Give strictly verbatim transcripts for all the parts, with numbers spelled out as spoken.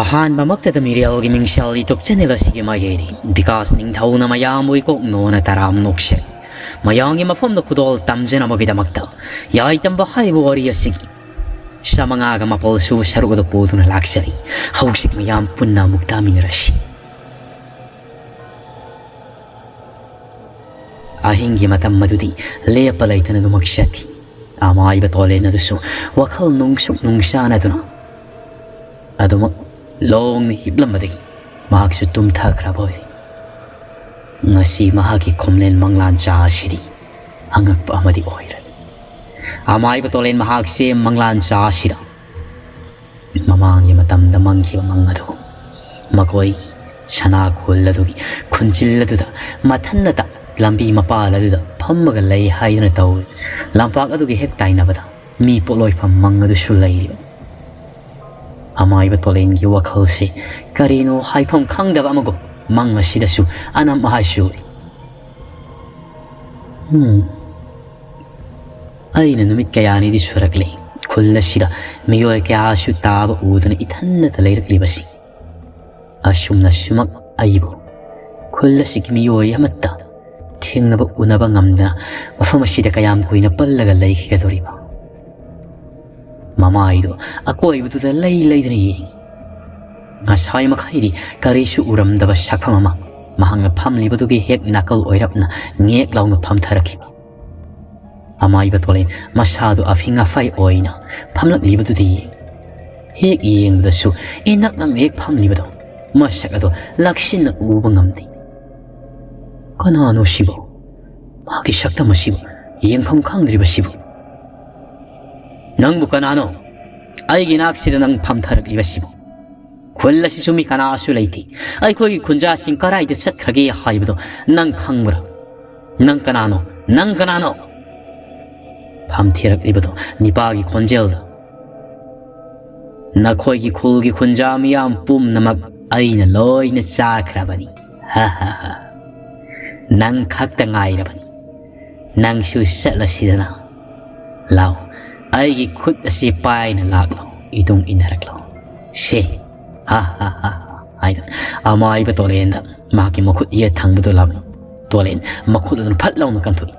ꯑꯍꯥꯟꯕꯃꯛꯇꯗ ꯃꯤꯔꯦꯜꯒꯤ ꯃꯤꯡꯁꯦꯜ YouTube channel ꯑꯁꯤꯒꯤ ꯃꯥꯏꯀꯩꯗꯤ ꯕꯤꯀꯥꯁ ꯅꯤꯡꯊꯧꯅ ꯃꯌꯥꯝꯕꯨ ꯏꯀꯣꯛ ꯅꯣꯅ ꯇꯔꯥꯝ ꯅꯣꯛꯆꯔꯤ꯫ ꯃꯌꯥꯝꯒꯤ ꯃꯐꯝꯗ ꯈꯨꯗꯣꯜ ꯇꯝꯖꯅꯕꯒꯤꯗꯃꯛꯇ ꯌꯥꯏꯇꯝꯕ ꯍꯥꯏꯕ ꯋꯥꯔꯤ ꯑꯁꯤꯒꯤ ꯆꯥꯃꯉꯥꯒ ꯃꯥꯄꯜ ꯁꯨꯕ ꯁꯔꯨꯛ ꯑꯗꯨ ꯄꯨꯗꯨꯅ ꯂꯥꯛꯆꯔꯤ꯫ ꯍꯧꯖꯤꯛ ꯃꯌꯥꯝ ꯄꯨꯟꯅ ꯑꯃꯨꯛ ꯇꯥꯃꯤꯟꯅꯔꯁꯤ꯫ ꯑꯍꯤꯡꯒꯤ ꯃꯇꯝ ꯑꯗꯨꯗꯤ ꯂꯦꯞꯄ ꯂꯩꯇꯅ ꯑꯗꯨꯃꯛ ꯆꯠꯈꯤ꯫ ꯑꯃꯥꯏꯕ ꯇꯣꯂꯦꯟ ꯑꯗꯨꯁꯨ ꯋꯥꯈꯜ ꯅꯨꯡꯁꯨꯛ ꯅꯨꯡꯁꯥꯅꯗꯨꯅ ꯑꯗꯨꯃꯛ ꯂꯣꯡꯅ ꯍꯤꯞꯂꯝꯕꯗꯒꯤ ꯃꯍꯥꯛꯁꯨ ꯇꯨꯝꯊꯈ꯭ꯔꯕ ꯑꯣꯏꯔꯦ꯫ ꯉꯁꯤ ꯃꯍꯥꯛꯀꯤ ꯈꯣꯝꯂꯦꯟ ꯃꯪꯂꯥꯟꯆꯥ ꯑꯁꯤꯗꯤ ꯑꯉꯛꯄ ꯑꯃꯗꯤ ꯑꯣꯏꯔꯦ꯫ ꯑꯃꯥꯏꯕ ꯇꯣꯂꯦꯟ ꯃꯍꯥꯛꯁꯦ ꯃꯪꯂꯥꯟꯆꯥ ꯑꯁꯤꯗ ꯃꯃꯥꯡꯒꯤ ꯃꯇꯝꯗ ꯃꯪꯈꯤꯕ ꯃꯪ ꯑꯗꯨ ꯃꯈꯣꯏ ꯁꯅꯥ ꯈꯨꯜ ꯑꯗꯨꯒꯤ ꯈꯨꯟꯖꯤꯜ ꯑꯗꯨꯗ ꯃꯊꯟꯅꯇ ꯂꯝꯕꯤ ꯃꯄꯥꯜ ꯑꯗꯨꯗ ꯐꯝꯃꯒ ꯂꯩ ꯍꯥꯏꯗꯨꯅ ꯇꯧꯏ꯫ ꯂꯝꯄꯥꯛ ꯑꯗꯨꯒꯤ ꯍꯦꯛ ꯇꯥꯏꯅꯕꯗ ꯃꯤ ꯄꯣꯠꯂꯣꯏꯐꯝ ꯃꯪ ꯑꯗꯨꯁꯨ ꯂꯩꯔꯤꯕ꯫ ꯑꯃꯥꯏꯕ ꯇꯣꯂꯦꯟꯒꯤ ꯋꯥꯈꯜꯁꯤ ꯀꯔꯤꯅꯣ ꯍꯥꯏꯐꯝ ꯈꯪꯗꯕ ꯑꯃꯒꯨꯝ ꯃꯪ ꯑꯁꯤꯗꯁꯨ ꯑꯅꯝ ꯑꯍꯥꯏꯁꯨ ꯎꯔꯤ꯫ ꯎꯝ, ꯑꯩꯅ ꯅꯨꯃꯤꯠ ꯀꯌꯥꯅꯤꯗꯤ ꯁꯨꯔꯛꯂꯦ ꯈꯨꯜ ꯑꯁꯤꯗ ꯃꯤꯑꯣꯏ ꯀꯌꯥꯁꯨ ꯇꯥꯕ ꯎꯗꯅ ꯏꯊꯟꯗꯇ ꯂꯩꯔꯛꯂꯤꯕꯁꯤ꯫ ꯑꯁꯨꯝꯅ ꯁꯨꯃꯛ ꯑꯩꯕꯨ ꯈꯨꯜ ꯑꯁꯤꯒꯤ ꯃꯤꯑꯣꯏ ꯑꯃꯠꯇ ꯊꯦꯡꯅꯕ ꯎꯅꯕ ꯉꯝꯗꯅ ꯃꯐꯝ ꯑꯁꯤꯗ ꯀꯌꯥꯝ ꯀꯨꯏꯅ ꯄꯜꯂꯒ ꯂꯩꯈꯤꯒꯗꯧꯔꯤꯕ? ꯃꯃꯥꯏꯗꯨ ꯑꯀꯣꯏꯕꯗꯨꯗ ꯂꯩ ꯂꯩꯗꯅ ꯌꯦꯡꯏ꯫ ꯉꯁꯥꯏ ꯃꯈꯩꯗꯤ ꯀꯔꯤꯁꯨ ꯎꯔꯝꯗꯕ ꯁꯛꯐꯝ ꯑꯃ ꯃꯍꯥꯛꯅ ꯐꯝꯂꯤꯕꯗꯨꯒꯤ ꯍꯦꯛ ꯅꯥꯀꯜ ꯑꯣꯏꯔꯞꯅ ꯉꯦꯛ ꯂꯥꯎꯅ ꯐꯝꯊꯔꯛꯈꯤꯕ꯫ ꯑꯃꯥꯏꯕ ꯇꯣꯂꯦꯟ ꯃꯁꯥꯗꯨ ꯑꯐꯤꯡ ꯑꯐꯥꯏ ꯑꯣꯏꯅ ꯐꯝꯂꯛꯂꯤꯕꯗꯨꯗꯤ ꯌꯦꯡꯏ꯫ ꯍꯦꯛ ꯌꯦꯡꯕꯗꯁꯨ ꯏꯅꯛ ꯅꯛꯅ ꯍꯦꯛ ꯐꯝꯂꯤꯕꯗꯣ ꯃꯁꯛ ꯑꯗꯣ ꯂꯥꯛꯁꯤꯟꯅ ꯎꯕ ꯉꯝꯗꯦ꯫ ꯀꯅꯥꯅꯣ ꯁꯤꯕꯨ? ꯃꯥꯒꯤ ꯁꯛꯇꯝ ꯑꯁꯤꯕꯨ ꯌꯦꯡꯐꯝ ꯈꯪꯗ꯭ꯔꯤꯕꯁꯤꯕꯨ? ꯅꯪꯕꯨ ꯀꯅꯥꯅꯣ? ꯑꯩꯒꯤ ꯅꯥꯛꯁꯤꯗ ꯅꯪ ꯐꯝꯊꯔꯛꯂꯤꯕꯁꯤꯕꯨ? ꯈꯨꯜ ꯑꯁꯤꯁꯨ ꯃꯤ ꯀꯅꯥꯁꯨ ꯂꯩꯇꯦ꯫ ꯑꯩꯈꯣꯏꯒꯤ ꯈꯨꯟꯖꯥꯁꯤꯡ ꯀꯗꯥꯏꯗ ꯆꯠꯈ꯭ꯔꯒꯦ ꯍꯥꯏꯕꯗꯣ ꯅꯪ ꯈꯪꯕ꯭ꯔꯥ? ꯅꯪ ꯀꯅꯥꯅꯣ? ꯅꯪ ꯀꯅꯥꯅꯣ? ꯐꯝꯊꯦꯔꯛꯂꯤꯕꯗꯣ ꯅꯤꯄꯥꯒꯤ ꯈꯣꯟꯖꯦꯜꯗ, ꯅꯈꯣꯏꯒꯤ ꯈꯨꯜꯒꯤ ꯈꯨꯟꯖꯥ ꯃꯤꯌꯥꯝ ꯄꯨꯝꯅꯃꯛ ꯑꯩꯅ ꯂꯣꯏꯅ ꯆꯥꯈ꯭ꯔꯕꯅꯤ꯫ ꯍꯥ ꯍꯥ ꯍꯥ꯫ ꯅꯪ ꯈꯛꯇ ꯉꯥꯏꯔꯕꯅꯤ꯫ ꯅꯪꯁꯨ ꯆꯠꯂꯁꯤꯗꯅ꯫ ꯂꯥꯎ, ꯑꯩꯒꯤ ꯈꯨꯠ ꯑꯁꯤ ꯄꯥꯏꯅ ꯂꯥꯛꯂꯣ, ꯏꯇꯨꯡ ꯏꯟꯅꯔꯛꯂꯣ꯫ ꯁꯦ, "ꯍꯥ ꯍꯥ ꯍꯥ ꯍꯥ" ꯍꯥꯏꯗꯨꯅ ꯑꯃꯥꯏꯕ ꯇꯣꯂꯦꯟꯗ ꯃꯍꯥꯛꯀꯤ ꯃꯈꯨꯠ ꯌꯦꯠ ꯊꯪꯕꯗꯨ ꯂꯥꯝꯃꯤ꯫ ꯇꯣꯂꯦꯟ ꯃꯈꯨꯠ ꯑꯗꯨꯅ ꯐꯠ ꯂꯥꯎꯅ ꯀꯟꯊꯣꯛꯏ꯫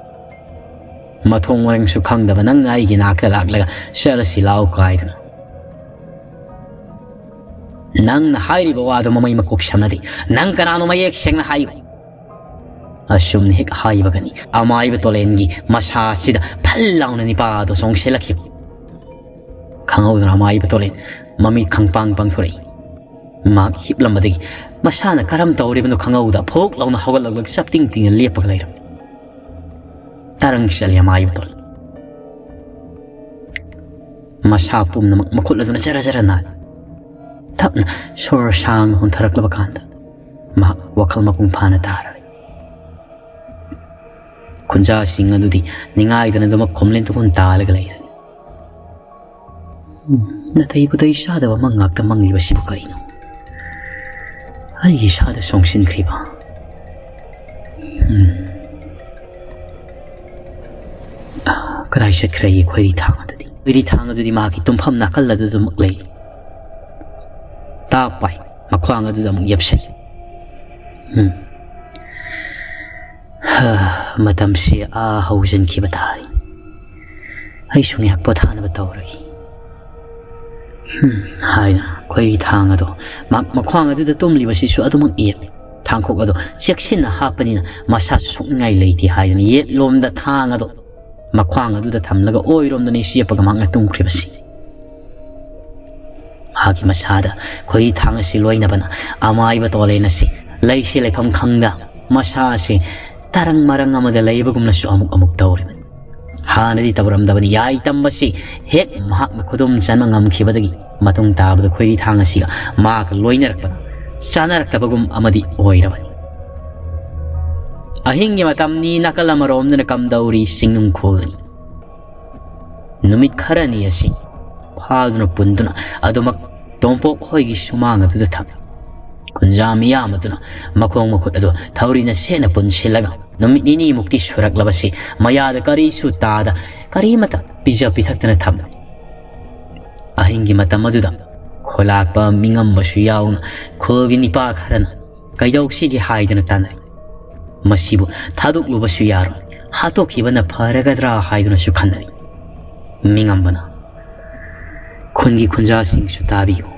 "ꯃꯊꯣꯡ ꯃꯔꯝꯁꯨ ꯈꯪꯗꯕ ꯅꯪꯅ ꯑꯩꯒꯤ ꯅꯥꯛꯇ ꯂꯥꯛꯂꯒ ꯆꯠꯂꯁꯤ ꯂꯥꯛꯑꯣ ꯀꯥꯏꯗꯅ꯫ ꯅꯪꯅ ꯍꯥꯏꯔꯤꯕ ꯋꯥꯗꯣ ꯃꯃꯩ ꯃꯀꯣꯛ ꯁꯝꯅꯗꯦ꯫ ꯅꯪ ꯀꯅꯥꯅꯣ ꯃꯌꯦꯛ ꯁꯦꯡꯅ ꯍꯥꯏꯌꯨ"꯫ ꯑꯁꯨꯝꯅ ꯍꯦꯛ ꯍꯥꯏꯕꯒꯅꯤ ꯑꯃꯥꯏꯕ ꯇꯣꯂꯦꯟꯒꯤ ꯃꯁꯥꯁꯤꯗ ꯐꯜ ꯂꯥꯎꯅ ꯅꯤꯄꯥꯗꯣ ꯆꯣꯡꯁꯤꯜꯂꯛꯈꯤꯕ꯫ ꯈꯪꯍꯧꯗꯅ ꯑꯃꯥꯏꯕ ꯇꯣꯂꯦꯟ ꯃꯃꯤꯠ ꯈꯪꯄꯥꯡ ꯄꯥꯡꯊꯣꯔꯛꯏ꯫ ꯃꯍꯥꯛ ꯍꯤꯞꯂꯝꯕꯗꯒꯤ ꯃꯁꯥꯅ ꯀꯔꯝ ꯇꯧꯔꯤꯕꯅꯣ ꯈꯪꯍꯧꯗ ꯐꯣꯛ ꯂꯥꯎꯅ ꯍꯧꯒꯠꯂꯛꯂꯒ ꯆꯞ ꯇꯤꯡ ꯇꯤꯡꯅ ꯂꯦꯞꯄꯒ ꯂꯩꯔꯝꯃꯤ꯫ ꯇꯔꯪ ꯆꯠꯂꯤ ꯑꯃꯥꯏꯕ ꯇꯣꯂꯦꯟ꯫ ꯃꯁꯥ ꯄꯨꯝꯅꯃꯛ ꯃꯈꯨꯠ ꯑꯗꯨꯅ ꯖꯔ ꯖꯔ ꯅꯥꯜꯂꯤ꯫ ꯇꯞꯅ ꯁꯣꯔ ꯁꯥꯡꯅ ꯍꯣꯟꯊꯔꯛꯂꯕ ꯀꯥꯟꯗ ꯃꯍꯥꯛ ꯋꯥꯈꯜ ꯃꯄꯨꯡ ꯐꯥꯅ ꯇꯥꯔꯔꯣꯏ꯫ ꯈꯨꯟꯖꯥꯁꯤꯡ ꯑꯗꯨꯗꯤ ꯅꯤꯡꯉꯥꯏꯗꯅ ꯑꯗꯨꯃꯛ ꯈꯣꯝꯂꯦꯟ ꯇꯨꯈꯣꯟ ꯇꯥꯜꯂꯒ ꯂꯩꯔꯦ꯫ ꯎꯝ, ꯅꯥꯇꯩ ꯄꯨꯇꯩ ꯆꯥꯗꯕ ꯃꯪ ꯉꯥꯛꯇ ꯃꯪꯂꯤꯕꯁꯤꯕꯨ ꯀꯔꯤꯅꯣ? ꯑꯩꯒꯤ ꯏꯁꯥꯗ ꯆꯣꯡꯁꯤꯟꯈ꯭ꯔꯤꯕ꯫ ꯎꯝ꯫ ꯑ, ꯀꯗꯥꯏ ꯆꯠꯈ꯭ꯔꯦ ꯑꯩꯒꯤ ꯈꯣꯏꯔꯤ ꯊꯥꯡ ꯑꯗꯨꯗꯤ? ꯈꯣꯏꯔꯤ ꯊꯥꯡ ꯑꯗꯨꯗꯤ ꯃꯍꯥꯛꯀꯤ ꯇꯨꯝꯐꯝ ꯅꯥꯀꯜ ꯑꯗꯨꯗꯃꯛ ꯂꯩ꯫ ꯇꯥꯞ ꯄꯥꯏ, ꯃꯈ꯭ꯋꯥꯡ ꯑꯗꯨꯗ ꯑꯃꯨꯛ ꯌꯦꯞꯁꯩ꯫ ꯎꯝ꯫ ꯍꯥ, ꯃꯇꯝꯁꯤ ꯑꯥ ꯍꯧꯖꯤꯟꯈꯤꯕ ꯇꯥꯔꯦ꯫ ꯑꯩꯁꯨ ꯉꯥꯏꯍꯥꯛ ꯄꯣꯊꯥꯅꯕ ꯇꯧꯔꯒꯦ꯫ ꯍꯝ, ꯍꯥꯏꯗꯨꯅ ꯈꯣꯏꯔꯤ ꯊꯥꯡ ꯑꯗꯣ ꯃꯍꯥꯛ ꯃꯈ꯭ꯋꯥꯡ ꯑꯗꯨꯗ ꯇꯨꯝꯂꯤꯕꯁꯤꯁꯨ ꯑꯗꯨꯃꯛ ꯌꯦꯞꯄꯤ꯫ ꯊꯥꯡꯈꯣꯛ ꯑꯗꯣ ꯆꯦꯛꯁꯤꯟꯅ ꯍꯥꯞꯄꯅꯤꯅ ꯃꯁꯥꯁꯨ ꯁꯣꯛꯅꯤꯡꯉꯥꯏ ꯂꯩꯇꯦ ꯍꯥꯏꯗꯨꯅ ꯌꯦꯠꯂꯣꯝꯗ ꯊꯥꯡ ꯑꯗꯣ ꯃꯈ꯭ꯋꯥꯡ ꯑꯗꯨꯗ ꯊꯝꯂꯒ ꯑꯣꯏꯔꯣꯝꯗꯅꯤ ꯆꯦꯞꯄꯒ ꯃꯍꯥꯛꯅ ꯇꯨꯝꯈ꯭ꯔꯤꯕꯁꯤ꯫ ꯃꯍꯥꯛꯀꯤ ꯃꯁꯥꯗ ꯈꯣꯏꯔꯤ ꯊꯥꯡ ꯑꯁꯤ ꯂꯣꯏꯅꯕꯅ ꯑꯃꯥꯏꯕ ꯇꯣꯂꯦꯟ ꯑꯁꯤ ꯂꯩꯁꯤ ꯂꯩꯐꯝ ꯈꯪꯗ ꯃꯁꯥ ꯑꯁꯤ ꯇꯔꯪ ꯃꯔꯪ ꯑꯃꯗ ꯂꯩꯕꯒꯨꯝꯅꯁꯨ ꯑꯃꯨꯛ ꯑꯃꯨꯛ ꯇꯧꯔꯤꯕꯅꯤ꯫ ꯍꯥꯟꯅꯗꯤ ꯇꯧꯔꯝꯗꯕꯅꯤ꯫ ꯌꯥꯏ ꯇꯝꯕꯁꯤ ꯍꯦꯛ ꯃꯍꯥꯛꯅ ꯈꯨꯗꯨꯝ ꯆꯟꯕ ꯉꯝꯈꯤꯕꯗꯒꯤ ꯃꯇꯨꯡ ꯇꯥꯕꯗ ꯈꯣꯏꯔꯤ ꯊꯥꯡ ꯑꯁꯤꯒ ꯃꯍꯥꯛꯀ ꯂꯣꯏꯅꯔꯛꯄꯗ ꯆꯥꯅꯔꯛꯇꯕꯒꯨꯝ ꯑꯃꯗꯤ ꯑꯣꯏꯔꯕꯅꯤ꯫ ꯑꯍꯤꯡꯒꯤ ꯃꯇꯝꯅꯤ, ꯅꯥꯀꯜ ꯑꯃꯔꯣꯝꯗꯅ ꯀꯝꯗꯧꯔꯤ ꯆꯤꯡꯅꯨꯡꯈꯣꯜꯗꯅꯤ꯫ ꯅꯨꯃꯤꯠ ꯈꯔꯅꯤ ꯑꯁꯤ ꯐꯥꯗꯨꯅ ꯄꯨꯟꯗꯨꯅ ꯑꯗꯨꯃꯛ ꯇꯣꯝꯄꯣꯛ ꯍꯣꯏꯒꯤ ꯁꯨꯃꯥꯡ ꯑꯗꯨꯗ ꯊꯝꯃꯤ꯫ ꯀꯨꯟꯖꯥ ꯃꯤꯌꯥꯝ ꯑꯗꯨꯅ ꯃꯈꯣꯡ ꯃꯈꯨꯠ ꯑꯗꯨ ꯊꯧꯔꯤꯅ ꯁꯦꯠꯅ ꯄꯨꯟꯁꯤꯜꯂꯒ ꯅꯨꯃꯤꯠ ꯅꯤꯅꯤꯃꯨꯛꯇꯤ ꯁꯨꯔꯛꯂꯕꯁꯤ ꯃꯌꯥꯗ ꯀꯔꯤꯁꯨ ꯇꯥꯗ ꯀꯔꯤꯃꯇ ꯄꯤꯖ ꯄꯤꯊꯛꯇꯅ ꯊꯝꯂꯤ꯫ ꯑꯍꯤꯡꯒꯤ ꯃꯇꯝ ꯑꯗꯨꯗ ꯈꯨꯂꯥꯛꯄ ꯃꯤꯉꯝꯕꯁꯨ ꯌꯥꯎꯅ ꯈꯨꯜꯒꯤ ꯅꯤꯄꯥ ꯈꯔꯅ ꯀꯩꯗꯧꯁꯤꯒꯦ ꯍꯥꯏꯗꯨꯅ ꯇꯥꯟꯅꯔꯤ꯫ ꯃꯁꯤꯕꯨ ꯊꯥꯗꯣꯛꯂꯨꯕꯁꯨ ꯌꯥꯔꯣꯏ, ꯍꯥꯠꯇꯣꯛꯈꯤꯕꯅ ꯐꯔꯒꯗ꯭ꯔꯥ ꯍꯥꯏꯗꯨꯅꯁꯨ ꯈꯟꯅꯔꯤ꯫ ꯃꯤꯉꯝꯕꯅ, "ꯈꯨꯟꯒꯤ ꯈꯨꯟꯖꯥꯁꯤꯡꯁꯨ ꯇꯥꯕꯤꯌꯨ,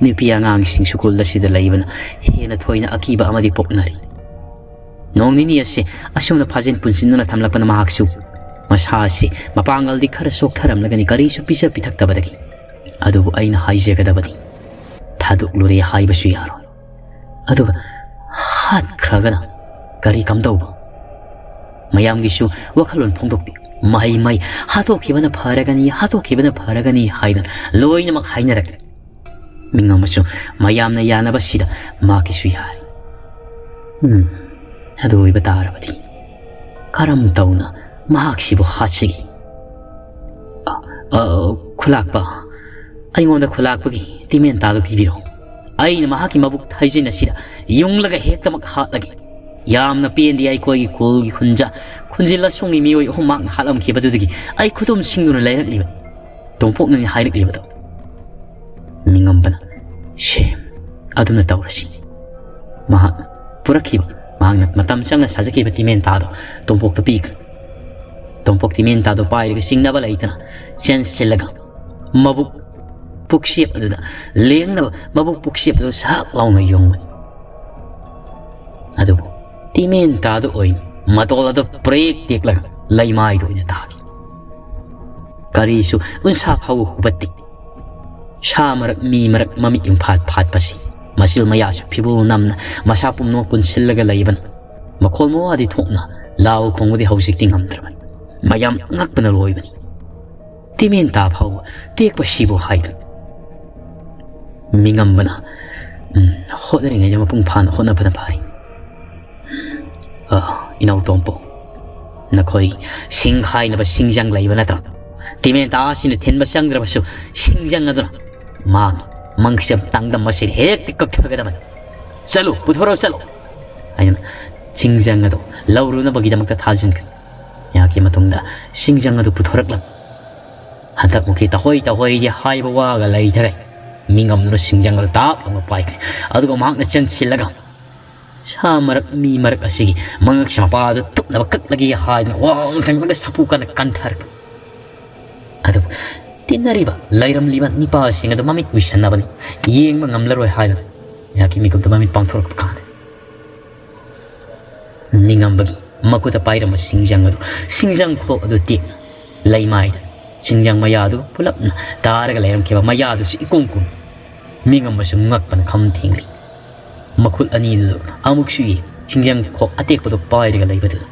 ꯅꯨꯄꯤ ꯑꯉꯥꯡꯁꯤꯡꯁꯨ ꯈꯨꯜ ꯑꯁꯤꯗ ꯂꯩꯕꯅ ꯍꯦꯟꯅ ꯊꯣꯏꯅ ꯑꯀꯤꯕ ꯑꯃꯗꯤ ꯄꯣꯛꯅꯔꯤ꯫ ꯅꯣꯡ ꯅꯤꯅꯤ ꯑꯁꯤ ꯑꯁꯨꯝꯅ ꯐꯥꯖꯤꯟ ꯄꯨꯟꯁꯤꯟꯗꯨꯅ ꯊꯝꯂꯛꯄꯅ ꯃꯍꯥꯛꯁꯨ ꯃꯁꯥ ꯑꯁꯤ ꯃꯄꯥꯡꯒꯜꯗꯤ ꯈꯔ ꯁꯣꯛꯊꯔꯝꯂꯒꯅꯤ, ꯀꯔꯤꯁꯨ ꯄꯤꯖ ꯄꯤꯊꯛꯇꯕꯗꯒꯤ꯫ ꯑꯗꯨꯕꯨ ꯑꯩꯅ ꯍꯥꯏꯖꯒꯗꯕꯗꯤ, ꯊꯥꯗꯣꯛꯂꯨꯔꯦ ꯍꯥꯏꯕꯁꯨ ꯌꯥꯔꯣꯏ꯫ ꯑꯗꯨꯒ ꯍꯥꯠꯈ꯭ꯔꯒꯅ ꯀꯔꯤ ꯀꯝꯗꯧꯕ? ꯃꯌꯥꯝꯒꯤꯁꯨ ꯋꯥꯈꯜꯂꯣꯟ ꯐꯣꯡꯗꯣꯛꯄꯤꯌꯨ꯫ ꯃꯍꯩ ꯃꯍꯩ ꯍꯥꯠꯇꯣꯛꯈꯤꯕꯅ ꯐꯔꯒꯅꯤ, ꯍꯥꯠꯇꯣꯛꯈꯤꯕꯅ ꯐꯔꯒꯅꯤ ꯍꯥꯏꯗꯅ ꯂꯣꯏꯅꯃꯛ ꯍꯥꯏꯅꯔꯛꯂꯦ꯫ ꯃꯤꯉꯝꯕꯁꯨ ꯃꯌꯥꯝꯅ ꯌꯥꯅꯕꯁꯤꯗ ꯃꯥꯒꯤꯁꯨ ꯌꯥꯔꯦ꯫ ꯎꯝ, ꯑꯗꯨ ꯑꯣꯏꯕ ꯇꯥꯔꯕꯗꯤ ꯀꯔꯝ ꯇꯧꯅ ꯃꯍꯥꯛꯁꯤꯕꯨ ꯍꯥꯠꯁꯤꯒꯦ? ꯑ, ꯑ, ꯈꯨꯂꯥꯛꯄ, ꯑꯩꯉꯣꯟꯗ ꯈꯨꯂꯥꯛꯄꯒꯤ ꯇꯤꯃꯦꯟꯇꯥꯗꯨ ꯄꯤꯕꯤꯔꯣ꯫ ꯑꯩꯅ ꯃꯍꯥꯛꯀꯤ ꯃꯕꯨꯛ ꯊꯩꯖꯤꯟ ꯑꯁꯤꯗ ꯌꯨꯡꯂꯒ ꯍꯦꯛꯇꯃꯛ ꯍꯥꯠꯂꯒꯦ꯫ ꯌꯥꯝꯅ ꯄꯦꯟꯗꯦ ꯑꯩꯈꯣꯏꯒꯤ ꯈꯨꯜꯒꯤ ꯈꯨꯟꯖꯥ, ꯈꯨꯟꯖꯤꯜ ꯑꯁꯣꯡꯒꯤ ꯃꯤꯑꯣꯏ ꯑꯍꯨꯝ ꯃꯍꯥꯛꯅ ꯍꯥꯠꯂꯝꯈꯤꯕꯗꯨꯗꯒꯤ ꯑꯩ ꯈꯨꯗꯨꯝ ꯁꯤꯡꯗꯨꯅ ꯂꯩꯔꯛꯂꯤꯕꯅꯤ꯫ ꯇꯣꯝꯄꯣꯛꯅꯅꯤ ꯍꯥꯏꯔꯛꯂꯤꯕꯗꯣ꯫ ꯃꯤꯉꯝꯕꯅ, "ꯁꯦ, ꯑꯗꯨꯝꯅ ꯇꯧꯔꯁꯤ꯫" ꯃꯍꯥꯛꯅ ꯄꯨꯔꯛꯈꯤꯕ, ꯃꯍꯥꯛꯅ ꯃꯇꯝ ꯆꯪꯅ ꯁꯥꯖꯈꯤꯕ ꯇꯤꯃꯦꯟꯇꯥꯗꯣ ꯇꯣꯝꯄꯣꯛꯇ ꯄꯤꯈ꯭ꯔꯦ꯫ ꯇꯣꯝꯄꯣꯛ ꯇꯤꯃꯦꯟꯇꯥꯗꯣ ꯄꯥꯏꯔꯒ ꯆꯤꯡꯅꯕ ꯂꯩꯇꯅ ꯆꯦꯟꯁꯤꯜꯂꯒ ꯃꯕꯨꯛ ꯄꯨꯛꯁꯦꯞ ꯑꯗꯨꯗ ꯂꯦꯡꯅꯕ ꯃꯕꯨꯛ ꯄꯨꯛꯁꯦꯞ ꯑꯗꯨ ꯁꯍꯥꯛ ꯂꯥꯎꯅ ꯌꯣꯡꯕꯅꯤ꯫ ꯑꯗꯨꯕꯨ ꯇꯤꯃꯦꯟꯇꯥꯗꯨ ꯑꯣꯏꯅ ꯃꯇꯣꯜ ꯑꯗꯨ ꯄ꯭ꯔꯦꯛ ꯇꯦꯛꯂꯒ ꯂꯩꯃꯥꯏꯗ ꯑꯣꯏꯅ ꯇꯥꯈꯤ꯫ ꯀꯔꯤꯁꯨ ꯎꯟꯁꯥ ꯐꯥꯎꯕ ꯍꯨꯕꯠꯇꯦ꯫ ꯁꯥ ꯃꯔꯛ, ꯃꯤ ꯃꯔꯛ ꯃꯃꯤꯠ ꯌꯨꯡꯐꯥꯠ ꯐꯥꯠꯄꯁꯤ, ꯃꯆꯤꯜ ꯃꯌꯥꯁꯨ ꯐꯤꯕꯨꯜ ꯅꯝꯅ ꯃꯁꯥ ꯄꯨꯝꯅꯃꯛ ꯄꯨꯟꯁꯤꯜꯂꯒ ꯂꯩꯕꯅ ꯃꯈꯣꯜ ꯃꯋꯥꯗꯤ ꯊꯣꯛꯅ ꯂꯥꯎ ꯈꯣꯡꯕꯗꯤ ꯍꯧꯖꯤꯛꯇꯤ ꯉꯝꯗ꯭ꯔꯕꯅꯤ꯫ ꯃꯌꯥꯝ ꯉꯛꯄꯅ ꯂꯣꯏꯕꯅꯤ꯫ ꯇꯤꯃꯦꯟꯇꯥ ꯐꯥꯎꯕ ꯇꯦꯛꯄꯁꯤꯕꯨ ꯍꯥꯏꯗꯅ꯫ ꯃꯤꯉꯝꯕꯅ, ꯎꯝ, ꯍꯣꯠꯅꯔꯤꯉꯩꯗ ꯃꯄꯨꯡ ꯐꯥꯅ ꯍꯣꯠꯅꯕꯅ ꯐꯔꯤ꯫ ꯑ, ꯏꯅꯥꯎ ꯇꯣꯝꯄꯣ, ꯅꯈꯣꯏ ꯁꯤꯡ ꯈꯥꯏꯅꯕ ꯁꯤꯡꯖꯪ ꯂꯩꯕ ꯅꯠꯇ꯭ꯔꯥ? ꯇꯤꯃꯦꯟꯇꯥ ꯑꯁꯤꯅ ꯊꯤꯟꯕ ꯆꯪꯗ꯭ꯔꯕꯁꯨ ꯁꯤꯡꯖꯪ ꯑꯗꯨꯅ ꯃꯥꯒꯤ ꯃꯪꯁꯦꯝ ꯇꯥꯡꯗꯝ ꯑꯁꯤ ꯍꯦꯛꯇ ꯀꯛꯊꯒꯗꯕꯅꯤ꯫ ꯆꯠꯂꯨ, ꯄꯨꯊꯣꯔꯛꯎ, ꯆꯠꯂꯨ ꯍꯥꯏꯅ ꯁꯤꯡꯖꯪ ꯑꯗꯨ ꯂꯧꯔꯨꯅꯕꯒꯤꯗꯃꯛꯇ ꯊꯥꯖꯤꯟꯈ꯭ꯔꯦ꯫ ꯉꯥꯏꯍꯥꯛꯀꯤ ꯃꯇꯨꯡꯗ ꯁꯤꯡꯖꯪ ꯑꯗꯨ ꯄꯨꯊꯣꯔꯛꯂꯝꯃꯤ꯫ ꯍꯟꯗꯛꯃꯨꯛꯀꯤ ꯇꯍꯣꯏ ꯇꯍꯣꯏꯗꯤ ꯍꯥꯏꯕ ꯋꯥꯒ ꯂꯩꯊꯔꯦ꯫ ꯃꯤꯉꯝꯗꯨꯅ ꯁꯤꯡꯖꯪ ꯑꯗꯨ ꯇꯥꯞ ꯂꯥꯎꯅ ꯄꯥꯏꯈ꯭ꯔꯦ꯫ ꯑꯗꯨꯒ ꯃꯍꯥꯛꯅ ꯆꯪꯁꯤꯜꯂꯒ ꯁꯥ ꯃꯔꯛ, ꯃꯤ ꯃꯔꯛ ꯑꯁꯤꯒꯤ ꯃꯉꯛꯁꯤ ꯃꯄꯥꯗ ꯇꯨꯞꯅꯕ ꯀꯛꯂꯒꯦ ꯍꯥꯏꯗꯨꯅ ꯋꯥꯡꯅ ꯊꯥꯡꯒꯠꯂꯒ ꯁꯥꯐꯨ ꯀꯟꯅ ꯀꯟꯊꯔꯛꯄ꯫ ꯑꯗꯨꯕꯨ ꯇꯤꯟꯅꯔꯤꯕ, ꯂꯩꯔꯝꯂꯤꯕ ꯅꯤꯄꯥꯁꯤꯡ ꯑꯗꯨ ꯃꯃꯤꯠ ꯎꯏꯁꯟꯅꯕꯅꯤ, ꯌꯦꯡꯕ ꯉꯝꯂꯔꯣꯏ ꯍꯥꯏꯗꯨꯅ ꯃꯍꯥꯛꯀꯤ ꯃꯤꯀꯨꯞꯇ ꯃꯃꯤꯠ ꯄꯥꯡꯊꯣꯔꯛꯄ ꯀꯥꯟꯗ ꯃꯤꯉꯝꯕꯒꯤ ꯃꯈꯨꯠꯇ ꯄꯥꯏꯔꯝꯕ ꯁꯤꯡꯖꯪ ꯑꯗꯨ, ꯁꯤꯡꯖꯪ ꯈꯣꯛ ꯑꯗꯨ ꯇꯦꯛꯅ ꯂꯩꯃꯥꯏꯗ ꯁꯤꯡꯖꯪ ꯃꯌꯥ ꯑꯗꯨ ꯄꯨꯂꯞꯅ ꯇꯥꯔꯒ ꯂꯩꯔꯝꯈꯤꯕ ꯃꯌꯥꯗꯨꯁꯨ ꯏꯀꯨꯝ ꯀꯨꯝ꯫ ꯃꯤꯉꯝꯕꯁꯨ ꯉꯛꯄꯅ ꯈꯝ ꯊꯦꯡꯂꯤ꯫ ꯃꯈꯨꯠ ꯑꯅꯤꯗꯨꯗ ꯑꯃꯨꯛꯁꯨ ꯌꯦꯡ, ꯁꯤꯡꯖꯪ ꯈꯣꯛ ꯑꯇꯦꯛꯄꯗꯨ ꯄꯥꯏꯔꯒ ꯂꯩꯕꯗꯨꯗ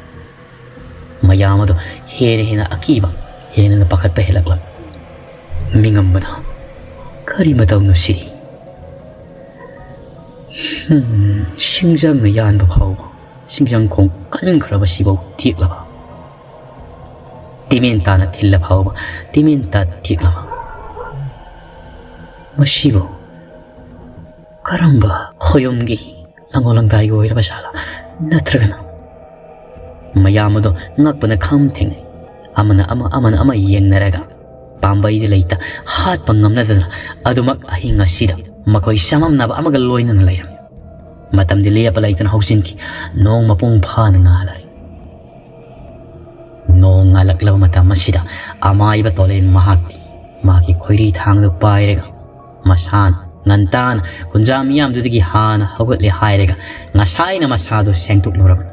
ꯃꯌꯥꯝ ꯑꯗꯨ ꯍꯦꯟꯅ ꯍꯦꯟꯅ ꯑꯀꯤꯕ, ꯍꯦꯟꯅ ꯍꯦꯟꯅ ꯄꯥꯈꯠꯄ ꯍꯦꯜꯂꯛꯂꯝꯃꯤ꯫ ꯃꯤꯉꯝꯕꯅ, "ꯀꯔꯤ ꯃꯇꯧꯅꯣ ꯁꯤꯗꯤ? ꯍꯝ, ꯁꯤꯡꯖꯪꯅ ꯌꯥꯟꯕ ꯐꯥꯎꯕ, ꯁꯤꯡꯖꯪ ꯈꯣꯡ ꯀꯟꯈ꯭ꯔꯕ ꯁꯤꯐꯥꯎ ꯇꯦꯛꯂꯕ? ꯇꯤꯃꯦꯟ ꯇꯥꯅ ꯊꯤꯜꯂ ꯐꯥꯎꯕ, ꯇꯤꯃꯦꯟ ꯇꯥ ꯇꯦꯛꯂꯕ? ꯃꯁꯤꯕꯨ ꯀꯔꯝꯕ ꯈꯣꯌꯨꯝꯒꯤ ꯂꯥꯡꯒꯣꯜ ꯂꯥꯡꯗꯥꯏꯒꯤ ꯑꯣꯏꯔꯕ ꯖꯥꯠꯂꯥ? ꯅꯠꯇ꯭ꯔꯒꯅ?" ꯃꯌꯥꯝ ꯑꯗꯣ ꯉꯛꯄꯅ ꯈꯝ ꯊꯦꯡꯅꯩ꯫ ꯑꯃꯅ ꯑꯃ, ꯑꯃꯅ ꯑꯃ ꯌꯦꯡꯅꯔꯒ ꯄꯥꯝꯕꯩꯗꯤ ꯂꯩꯇ, ꯍꯥꯠꯄ ꯉꯝꯅꯗꯅ ꯑꯗꯨꯃꯛ ꯑꯍꯤꯡ ꯑꯁꯤꯗ ꯃꯈꯣꯏ ꯆꯃꯝꯅꯕ ꯑꯃꯒ ꯂꯣꯏꯅꯅ ꯂꯩꯔꯝꯃꯤ꯫ ꯃꯇꯝꯗꯤ ꯂꯦꯞꯄ ꯂꯩꯇꯅ ꯍꯧꯖꯤꯟꯈꯤ꯫ ꯅꯣꯡ ꯃꯄꯨꯡ ꯐꯥꯅ ꯉꯥꯜꯂꯔꯦ꯫ ꯅꯣꯡ ꯉꯥꯜꯂꯛꯂꯕ ꯃꯇꯝ ꯑꯁꯤꯗ ꯑꯃꯥꯏꯕ ꯇꯣꯂꯦꯟ ꯃꯍꯥꯛꯇꯤ ꯃꯍꯥꯛꯀꯤ ꯈꯣꯏꯔꯤ ꯊꯥꯡꯗꯨ ꯄꯥꯏꯔꯒ ꯃꯁꯥꯅ ꯉꯟꯇꯥꯅ ꯀꯨꯟꯖꯥ ꯃꯤꯌꯥꯝꯗꯨꯗꯒꯤ ꯍꯥꯟꯅ ꯍꯧꯒꯠꯂꯦ ꯍꯥꯏꯔꯒ ꯉꯁꯥꯏꯅ ꯃꯁꯥꯗꯨ ꯁꯦꯡꯗꯣꯛꯂꯨꯔꯕꯅꯤ꯫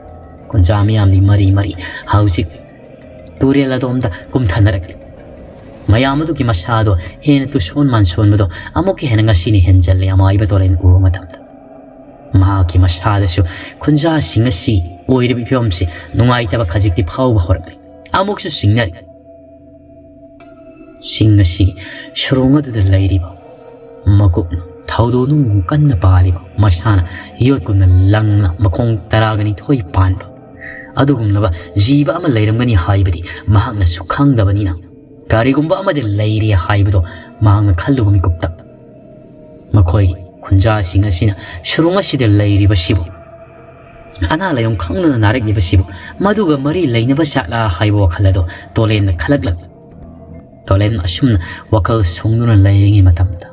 ꯀꯨꯟꯖꯥ ꯃꯤꯌꯥꯝꯗꯤ ꯃꯔꯤ ꯃꯔꯤ ꯍꯧꯖꯤꯛ ꯇꯨꯔꯦꯜ ꯑꯗꯣꯝꯗ ꯀꯨꯝꯊꯅꯔꯛꯂꯤ꯫ ꯃꯌꯥꯝ ꯑꯗꯨꯒꯤ ꯃꯁꯥꯗꯣ ꯍꯦꯟꯅ ꯇꯨꯁꯣꯟ ꯃꯥꯟꯁꯣꯟꯕꯗꯣ ꯑꯃꯨꯛꯀ ꯍꯦꯟꯅ ꯉꯁꯤꯅ ꯍꯦꯟꯖꯜꯂꯦ ꯑꯃꯥꯏꯕ ꯇꯣꯂꯦꯟ ꯎꯕ ꯃꯇꯝꯗ꯫ ꯃꯍꯥꯛꯀꯤ ꯃꯁꯥꯗꯁꯨ ꯈꯨꯟꯖꯥꯁꯤꯡ ꯑꯁꯤ ꯑꯣꯏꯔꯤꯕ ꯐꯤꯕꯝꯁꯤ ꯅꯨꯡꯉꯥꯏꯇꯕ ꯈꯖꯤꯛꯇꯤ ꯐꯥꯎꯕ ꯍꯧꯔꯛꯂꯤ꯫ ꯑꯃꯨꯛꯁꯨ ꯆꯤꯡꯅꯔꯤ꯫ ꯆꯤꯡ ꯑꯁꯤꯒꯤ ꯁꯨꯔꯨꯡ ꯑꯗꯨꯗ ꯂꯩꯔꯤꯕ ꯃꯀꯨꯞꯅ ꯊꯧꯗꯣꯛ ꯅꯨꯡ ꯀꯟꯅ ꯄꯥꯜꯂꯤꯕ, ꯃꯁꯥꯅ ꯌꯣꯠꯀꯨꯝꯅ ꯂꯪꯅ ꯃꯈꯣꯡ ꯇꯔꯥꯒ ꯅꯤꯊꯣꯏ ꯄꯥꯟꯕ ꯑꯗꯨꯒꯨꯝꯂꯕ ꯖꯤꯕ ꯑꯃ ꯂꯩꯔꯝꯒꯅꯤ ꯍꯥꯏꯕꯗꯤ ꯃꯍꯥꯛꯅꯁꯨ ꯈꯪꯗꯕꯅꯤꯅ, ꯀꯔꯤꯒꯨꯝꯕ ꯑꯃꯗꯤ ꯂꯩꯔꯤ ꯍꯥꯏꯕꯗꯣ ꯃꯍꯥꯛꯅ ꯈꯜꯂꯨꯕ ꯃꯤꯀꯨꯞꯇ ꯃꯈꯣꯏ ꯈꯨꯟꯖꯥꯁꯤꯡ ꯑꯁꯤꯅ ꯁꯨꯔꯨꯡ ꯑꯁꯤꯗ ꯂꯩꯔꯤꯕꯁꯤꯕꯨ ꯑꯅꯥ ꯂꯥꯏꯌꯣꯡ ꯈꯪꯗꯅ ꯅꯥꯔꯛꯂꯤꯕꯁꯤꯕꯨ ꯃꯗꯨꯒ ꯃꯔꯤ ꯂꯩꯅꯕ ꯖꯥꯠꯂꯥ ꯍꯥꯏꯕ ꯋꯥꯈꯜ ꯑꯗꯣ ꯇꯣꯂꯦꯟꯅ ꯈꯜꯂꯛꯂꯝꯃꯤ꯫ ꯇꯣꯂꯦꯟ ꯑꯁꯨꯝꯅ ꯋꯥꯈꯜ ꯁꯣꯡꯗꯨꯅ ꯂꯩꯔꯤꯉꯩ ꯃꯇꯝꯗ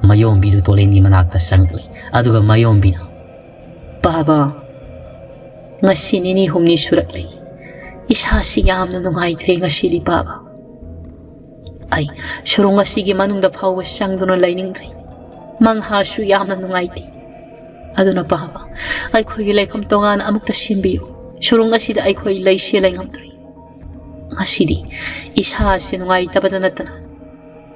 ꯃꯌꯣꯝꯕꯤꯗꯨ ꯇꯣꯂꯦꯟꯒꯤ ꯃꯅꯥꯛꯇ ꯆꯪꯂꯛꯂꯦ꯫ ꯑꯗꯨꯒ ꯃꯌꯣꯝꯕꯤꯅ, "ꯄꯥꯕ, ꯉꯁꯤ ꯅꯤꯅꯤ ꯍꯨꯝꯅꯤ ꯁꯨꯔꯛꯂꯦ꯫ ꯏꯁꯥꯁꯤ ꯌꯥꯝꯅ ꯅꯨꯡꯉꯥꯏꯇ꯭ꯔꯦ ꯉꯁꯤꯗꯤ ꯄꯥꯕ꯫ ꯑꯩ ꯁꯨꯔꯨꯡ ꯑꯁꯤꯒꯤ ꯃꯅꯨꯡꯗ ꯐꯥꯎꯕ ꯆꯪꯗꯨꯅ ꯂꯩꯅꯤꯡꯗ꯭ꯔꯦ꯫ ꯃꯪꯍꯥꯁꯨ ꯌꯥꯝꯅ ꯅꯨꯡꯉꯥꯏꯇꯦ꯫ ꯑꯗꯨꯅ ꯄꯥꯕ, ꯑꯩꯈꯣꯏꯒꯤ ꯂꯩꯐꯝ ꯇꯣꯉꯥꯟꯅ ꯑꯃꯨꯛꯇ ꯁꯦꯝꯕꯤꯌꯨ꯫ ꯁꯨꯔꯨꯡ ꯑꯁꯤꯗ ꯑꯩꯈꯣꯏ ꯂꯩꯁꯦ ꯂꯩꯉꯝꯗ꯭ꯔꯦ꯫ ꯉꯁꯤꯗꯤ ꯏꯁꯥꯁꯦ ꯅꯨꯡꯉꯥꯏꯇꯕꯗ ꯅꯠꯇꯅ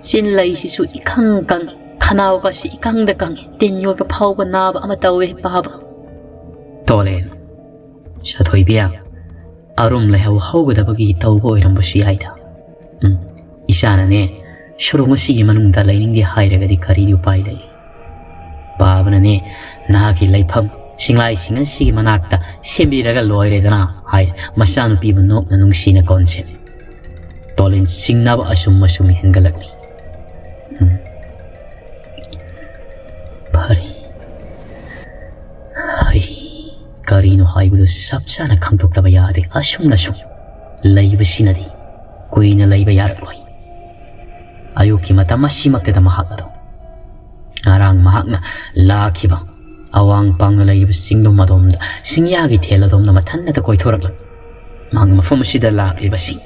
ꯆꯤꯟ ꯂꯩꯁꯤꯁꯨ ꯏꯀꯪ ꯀꯪꯉꯤ, ꯈꯅꯥꯎꯒꯁꯤ ꯏꯀꯪꯗ ꯀꯪꯉꯤ, ꯇꯤꯟ ꯌꯣꯠꯄ ꯐꯥꯎꯕ ꯅꯥꯕ ꯑꯃ ꯇꯧꯋꯦ ꯄꯥꯕ꯫" ꯇꯣꯂꯦꯟ, "ꯁꯥꯊꯣꯏꯕꯤ, ꯑꯔꯨꯝ ꯂꯩꯍꯧ ꯍꯧꯒꯗꯕꯒꯤ ꯇꯧꯕ ꯑꯣꯏꯔꯝꯕꯁꯨ ꯌꯥꯏꯗ꯫ ꯎꯝ, ꯏꯆꯥꯅꯅꯦ ꯁꯨꯔꯨꯡ ꯑꯁꯤꯒꯤ ꯃꯅꯨꯡꯗ ꯂꯩꯅꯤꯡꯗꯦ ꯍꯥꯏꯔꯒꯗꯤ ꯀꯔꯤꯗꯤ ꯎꯄꯥꯏ ꯂꯩ? ꯄꯥꯕꯅꯅꯦ ꯅꯍꯥꯛꯀꯤ ꯂꯩꯐꯝ ꯁꯤꯡꯂꯥꯏꯁꯤꯡ ꯑꯁꯤꯒꯤ ꯃꯅꯥꯛꯇ ꯁꯦꯝꯕꯤꯔꯒ ꯂꯣꯏꯔꯦꯗꯅ" ꯍꯥꯏ꯫ ꯃꯆꯥꯅꯨꯄꯤꯕꯨ ꯅꯣꯛꯅ ꯅꯨꯡꯁꯤꯅ ꯀꯣꯟꯁꯦ꯫ ꯇꯣꯂꯦꯟ ꯆꯤꯡꯅꯕ ꯑꯁꯨꯝ ꯑꯁꯨꯝ ꯍꯦꯟꯒꯠꯂꯛꯂꯤ꯫ ꯎꯝ꯫ ꯐꯔꯦ꯫ ꯍꯩ, ꯀꯔꯤꯅꯣ ꯍꯥꯏꯕꯗꯨ ꯆꯞ ꯆꯥꯅ ꯈꯪꯗꯣꯛꯇꯕ ꯌꯥꯗꯦ꯫ ꯑꯁꯨꯝꯅ ꯁꯨꯝ ꯂꯩꯕꯁꯤꯅꯗꯤ ꯀꯨꯏꯅ ꯂꯩꯕ ꯌꯥꯔꯛꯂꯣꯏ꯫ ꯑꯌꯨꯛꯀꯤ ꯃꯇꯝ ꯑꯁꯤꯃꯛꯇꯗ ꯃꯍꯥꯛ ꯑꯗꯨ ꯉꯔꯥꯡ ꯃꯍꯥꯛꯅ ꯂꯥꯛꯈꯤꯕ ꯑꯋꯥꯡ ꯄꯥꯡꯅ ꯂꯩꯔꯤꯕ ꯆꯤꯡꯗꯨꯝ ꯑꯗꯣꯝꯗ, ꯁꯤꯡꯌꯥꯒꯤ ꯊꯦꯜ ꯑꯗꯣꯝꯗ ꯃꯊꯟꯇ ꯀꯣꯏꯊꯣꯔꯛꯂꯝꯃꯤ꯫ ꯃꯍꯥꯛ ꯃꯐꯝ ꯑꯁꯤꯗ ꯂꯥꯛꯂꯤꯕꯁꯤ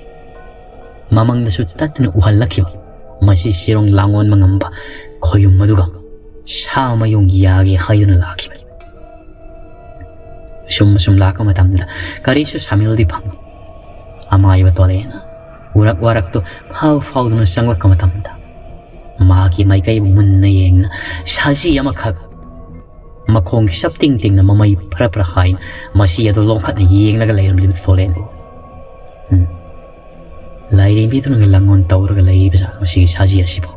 ꯃꯃꯪꯗꯁꯨ ꯇꯠꯇꯅ ꯎꯍꯜꯂꯛꯈꯤꯕ ꯃꯁꯤ ꯁꯤꯔꯣꯡ ꯂꯥꯡꯑꯣꯟꯕ ꯉꯝꯕ ꯈꯣꯌꯨꯝ ꯑꯗꯨꯒ ꯁꯥ ꯃꯌꯨꯡ ꯌꯥꯒꯦ ꯍꯥꯏꯗꯨꯅ ꯂꯥꯛꯈꯤꯕꯅꯤ꯫ ꯁꯨꯝ ꯁꯨꯝ ꯂꯥꯛꯄ ꯃꯇꯝꯗ ꯀꯔꯤꯁꯨ ꯁꯥꯃꯤꯜꯗꯤ ꯐꯪꯉꯤ꯫ ꯑꯃꯥꯏꯕ ꯇꯣꯂꯦꯅ ꯎꯔꯛ ꯋꯥꯔꯛꯇꯨ ꯐꯥꯎ ꯐꯥꯎꯗꯨꯅ ꯆꯪꯂꯛꯄ ꯃꯇꯝꯗ ꯃꯍꯥꯛꯀꯤ ꯃꯥꯏꯀꯩꯕꯨ ꯃꯨꯟꯅ ꯌꯦꯡꯅ ꯁꯖꯤ ꯑꯃꯈꯛ ꯃꯈꯣꯡꯒꯤ ꯁꯞ ꯇꯤꯡ ꯇꯤꯡꯅ ꯃꯃꯩ ꯐꯔ ꯐꯔ ꯍꯥꯏꯅ ꯃꯁꯤ ꯑꯗꯨ ꯂꯣꯡꯈꯠꯅ ꯌꯦꯡꯂꯒ ꯂꯩꯔꯝꯂꯤꯕ ꯇꯣꯂꯦꯟꯕꯨ, ꯎꯝ, ꯂꯥꯏꯔꯦꯝꯕꯤꯗꯨꯅꯒ ꯂꯥꯡꯑꯣꯟ ꯇꯧꯔꯒ ꯂꯩꯔꯤꯕ ꯖꯥꯠ ꯃꯁꯤꯒꯤ ꯁꯖꯤ ꯑꯁꯤꯕꯨ꯫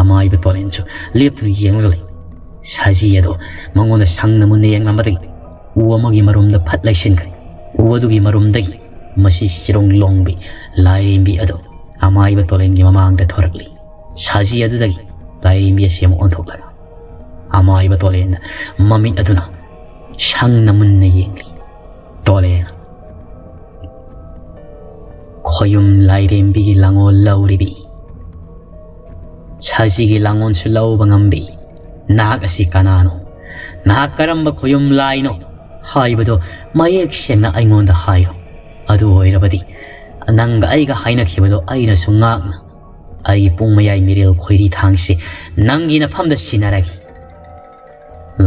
ꯑꯃꯥꯏꯕ ꯇꯣꯂꯦꯟꯁꯨ ꯂꯦꯞꯇꯨꯅ ꯌꯦꯡꯂꯒ ꯂꯩ꯫ ꯁꯖꯤ ꯑꯗꯣ ꯃꯉꯣꯟꯗ ꯁꯪꯅ ꯃꯨꯟꯅ ꯌꯦꯡꯂꯝꯕꯗꯒꯤ ꯎ ꯑꯃꯒꯤ ꯃꯔꯨꯝꯗ ꯐꯠ ꯂꯩꯁꯤꯟꯈ꯭ꯔꯦ꯫ ꯎ ꯑꯗꯨꯒꯤ ꯃꯔꯨꯝꯗꯒꯤ ꯃꯁꯤ ꯁꯤꯔꯣꯡ ꯂꯣꯡꯕꯤ ꯂꯥꯏꯔꯦꯝꯕꯤ ꯑꯗꯣ ꯑꯃꯥꯏꯕ ꯇꯣꯂꯦꯟꯒꯤ ꯃꯃꯥꯡꯗ ꯊꯣꯔꯛꯂꯤ꯫ ꯁꯖꯤ ꯑꯗꯨꯗꯒꯤ ꯂꯥꯏꯔꯦꯝꯕꯤ ꯑꯁꯤ ꯑꯃꯨꯛ ꯑꯣꯟꯊꯣꯛꯂꯒ ꯑꯃꯥꯏꯕ ꯇꯣꯂꯦꯟꯗ ꯃꯃꯤꯠ ꯑꯗꯨꯅ ꯁꯪꯅ ꯃꯨꯟꯅ ꯌꯦꯡꯂꯤ꯫ ꯇꯣꯂꯦꯟ, ꯈꯣꯌꯨꯝ ꯂꯥꯏꯔꯦꯝꯕꯤꯒꯤ ꯂꯥꯡꯑꯣꯜ ꯂꯧꯔꯤꯕꯤ ꯁꯖꯤꯒꯤ ꯂꯥꯡꯑꯣꯟꯁꯨ ꯂꯧꯕ ꯉꯝꯕꯤ꯫ ꯅꯍꯥꯛ ꯑꯁꯤ ꯀꯅꯥꯅꯣ? ꯅꯍꯥꯛ ꯀꯔꯝꯕ ꯈꯣꯌꯨꯝ ꯂꯥꯏꯅꯣ ꯍꯥꯏꯕꯗꯨ ꯃꯌꯦꯛ ꯁꯦꯡꯅ ꯑꯩꯉꯣꯟꯗ ꯍꯥꯏꯔꯣ꯫ ꯑꯗꯨ ꯑꯣꯏꯔꯕꯗꯤ ꯅꯪꯒ ꯑꯩꯒ ꯍꯥꯏꯅꯈꯤꯕꯗꯣ ꯑꯩꯅꯁꯨ ꯉꯥꯛꯅ ꯑꯩꯒꯤ ꯄꯨꯡ ꯃꯌꯥꯏ ꯃꯤꯔꯦꯜ ꯈꯣꯏꯔꯤ ꯊꯥꯡꯁꯤ ꯅꯪꯒꯤ ꯅꯐꯝꯗ ꯁꯤꯟꯅꯔꯒꯦ꯫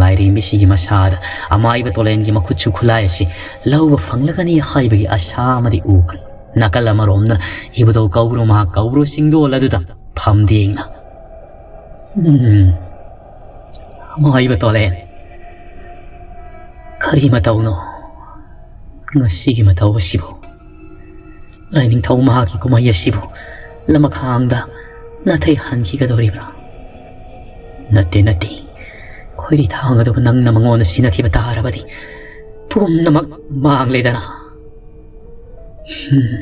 ꯂꯥꯏꯔꯦꯝꯕꯤꯁꯤꯒꯤ ꯃꯁꯥꯗ ꯑꯃꯥꯏꯕ ꯇꯣꯂꯦꯟꯒꯤ ꯃꯈꯨꯠꯁꯨ ꯈꯨꯠꯂꯥꯏ ꯑꯁꯤ ꯂꯧꯕ ꯐꯪꯂꯒꯅꯤ ꯍꯥꯏꯕꯒꯤ ꯑꯁꯥ ꯑꯃꯗꯤ ꯎꯈ꯭ꯔꯦ꯫ ꯅꯥꯀꯜ ꯑꯃꯔꯣꯝꯗꯅ ꯏꯕꯨꯙꯧ ꯀꯧꯕ꯭ꯔꯨ ꯃꯍꯥꯛ ꯀꯧꯕ꯭ꯔꯨ ꯆꯤꯡꯗꯣꯜ ꯑꯗꯨꯗ ꯐꯝꯗꯦꯡꯅ, "ꯎꯝ, ꯑꯃꯥꯏꯕ ꯇꯣꯂꯦꯟ, ꯀꯔꯤ ꯃꯇꯧꯅꯣ ꯉꯁꯤꯒꯤ ꯃꯇꯧ ꯑꯁꯤꯕꯨ? ꯂꯥꯏꯅꯤꯡꯊꯧ ꯃꯍꯥꯛꯀꯤ ꯀꯨꯝꯍꯩ ꯑꯁꯤꯕꯨ ꯂꯃꯈꯥꯡꯗ ꯅꯥꯊꯩ ꯍꯟꯈꯤꯒꯗꯧꯔꯤꯕ꯭ꯔꯥ? ꯅꯠꯇꯦ, ꯅꯠꯇꯦ, ꯈꯣꯏꯔꯤ ꯊꯥꯡ ꯑꯗꯨꯕꯨ ꯅꯪꯅ ꯃꯉꯣꯟꯗ ꯁꯤꯟꯅꯈꯤꯕ ꯇꯥꯔꯕꯗꯤ ꯄꯨꯝꯅꯃꯛ ꯃꯥꯡꯂꯦꯗꯅ꯫ ꯍꯝ,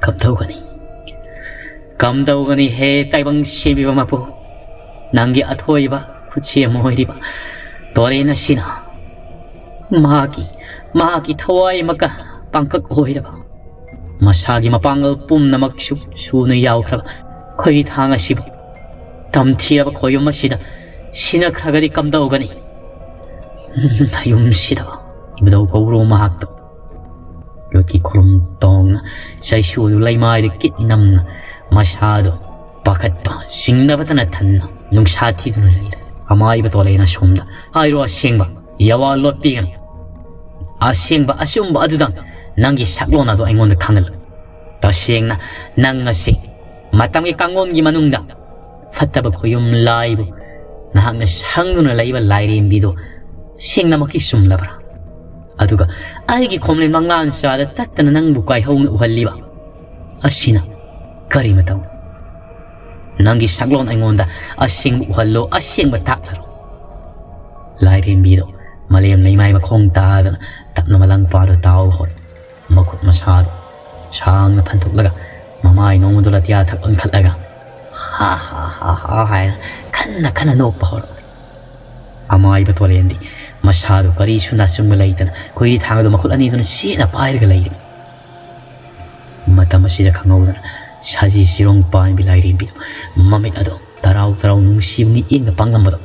ꯀꯝꯗꯧꯒꯅꯤ? ꯀꯝꯗꯧꯒꯅꯤ ꯍꯦ ꯇꯥꯏꯕꯪ ꯁꯤꯕꯤꯕ ꯃꯄꯨ? ꯅꯪꯒꯤ ꯑꯊꯣꯏꯕ ꯈꯨꯠꯁꯦꯝ ꯑꯣꯏꯔꯤꯕ ꯇꯣꯔꯦꯟ ꯑꯁꯤꯅ ꯃꯍꯥꯛꯀꯤ, ꯃꯍꯥꯛꯀꯤ ꯊꯋꯥꯏꯃꯛꯀ ꯄꯥꯡꯀꯛ ꯑꯣꯏꯔꯕ, ꯃꯁꯥꯒꯤ ꯃꯄꯥꯡꯒꯜ ꯄꯨꯝꯅꯃꯛꯁꯨ ꯁꯨꯅ ꯌꯥꯎꯈ꯭ꯔꯕ ꯈꯣꯏꯔꯤ ꯊꯥꯡ ꯑꯁꯤꯕꯨ ꯇꯝꯊꯤꯔꯕ ꯈꯣꯌꯨꯝ ꯑꯁꯤꯗ ꯁꯤꯟꯅꯈ꯭ꯔꯒꯗꯤ ꯀꯝꯗꯧꯒꯅꯤ? ꯅꯌꯨꯝꯁꯤꯗ ꯏꯕꯨꯙꯧ ꯀꯧꯕ꯭ꯔꯨ ꯃꯍꯥꯛꯇ ꯌꯣꯠꯀꯤ ꯈꯨꯔꯨꯝ ꯇꯣꯡꯅ ꯆꯩꯁꯨ ꯑꯗꯨ ꯂꯩꯃꯥꯏꯗ ꯀꯤꯠ ꯅꯝꯅ ꯃꯁꯥꯗꯣ ꯄꯥꯈꯠꯄ ꯆꯤꯡꯅꯕꯇꯅ ꯊꯟꯅ ꯅꯨꯡꯁꯥ ꯊꯤꯗꯨꯅ ꯂꯩꯔꯦ꯫ ꯑꯃꯥꯏꯕ ꯇꯣꯂꯦꯟ ꯑꯁꯣꯝꯗ, "ꯍꯥꯏꯔꯣ ꯑꯁꯦꯡꯕ, ꯌꯥꯋꯥ ꯂꯣꯠꯄꯤꯒꯅꯨ꯫ ꯑꯁꯦꯡꯕ ꯑꯆꯨꯝꯕ ꯑꯗꯨꯗꯪ ꯅꯪꯒꯤ ꯁꯛꯂꯣꯟ ꯑꯗꯨ ꯑꯩꯉꯣꯟꯗ ꯈꯪꯍꯜꯂꯨ꯫ ꯇꯁꯦꯡꯅ ꯅꯪ ꯑꯁꯤ ꯃꯇꯝꯒꯤ ꯀꯥꯡꯂꯣꯟꯒꯤ ꯃꯅꯨꯡꯗ ꯐꯠꯇꯕ ꯈꯣꯌꯨꯝ ꯂꯥꯏꯕꯨ ꯅꯍꯥꯛꯅ ꯁꯪꯗꯨꯅ ꯂꯩꯕ ꯂꯥꯏꯔꯦꯝꯕꯤꯗꯨ ꯁꯦꯡꯅꯃꯛꯀꯤ ꯆꯨꯝꯂꯕ꯭ꯔꯥ? ꯑꯗꯨꯒ ꯑꯩꯒꯤ ꯈꯣꯝꯂꯦꯟ ꯃꯪꯂꯥꯟ ꯆꯥꯗ ꯇꯠꯇꯅ ꯅꯪꯕꯨ ꯀꯥꯏꯍꯧꯅ ꯎꯍꯜꯂꯤꯕ ꯑꯁꯤꯅ ꯀꯔꯤ ꯃꯇꯧ? ꯅꯪꯒꯤ ꯁꯛꯂꯣꯟ ꯑꯩꯉꯣꯟꯗ ꯑꯁꯦꯡꯕ ꯎꯍꯜꯂꯣ, ꯑꯁꯦꯡꯕ ꯇꯥꯛꯂꯔꯣ?" ꯂꯥꯏꯔꯦꯝꯕꯤꯗꯣ ꯃꯂꯦꯝ ꯂꯩꯃꯥꯏ ꯃꯈꯣꯡ ꯇꯥꯗꯅ ꯇꯞꯅ ꯃꯂꯪ ꯄꯥꯗꯨ ꯇꯥꯎꯕ ꯍꯧꯔꯦ꯫ ꯃꯈꯨꯠ ꯃꯁꯥꯗꯣ ꯁꯥꯡꯅ ꯐꯟꯗꯣꯛꯂꯒ ꯃꯃꯥꯏ ꯅꯣꯡꯃꯗꯨ ꯂꯇꯤꯌꯥ ꯊꯛ ꯑꯣꯟꯈꯠꯂꯒ ꯍꯥ ꯍꯥ ꯍꯥ ꯍꯥ ꯍꯥꯏꯅ ꯈꯟꯅ ꯈꯟꯅ ꯅꯣꯛꯄ ꯍꯧꯔꯛꯂꯦ꯫ ꯑꯃꯥꯏꯕ ꯇꯣꯂꯦꯟꯗꯤ ꯃꯁꯥꯗꯣ ꯀꯔꯤꯁꯨ ꯅꯥꯆꯨꯡꯕ ꯂꯩꯇꯅ ꯈꯣꯏꯔꯤ ꯊꯥꯡ ꯑꯗꯨ ꯃꯈꯨꯠ ꯑꯅꯤꯗꯨꯅ ꯆꯦꯠꯅ ꯄꯥꯏꯔꯒ ꯂꯩꯔꯤ꯫ ꯃꯇꯝ ꯑꯁꯤꯗ ꯈꯪꯍꯧꯗꯅ ꯁꯖꯤ ꯁꯤꯔꯣꯡ ꯄꯥꯟꯕꯤ ꯂꯥꯏꯔꯦꯝꯕꯤꯗꯨ ꯃꯃꯤꯠ ꯑꯗꯨ ꯇꯔꯥꯎ ꯇꯔꯥꯎ ꯅꯨꯡꯁꯤꯕ ꯃꯤꯠꯌꯦꯡꯗ ꯄꯥꯡꯂꯝꯕꯗꯣ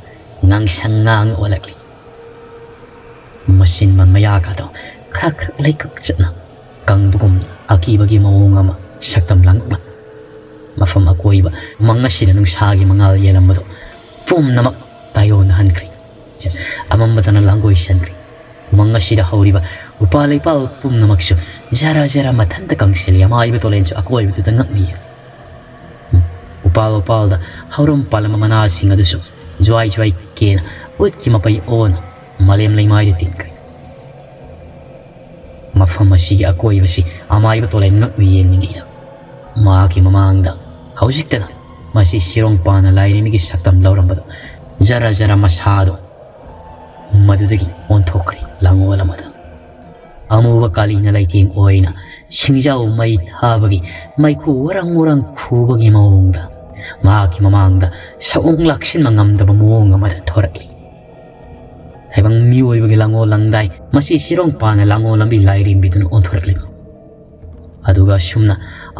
ꯉꯥꯡꯁꯪ ꯉꯥꯡ ꯑꯣꯜꯂꯛꯂꯤ꯫ ꯃꯁꯤꯟ ꯃꯌꯥꯒꯗꯣ ꯈ꯭ꯔꯛ ꯈ꯭ꯔꯛ ꯂꯩꯀꯛ ꯆꯠꯅ ꯀꯪꯕꯒꯨꯝ ꯑꯀꯤꯕꯒꯤ ꯃꯑꯣꯡ ꯑꯃ ꯁꯛꯇꯝ ꯂꯥꯡꯂꯛꯅ ꯃꯐꯝ ꯑꯀꯣꯏꯕ ꯃꯪ ꯑꯁꯤꯗ ꯅꯨꯡꯁꯥꯒꯤ ꯃꯉꯥꯜ ꯌꯦꯜꯂꯝꯕꯗꯣ ꯄꯨꯝꯅꯃꯛ ꯇꯥꯏꯑꯣꯟꯅꯍꯟꯈ꯭ꯔꯦ꯫ ꯑꯃꯝꯕꯗꯅ ꯂꯥꯡꯒꯣꯏꯁꯟꯈ꯭ꯔꯦ꯫ ꯎꯃꯪ ꯑꯁꯤꯗ ꯍꯧꯔꯤꯕ ꯎꯄꯥꯜ ꯂꯩꯄꯥꯜ ꯄꯨꯝꯅꯃꯛꯁꯨ ꯖꯔ ꯖꯔ ꯃꯊꯟꯇ ꯀꯪꯁꯤꯜꯂꯤ꯫ ꯑꯃꯥꯏꯕ ꯇꯣꯂꯦꯟꯁꯨ ꯑꯀꯣꯏꯕꯗꯨꯗ ꯉꯛꯅꯤꯌꯦ꯫ ꯎꯄꯥꯜ ꯋꯥꯄꯥꯜꯗ ꯍꯧꯔꯝ ꯄꯥꯜꯂꯝꯕ ꯃꯅꯥꯁꯤꯡ ꯑꯗꯨꯁꯨ ꯖ꯭ꯋꯥꯏ ꯖ꯭ꯋꯥꯏ ꯀꯦꯅ ꯎꯠꯀꯤ ꯃꯄꯩ ꯑꯣꯟꯅ ꯃꯥꯂꯦꯝ ꯂꯩꯃꯥꯏꯗ ꯇꯤꯟꯈ꯭ꯔꯦ꯫ ꯃꯐꯝ ꯑꯁꯤꯒꯤ ꯑꯀꯣꯏꯕꯁꯤ ꯑꯃꯥꯏꯕ ꯇꯣꯂꯦꯟ ꯉꯛꯅ ꯌꯦꯡꯂꯤꯉꯩꯗ ꯃꯍꯥꯛꯀꯤ ꯃꯃꯥꯡꯗ ꯍꯧꯖꯤꯛꯇꯗ ꯃꯁꯤ ꯁꯤꯔꯣꯡ ꯄꯥꯟꯅ ꯂꯥꯏꯔꯦꯝꯕꯤꯒꯤ ꯁꯛꯇꯝ ꯂꯧꯔꯝꯕꯗꯣ ꯖꯔ ꯖꯔ ꯃꯁꯥꯗꯣ ꯃꯗꯨꯗꯒꯤ ꯑꯣꯟꯊꯣꯛꯈ꯭ꯔꯦ ꯂꯥꯡꯑꯣꯜ ꯑꯃꯗ꯫ ꯑꯃꯨꯕ ꯀꯥꯂꯤꯅ ꯂꯩꯇꯦꯡ ꯑꯣꯏꯅ ꯁꯤꯡꯖꯥꯎ ꯃꯩ ꯊꯥꯕꯒꯤ ꯃꯩꯈꯨ ꯋꯥꯔꯪ ꯋꯥꯔꯪ ꯈꯨꯕꯒꯤ ꯃꯑꯣꯡꯗ ꯃꯍꯥꯛꯀꯤ ꯃꯃꯥꯡꯗ ꯁꯛꯑꯣꯡ ꯂꯥꯛꯁꯤꯟꯕ ꯉꯝꯗꯕ ꯃꯑꯣꯡ ꯑꯃꯗ ꯊꯣꯔꯛꯂꯤ꯫ ꯇꯥꯏꯕꯪ ꯃꯤꯑꯣꯏꯕꯒꯤ ꯂꯥꯡꯑꯣꯜ ꯂꯥꯡꯗꯥꯏ ꯃꯁꯤ ꯁꯤꯔꯣꯡ ꯄꯥꯟꯅ ꯂꯥꯡꯑꯣꯜ ꯂꯝꯕꯤ ꯂꯥꯏꯔꯦꯝꯕꯤꯗꯨꯅ ꯑꯣꯟꯊꯣꯔꯛꯂꯤꯕ꯫ ꯑꯗꯨꯒ ꯑꯁꯨꯝꯅ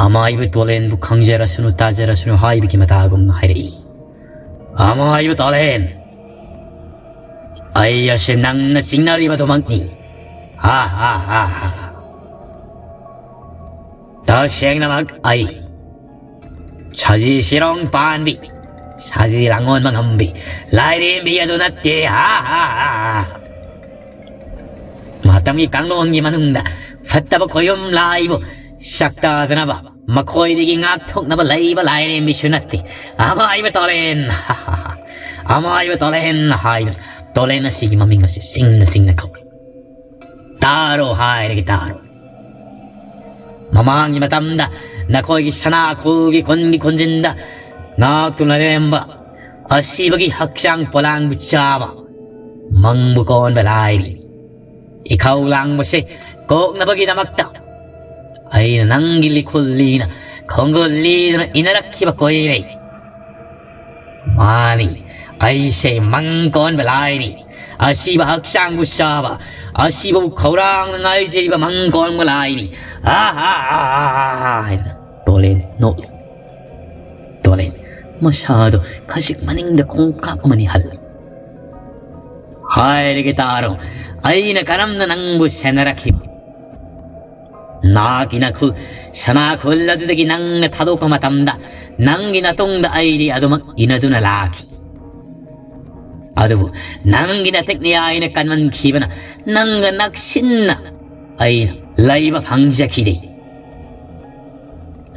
ꯑꯃꯥꯏꯕ ꯇꯣꯂꯦꯟꯕꯨ ꯈꯪꯖꯔꯁꯅꯨ ꯇꯥꯖꯔꯁꯅꯨ ꯍꯥꯏꯕꯒꯤ ꯃꯇꯥꯒꯨꯝꯅ ꯍꯥꯏꯔꯛꯏ꯫ ꯑꯃꯥꯏꯕ ꯇꯣꯂꯦꯟ! ꯑꯩ ꯑꯁꯤ ꯅꯪꯅ ꯆꯤꯡꯅꯔꯤꯕꯗꯨꯃꯛꯅꯤ꯫ ꯍꯥ ꯍꯥ ꯍꯥ ꯍꯥ꯫ ꯇꯁꯦꯡꯅꯃꯛ ꯑꯩ ꯁꯖꯤ ꯁꯤꯔꯣꯡ ꯄꯥꯟꯕꯤ, ꯁꯖꯤ ꯂꯥꯡꯑꯣꯟꯕ ꯉꯝꯕꯤ, ꯂꯥꯏꯔꯦꯝꯕꯤ ꯑꯗꯨ ꯅꯠꯇꯦ꯫ ꯍꯥ ꯍꯥ ꯍꯥ ꯍꯥ꯫ ꯃꯇꯝꯒꯤ ꯀꯥꯡꯂꯣꯟꯒꯤ ꯃꯅꯨꯡꯗ ꯐꯠꯇꯕ ꯈꯣꯌꯨꯝ ꯂꯥꯏꯕꯨ ꯁꯛꯇꯗꯅꯕ ꯃꯈꯣꯏꯗꯒꯤ ꯉꯥꯛꯊꯣꯛꯅꯕ ꯂꯩꯕ ꯂꯥꯏꯔꯦꯝꯕꯤꯁꯨ ꯅꯠꯇꯦ꯫ ꯑꯃꯥꯏꯕ ꯇꯣꯂꯦꯟ! ꯍꯥ ꯍꯥ ꯍꯥ꯫ ꯑꯃꯥꯏꯕ ꯇꯣꯂꯦꯟ ꯍꯥꯏꯗꯨꯅ ꯇꯣꯂꯦꯟ ꯑꯁꯤꯒꯤ ꯃꯃꯤꯡ ꯑꯁꯤ ꯆꯤꯡꯅ ꯆꯤꯡꯅ ꯀꯧꯏ꯫ ꯇꯥꯔꯣ ꯍꯥꯏꯔꯒꯦ ꯇꯥꯔꯣ꯫ ꯃꯃꯥꯡꯒꯤ ꯃꯇꯝꯗ ꯅꯈꯣꯏꯒꯤ ꯁꯅꯥꯈꯣꯜꯒꯤ ꯈꯨꯟꯒꯤ ꯈꯨꯟꯖꯤꯟꯗ ꯉꯥꯛꯇꯨꯅ ꯂꯩꯔꯝꯕ ꯑꯁꯤꯕꯒꯤ ꯍꯛꯆꯥꯡ ꯄꯣꯂꯥꯡꯕꯨ ꯆꯥꯕ ꯃꯪꯕꯨ ꯀꯣꯟꯕ ꯂꯥꯏꯔꯤ꯫ ꯏꯈꯧ ꯂꯥꯡꯕꯁꯦ ꯀꯣꯛꯅꯕꯒꯤꯗꯃꯛꯇ ꯑꯩꯅ ꯅꯪꯒꯤ ꯂꯤꯈꯨꯜ ꯂꯤꯅ ꯈꯣꯡꯒꯨꯜ ꯂꯤꯗꯨꯅ ꯏꯟꯅꯔꯛꯈꯤꯕ ꯀꯣꯏꯔꯦ꯫ ꯃꯥꯅꯤ, ꯑꯩꯁꯦ ꯃꯪ ꯀꯣꯟꯕ ꯂꯥꯏꯅꯤ꯫ ꯑꯁꯤꯕ ꯍꯛꯆꯥꯡꯕꯨ ꯆꯥꯕ, ꯑꯁꯤꯕꯕꯨ ꯈꯧꯔꯥꯡꯅ ꯉꯥꯏꯖꯔꯤꯕ ꯃꯪ ꯀꯣꯟꯕ ꯂꯥꯏꯅꯤ꯫ ꯑꯥ, ꯑꯥ, ꯑꯥ, ꯑꯥ, ꯑꯥ, ꯍꯥꯏꯅ ꯇꯣꯂꯦꯟ ꯅꯣꯛꯂꯤ꯫ ꯇꯣꯂꯦꯟ, ꯃꯁꯥꯗꯣ ꯈꯖꯤꯛ ꯃꯅꯤꯡꯗ ꯈꯣꯡꯀꯥꯞ ꯑꯃꯅꯤ ꯍꯜꯂꯦ꯫ "ꯍꯥꯏꯔꯒꯦ ꯇꯥꯔꯣ, ꯑꯩꯅ ꯀꯔꯝꯅ ꯅꯪꯕꯨ ꯁꯦꯟꯅꯔꯛꯈꯤꯕ꯫ ꯅꯍꯥꯛꯀꯤ ꯅꯈꯨꯜ, ꯁꯅꯥ ꯈꯨꯜ ꯑꯗꯨꯗꯒꯤ ꯅꯪꯅ ꯊꯥꯗꯣꯛꯄ ꯃꯇꯝꯗ, ꯅꯪꯒꯤ ꯅꯇꯨꯡꯗ ꯑꯩꯗꯤ ꯑꯗꯨꯃꯛ ꯏꯟꯅꯗꯨꯅ ꯂꯥꯛꯈꯤ꯫ ꯑꯗꯨꯕꯨ ꯅꯪꯒꯤ ꯅꯇꯦꯛ ꯅꯌꯥꯏꯅ ꯀꯟꯃꯟꯈꯤꯕꯅ ꯅꯪꯒ ꯅꯛꯁꯤꯟꯅ ꯑꯩꯅ ꯂꯩꯕ ꯐꯪꯖꯈꯤꯗꯦ꯫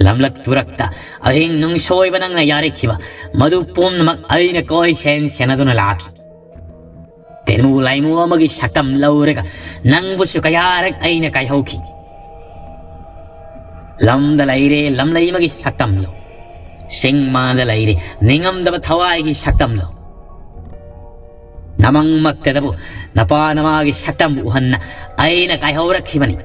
ꯂꯝꯂꯛ ꯇꯨꯔꯛꯇ ꯑꯍꯤꯡ ꯅꯨꯡꯁꯣꯏꯕ ꯅꯪꯅ ꯌꯥꯔꯛꯈꯤꯕ, ꯃꯗꯨ ꯄꯨꯝꯅꯃꯛ ꯑꯩꯅ ꯀꯣꯏ ꯁꯦꯟ ꯁꯦꯟꯅꯗꯨꯅ ꯂꯥꯛꯈꯤ꯫ ꯇꯦꯅꯨ ꯂꯥꯏꯃꯨ ꯑꯃꯒꯤ ꯁꯛꯇꯝ ꯂꯧꯔꯒ ꯅꯪꯕꯨꯁꯨ ꯀꯌꯥꯔꯛ ꯑꯩꯅ ꯀꯥꯏꯍꯧꯈꯤ꯫ ꯂꯝꯗ ꯂꯩꯔꯦ ꯂꯝꯂꯩꯃꯒꯤ ꯁꯛꯇꯝ ꯂꯧ, ꯆꯤꯡ ꯃꯥꯟꯗ ꯂꯩꯔꯦ ꯅꯤꯡꯉꯝꯗꯕ ꯊꯋꯥꯏꯒꯤ ꯁꯛꯇꯝ ꯂꯧ꯫ ꯅꯃꯪꯃꯛꯇꯗꯕꯨ ꯅꯄꯥ ꯅꯃꯥꯒꯤ ꯁꯛꯇꯝꯕꯨ ꯎꯍꯟꯅ ꯑꯩꯅ ꯀꯥꯏꯍꯧꯔꯛꯈꯤꯕꯅꯤ꯫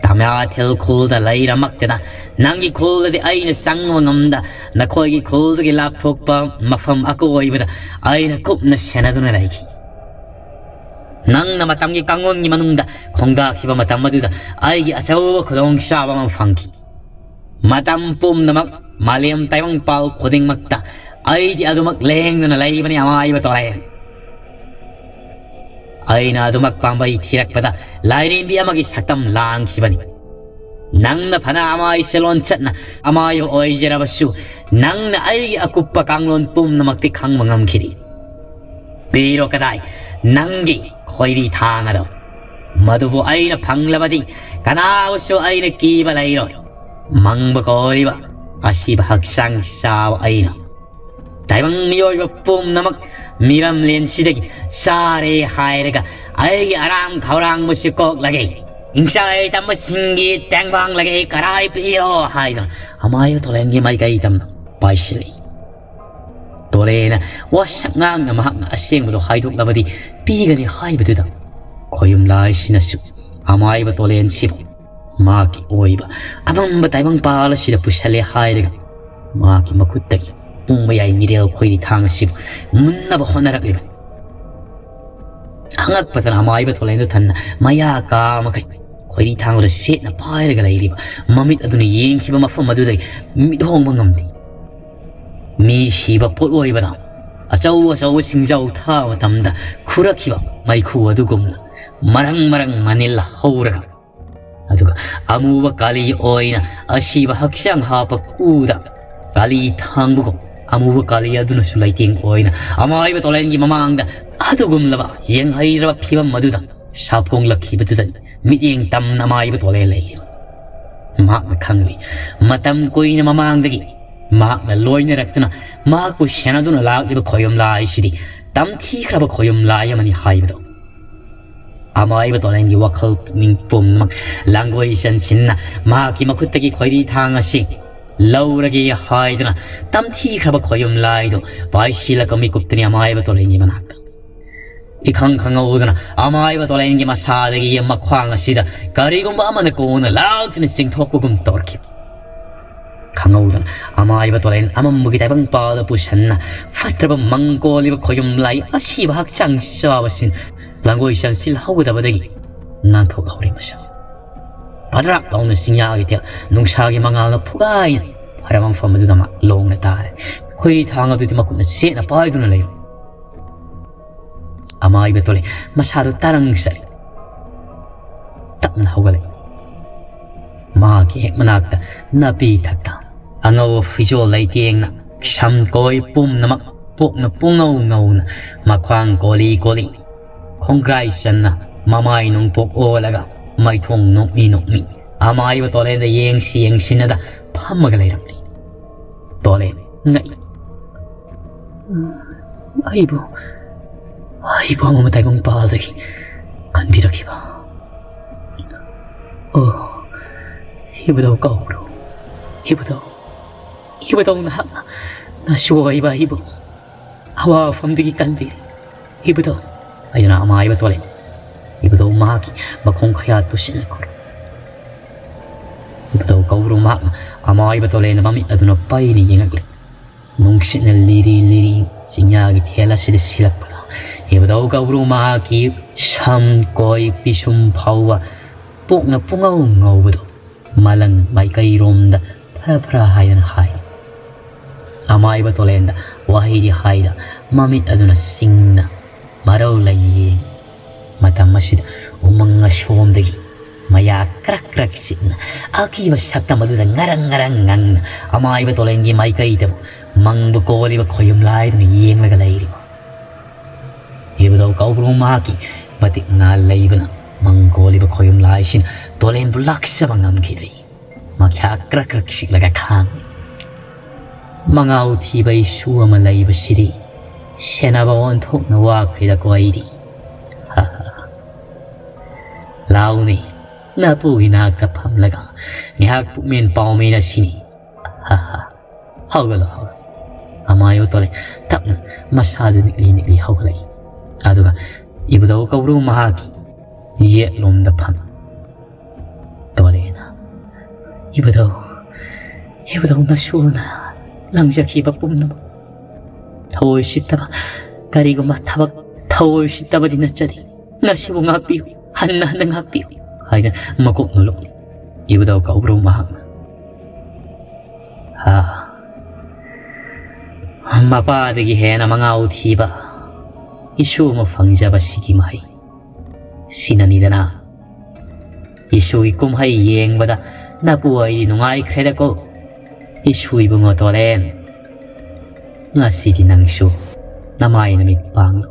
ꯇꯃꯥꯊꯤꯜ ꯈꯨꯜꯗ ꯂꯩꯔꯃꯛꯇꯗ ꯅꯪꯒꯤ ꯈꯨꯜꯗꯗꯤ ꯑꯩꯅ ꯆꯪꯕ ꯉꯝꯗ, ꯅꯈꯣꯏꯒꯤ ꯈꯨꯜꯗꯒꯤ ꯂꯥꯞꯊꯣꯛꯄ ꯃꯐꯝ ꯑꯀꯣꯏꯕꯗ ꯑꯩꯅ ꯀꯨꯞꯅ ꯁꯦꯟꯅꯗꯨꯅ ꯂꯩꯈꯤ꯫ ꯅꯪꯅ ꯃꯇꯝꯒꯤ ꯀꯥꯡꯂꯣꯟꯒꯤ ꯃꯅꯨꯡꯗ ꯈꯣꯡꯗꯥꯈꯤꯕ ꯃꯇꯝ ꯑꯗꯨꯗ ꯑꯩꯒꯤ ꯑꯆꯧꯕ ꯈꯨꯗꯣꯡꯆꯥꯕ ꯑꯃ ꯐꯪꯈꯤ꯫ ꯃꯇꯝ ꯄꯨꯝꯅꯃꯛ ꯃꯥꯂꯦꯝ ꯇꯥꯏꯕꯪꯄꯥꯜ ꯈꯨꯗꯤꯡꯃꯛꯇ ꯑꯩꯗꯤ ꯑꯗꯨꯃꯛ ꯂꯦꯡꯗꯅ ꯂꯩꯕꯅꯤ, ꯑꯃꯥꯏꯕ ꯇꯣꯔꯦꯟ꯫ ꯑꯩꯅ ꯑꯗꯨꯃꯛ ꯄꯥꯝꯕꯩ ꯊꯤꯔꯛꯄꯗ ꯂꯥꯏꯔꯦꯝꯕꯤ ꯑꯃꯒꯤ ꯁꯛꯇꯝ ꯂꯥꯡꯈꯤꯕꯅꯤ꯫ ꯅꯪꯅ ꯐꯅ ꯑꯃꯥꯏꯁꯦ ꯂꯣꯟꯆꯠꯅ ꯑꯃꯥꯏꯕ ꯑꯣꯏꯖꯔꯕꯁꯨ, ꯅꯪꯅ ꯑꯩꯒꯤ ꯑꯀꯨꯞꯄ ꯀꯥꯡꯂꯣꯟ ꯄꯨꯝꯅꯃꯛꯇꯤ ꯈꯪꯕ ꯉꯝꯈꯤꯗꯦ꯫ ꯄꯤꯔꯣ ꯀꯗꯥꯏ ꯅꯪꯒꯤ ꯈꯣꯏꯔꯤ ꯊꯥꯡ ꯑꯗꯣ? ꯃꯗꯨꯕꯨ ꯑꯩꯅ ꯐꯪꯂꯕꯗꯤ ꯀꯅꯥꯕꯨꯁꯨ ꯑꯩꯅ ꯀꯤꯕ ꯂꯩꯔꯣꯏ꯫ ꯃꯪꯕ ꯀꯧꯔꯤꯕ ꯑꯁꯤꯕ ꯍꯛꯆꯥꯡ ꯆꯥꯕ ꯑꯩꯅ ꯇꯥꯏꯕꯪ ꯃꯤꯑꯣꯏꯕ ꯄꯨꯝꯅꯃꯛ ꯃꯤꯔꯝꯂꯦꯟꯁꯤꯗꯒꯤ ꯆꯥꯔꯦ ꯍꯥꯏꯔꯒ ꯑꯩꯒꯤ ꯑꯔꯥꯝ ꯈꯧꯔꯥꯡꯕꯁꯤ ꯀꯣꯛꯂꯒꯦ꯫ ꯏꯪꯆꯥꯏ ꯇꯝꯕꯁꯤꯡꯒꯤ ꯇꯦꯡꯕꯥꯡꯂꯒꯦ ꯀꯔꯥꯏ ꯄꯤꯔꯣ ꯍꯥꯏꯗꯨꯅ ꯑꯃꯥꯏꯕ ꯇꯣꯂꯦꯟꯒꯤ ꯃꯥꯏꯀꯩ ꯇꯝꯅ ꯄꯥꯏꯁꯤꯜꯂꯤ꯫ ꯇꯣꯔꯦꯅ ꯋꯥꯁꯛ ꯉꯥꯡꯅ ꯃꯍꯥꯛꯅ ꯑꯁꯦꯡꯕꯗꯣ ꯍꯥꯏꯗꯣꯛꯂꯕꯗꯤ ꯄꯤꯒꯅꯤ ꯍꯥꯏꯕꯗꯨꯗ ꯈꯣꯌꯨꯝ ꯂꯥꯏꯁꯤꯅꯁꯨ ꯑꯃꯥꯏꯕ ꯇꯣꯂꯦꯟꯁꯤꯕꯨ ꯃꯍꯥꯛꯀꯤ ꯑꯣꯏꯕ ꯑꯃꯝꯕ ꯇꯥꯏꯕꯪꯄꯥꯜ ꯑꯁꯤꯗ ꯄꯨꯁꯜꯂꯦ ꯍꯥꯏꯔꯒ ꯃꯍꯥꯛꯀꯤ ꯃꯈꯨꯠꯇꯒꯤ ꯄꯨꯡ ꯃꯌꯥꯏ ꯃꯤꯔꯦꯜ ꯈꯣꯏꯔꯤ ꯊꯥꯡ ꯑꯁꯤꯕꯨ ꯃꯨꯟꯅꯕ ꯍꯣꯠꯅꯔꯛꯂꯤꯕꯅꯤ꯫ ꯑꯉꯛꯄꯗꯅ ꯑꯃꯥꯏꯕ ꯊꯣꯂꯦꯟꯗꯨ ꯊꯟꯅ ꯃꯌꯥ ꯀꯥ ꯃꯈꯩ ꯈꯣꯏꯔꯤ ꯊꯥꯡꯗꯨꯗ ꯁꯦꯠꯅ ꯄꯥꯏꯔꯒ ꯂꯩꯔꯤꯕ ꯃꯃꯤꯠ ꯑꯗꯨꯅ ꯌꯦꯡꯈꯤꯕ ꯃꯐꯝ ꯑꯗꯨꯗꯒꯤ ꯃꯤꯠ ꯍꯣꯡꯕ ꯉꯝꯗꯦ꯫ ꯃꯤ ꯁꯤꯕ ꯄꯣꯠꯂꯣꯏꯕꯗ ꯑꯆꯧ ꯑꯆꯧꯕ ꯁꯤꯡꯖꯥꯎ ꯊꯥ ꯃꯇꯝꯗ ꯈꯨꯔꯛꯈꯤꯕ ꯃꯩꯈꯨ ꯑꯗꯨꯒꯨꯝꯅ ꯃꯔꯪ ꯃꯔꯪ ꯃꯅꯤꯜ ꯍꯧꯔꯒ, ꯑꯗꯨꯒ ꯑꯃꯨꯕ ꯀꯥꯂꯤ ꯑꯣꯏꯅ ꯑꯁꯤꯕ ꯍꯛꯆꯥꯡ ꯍꯥꯞꯄ ꯀꯨꯗ ꯀꯥꯂꯤ ꯊꯥꯡꯕꯒꯨꯝ, ꯑꯃꯨꯕ ꯀꯥꯂꯤ ꯑꯗꯨꯅꯁꯨ ꯂꯩꯇꯦꯡ ꯑꯣꯏꯅ ꯑꯃꯥꯏꯕ ꯇꯣꯂꯦꯟꯒꯤ ꯃꯃꯥꯡꯗ ꯑꯗꯨꯒꯨꯝꯂꯕ ꯌꯦꯡꯍꯩꯔꯕ ꯐꯤꯕꯝ ꯑꯗꯨꯗ ꯁꯥꯐꯣꯡꯂꯛꯈꯤꯕꯗꯨꯗꯅꯤ ꯃꯤꯠꯌꯦꯡ ꯇꯝꯅ ꯑꯃꯥꯏꯕ ꯇꯣꯂꯦꯟ ꯂꯩꯔꯤꯕ꯫ ꯃꯍꯥꯛꯅ ꯈꯪꯂꯤ, ꯃꯇꯝ ꯀꯨꯏꯅ ꯃꯃꯥꯡꯗꯒꯤ ꯃꯍꯥꯛꯅ ꯂꯣꯏꯅꯔꯛꯇꯨꯅ ꯃꯍꯥꯛꯄꯨ ꯁꯦꯟꯅꯗꯨꯅ ꯂꯥꯛꯂꯤꯕ ꯈꯣꯌꯨꯝ ꯂꯥꯏꯁꯤꯗꯤ ꯇꯝꯊꯤꯈ꯭ꯔꯕ ꯈꯣꯌꯨꯝ ꯂꯥꯏ ꯑꯃꯅꯤ ꯍꯥꯏꯕꯗꯣ꯫ ꯑꯃꯥꯏꯕ ꯇꯣꯂꯦꯟꯒꯤ ꯋꯥꯈꯜ ꯄꯨꯛꯅꯤꯡ ꯄꯨꯝꯅꯃꯛ ꯂꯥꯡꯒꯣꯏ ꯆꯟꯁꯤꯟꯅ ꯃꯍꯥꯛꯀꯤ ꯃꯈꯨꯠꯇꯒꯤ ꯈꯣꯏꯔꯤ ꯊꯥꯡ ꯑꯁꯤ ꯂꯧꯔꯒꯦ ꯍꯥꯏꯗꯨꯅ ꯇꯝꯊꯤꯈ꯭ꯔꯕ ꯈꯣꯌꯨꯝ ꯂꯥꯏꯗꯨ ꯄꯥꯏꯁꯤꯜꯂꯒ ꯃꯤꯀꯨꯞꯇꯅꯤ ꯑꯃꯥꯏꯕ ꯇꯣꯂꯦꯟꯒꯤ ꯃꯅꯥꯛꯇ꯫ ꯏꯈꯪ ꯈꯪꯍꯧꯗꯅ ꯑꯃꯥꯏꯕ ꯇꯣꯂꯦꯟꯒꯤ ꯃꯁꯥꯗꯒꯤ ꯃꯈ꯭ꯋꯥꯡ ꯑꯁꯤꯗ ꯀꯔꯤꯒꯨꯝꯕ ꯑꯃꯅ ꯀꯣꯟꯅ ꯂꯥꯎꯗꯨꯅ ꯆꯤꯡꯊꯣꯛꯄꯒꯨꯝ ꯇꯧꯔꯛꯈꯤ꯫ ꯈꯪꯍꯧꯗꯅ ꯑꯃꯥꯏꯕ ꯇꯣꯂꯦꯟ ꯑꯃꯝꯕꯒꯤ ꯇꯥꯏꯕꯪ ꯄꯥꯗ ꯄꯨꯁꯟꯅ ꯐꯠꯇ꯭ꯔꯕ ꯃꯪꯒꯣꯜꯂꯤꯕ ꯈꯣꯌꯨꯝ ꯂꯥꯏ ꯑꯁꯤꯕ ꯍꯛꯆꯥꯡ ꯆꯥꯕꯁꯤꯡ ꯂꯥꯡꯒꯣꯏ ꯆꯪꯁꯤꯜꯍꯧꯒꯗꯕꯗꯒꯤ ꯅꯥꯟꯊꯣꯛꯍꯧꯔꯦ ꯃꯁꯥ꯫ ꯄꯗ꯭ꯔꯥꯛ ꯂꯥꯎꯅ ꯆꯤꯡꯌꯥꯒꯤ ꯇꯦꯜ ꯅꯨꯡꯁꯥꯒꯤ ꯃꯉꯥꯜꯅ ꯐꯨꯒꯥꯏꯅ ꯐꯔꯕ ꯃꯐꯝ ꯑꯗꯨꯗ ꯃꯥ ꯂꯣꯡꯅ ꯇꯥꯔꯦ꯫ ꯈꯣꯏꯔꯤ ꯊꯥꯡ ꯑꯗꯨꯗꯤ ꯃꯈꯨꯠꯅ ꯆꯦꯠꯅ ꯄꯥꯏꯗꯨꯅ ꯂꯩꯔꯦ꯫ ꯑꯃꯥꯏꯕ ꯇꯣꯂꯦ ꯃꯁꯥꯗꯨ ꯇꯥꯔꯪ ꯆꯠꯂꯤ꯫ ꯇꯞꯅ ꯍꯧꯒꯠꯂꯛꯏ꯫ ꯃꯍꯥꯛꯀꯤ ꯍꯦꯛ ꯃꯅꯥꯛꯇ ꯅꯥꯄꯤ ꯊꯛꯇ ꯑꯉꯧꯕ ꯐꯤꯖꯣꯜ ꯂꯩꯇꯦꯡꯅ ꯁꯝ ꯀꯣꯏ ꯄꯨꯝꯅꯃꯛ ꯄꯣꯛꯅ ꯄꯨꯡꯉꯧ ꯉꯧꯅ ꯃꯈ꯭ꯋꯥꯡ ꯀꯣꯂꯤ ꯀꯣꯂꯤ ꯈꯣꯡꯒ꯭ꯔꯥꯏ ꯆꯟꯅ ꯃꯃꯥꯏ ꯅꯣꯡꯄꯣꯛ ꯑꯣꯜꯂꯒ ꯃꯥꯏꯊꯣꯡ ꯅꯣꯛꯃꯤ ꯅꯣꯛꯃꯤ ꯑꯃꯥꯏꯕ ꯇꯣꯂꯦꯟꯗ ꯌꯦꯡꯁꯤ ꯌꯦꯡꯁꯤꯟꯅꯗ ꯐꯝꯃꯒ ꯂꯩꯔꯝꯂꯤ꯫ ꯇꯣꯂꯦꯟ ꯉꯛꯏ꯫ ꯑꯩꯕꯨ ꯑꯩꯕꯨ ꯑꯃꯝꯕ ꯇꯥꯏꯕꯪ ꯄꯥꯜꯗꯒꯤ ꯀꯟꯕꯤꯔꯛꯈꯤꯕ꯫ ꯑꯣ, ꯏꯕꯨꯙꯧ ꯀꯧꯕ꯭ꯔꯣ? ꯏꯕꯨꯙꯧ, ꯏꯕꯨꯙꯧ ꯅꯍꯥꯛꯅ ꯅꯁꯨ ꯑꯣꯏꯕ ꯑꯩꯕꯨ ꯑꯋꯥ ꯃꯐꯝꯗꯒꯤ ꯀꯟꯕꯤꯔꯤ꯫ ꯏꯕꯨꯙꯧ, ꯍꯥꯏꯗꯨꯅ ꯑꯃꯥꯏꯕ ꯇꯣꯂꯦ꯫ ꯏꯕꯨꯙꯧ ꯃꯍꯥꯛꯀꯤ ꯃꯈꯣꯡ ꯈꯌꯥ ꯇꯨꯁꯤꯜꯂꯛꯈ꯭ꯔꯦ꯫ ꯏꯕꯨꯙꯧ ꯀꯧꯕ꯭ꯔꯨ ꯃꯍꯥꯛꯅ ꯑꯃꯥꯏꯕ ꯇꯣꯂꯦꯟꯅ ꯃꯃꯤꯠ ꯑꯗꯨꯅ ꯄꯩꯅ ꯌꯦꯡꯉꯛꯂꯦ꯫ ꯅꯨꯡꯁꯤꯠꯅ ꯂꯤꯔꯤ ꯂꯤꯔꯤ ꯆꯤꯡꯌꯥꯒꯤ ꯊꯦꯜ ꯑꯁꯤꯗ ꯁꯤꯜꯂꯛꯄꯗ ꯏꯕꯨꯙꯧ ꯀꯧꯕ꯭ꯔꯨ ꯃꯍꯥꯛꯀꯤ ꯁꯝ ꯀꯣꯏ ꯄꯤꯁꯨꯝ ꯐꯥꯎꯕ ꯄꯣꯛꯅ ꯄꯨꯡꯉꯧ ꯉꯧꯕꯗꯨ ꯃꯥꯂꯪ ꯃꯥꯏꯀꯩꯔꯣꯝꯗ ꯐꯔ ꯐꯔ ꯍꯥꯏꯗꯅ ꯍꯥꯏ꯫ ꯑꯃꯥꯏꯕ ꯇꯣꯂꯦꯟꯗ ꯋꯥꯍꯩꯗꯤ ꯍꯥꯏꯗ, ꯃꯃꯤꯠ ꯑꯗꯨꯅ ꯁꯤꯡꯅ ꯃꯔꯧ ꯂꯩꯌꯦ꯫ ꯃꯇꯝ ꯑꯁꯤꯗ ꯎꯃꯪ ꯑꯁꯣꯝꯗꯒꯤ ꯃꯌꯥ ꯀ꯭ꯔꯛ ꯀ꯭ꯔꯛ ꯆꯤꯛꯅ, ꯑꯀꯤꯕ ꯁꯛꯇꯝ ꯑꯗꯨꯗ ꯉꯔꯪ ꯉꯔꯪ ꯉꯪꯅ ꯑꯃꯥꯏꯕ ꯇꯣꯂꯦꯟꯒꯤ ꯃꯥꯏꯀꯩꯗꯕꯨ ꯃꯪꯕ ꯀꯣꯜꯂꯤꯕ ꯈꯣꯌꯨꯝ ꯂꯥꯏꯗꯨꯅ ꯌꯦꯡꯂꯒ ꯂꯩꯔꯤꯕ ꯏꯕꯨꯙꯧ ꯀꯧꯕ꯭ꯔꯨ ꯃꯍꯥꯛꯀꯤ ꯃꯇꯤꯛ ꯉꯥ ꯂꯩꯕꯅ ꯃꯪ ꯀꯣꯜꯂꯤꯕ ꯈꯣꯌꯨꯝ ꯂꯥꯏꯁꯤꯅ ꯇꯣꯂꯦꯟꯕꯨ ꯂꯥꯛꯆꯕ ꯉꯝꯈꯤꯗ꯭ꯔꯤ꯫ ꯃꯈ꯭ꯌꯥ ꯀ꯭ꯔꯛ ꯀ꯭ꯔꯛ ꯁꯤꯛꯂꯒ ꯈꯥꯡꯏ꯫ ꯃꯉꯥꯎ ꯊꯤꯕ ꯏꯁꯨ ꯑꯃ ꯂꯩꯕꯁꯤꯗꯤ ꯁꯦꯟꯅꯕ ꯑꯣꯟꯊꯣꯛꯅ ꯋꯥꯈ꯭ꯔꯦꯗꯀꯣ ꯑꯩꯗꯤ꯫ ꯍꯥ ꯍꯥ꯫ ꯂꯥꯎꯅꯦ, ꯅꯄꯨꯒꯤ ꯅꯥꯛꯇ ꯐꯝꯂꯒ ꯉꯥꯏꯍꯥꯛ ꯄꯨꯛꯃꯦꯟ ꯄꯥꯎꯃꯦꯟ ꯑꯁꯤꯅꯤ꯫ ꯍꯥ ꯍꯥ꯫ ꯍꯧꯒꯠꯂꯣ, ꯍꯧꯒꯠꯂꯣ꯫ ꯑꯃꯥꯏ ꯑꯣꯇꯣꯂꯦ ꯇꯞꯅ ꯃꯁꯥꯗꯨ ꯅꯤꯛꯂꯤ ꯅꯤꯛꯂꯤ ꯍꯧꯒꯠꯂꯛꯏ꯫ ꯑꯗꯨꯒ ꯏꯕꯨꯙꯧ ꯀꯧꯕ꯭ꯔꯨ ꯃꯍꯥꯛꯀꯤ ꯌꯦꯠꯂꯣꯝꯗ ꯐꯝꯃꯤ꯫ ꯇꯣꯂꯦꯅ, "ꯏꯕꯨꯙꯧ, ꯏꯕꯨꯙꯧ ꯅꯁꯨꯅ ꯂꯪꯖꯈꯤꯕ ꯄꯨꯝꯅꯃꯛ ꯊꯑꯣꯏ ꯎꯁꯤꯠꯇꯕ, ꯀꯔꯤꯒꯨꯝꯕ ꯊꯕꯛ ꯊꯑꯣꯏ ꯎꯁꯤꯠꯇꯕꯗꯤ ꯅꯠꯆꯗꯦ꯫ ꯅꯁꯤꯕꯨ ꯉꯥꯛꯄꯤꯌꯨ, ꯍꯟꯅ ꯍꯟꯅ ꯉꯥꯛꯄꯤꯌꯨ" ꯍꯥꯏꯅ ꯃꯀꯣꯛ ꯅꯣꯜꯂꯛꯂꯤ꯫ ꯏꯕꯨꯙꯧ ꯀꯧꯕ꯭ꯔꯨ ꯃꯍꯥꯛꯅ, "ꯍꯥ, ꯃꯄꯥꯗꯒꯤ ꯍꯦꯟꯅ ꯃꯉꯥꯎ ꯊꯤꯕ ꯏꯁꯨ ꯑꯃ ꯐꯪꯖꯕꯁꯤꯒꯤ ꯃꯍꯩ ꯁꯤꯅꯅꯤꯗꯅ꯫ ꯏꯁꯨꯒꯤ ꯀꯨꯝꯍꯩ ꯌꯦꯡꯕꯗ ꯅꯄꯨ ꯑꯩꯗꯤ ꯅꯨꯡꯉꯥꯏꯈ꯭ꯔꯦꯗꯀꯣ꯫ ꯏꯁꯨ ꯏꯕꯨꯡꯉꯣ ꯇꯣꯂꯦꯟ, ꯉꯁꯤꯗꯤ ꯅꯪꯁꯨ ꯅꯃꯥꯏ ꯅꯃꯤꯠ ꯄꯥꯡꯂꯣ꯫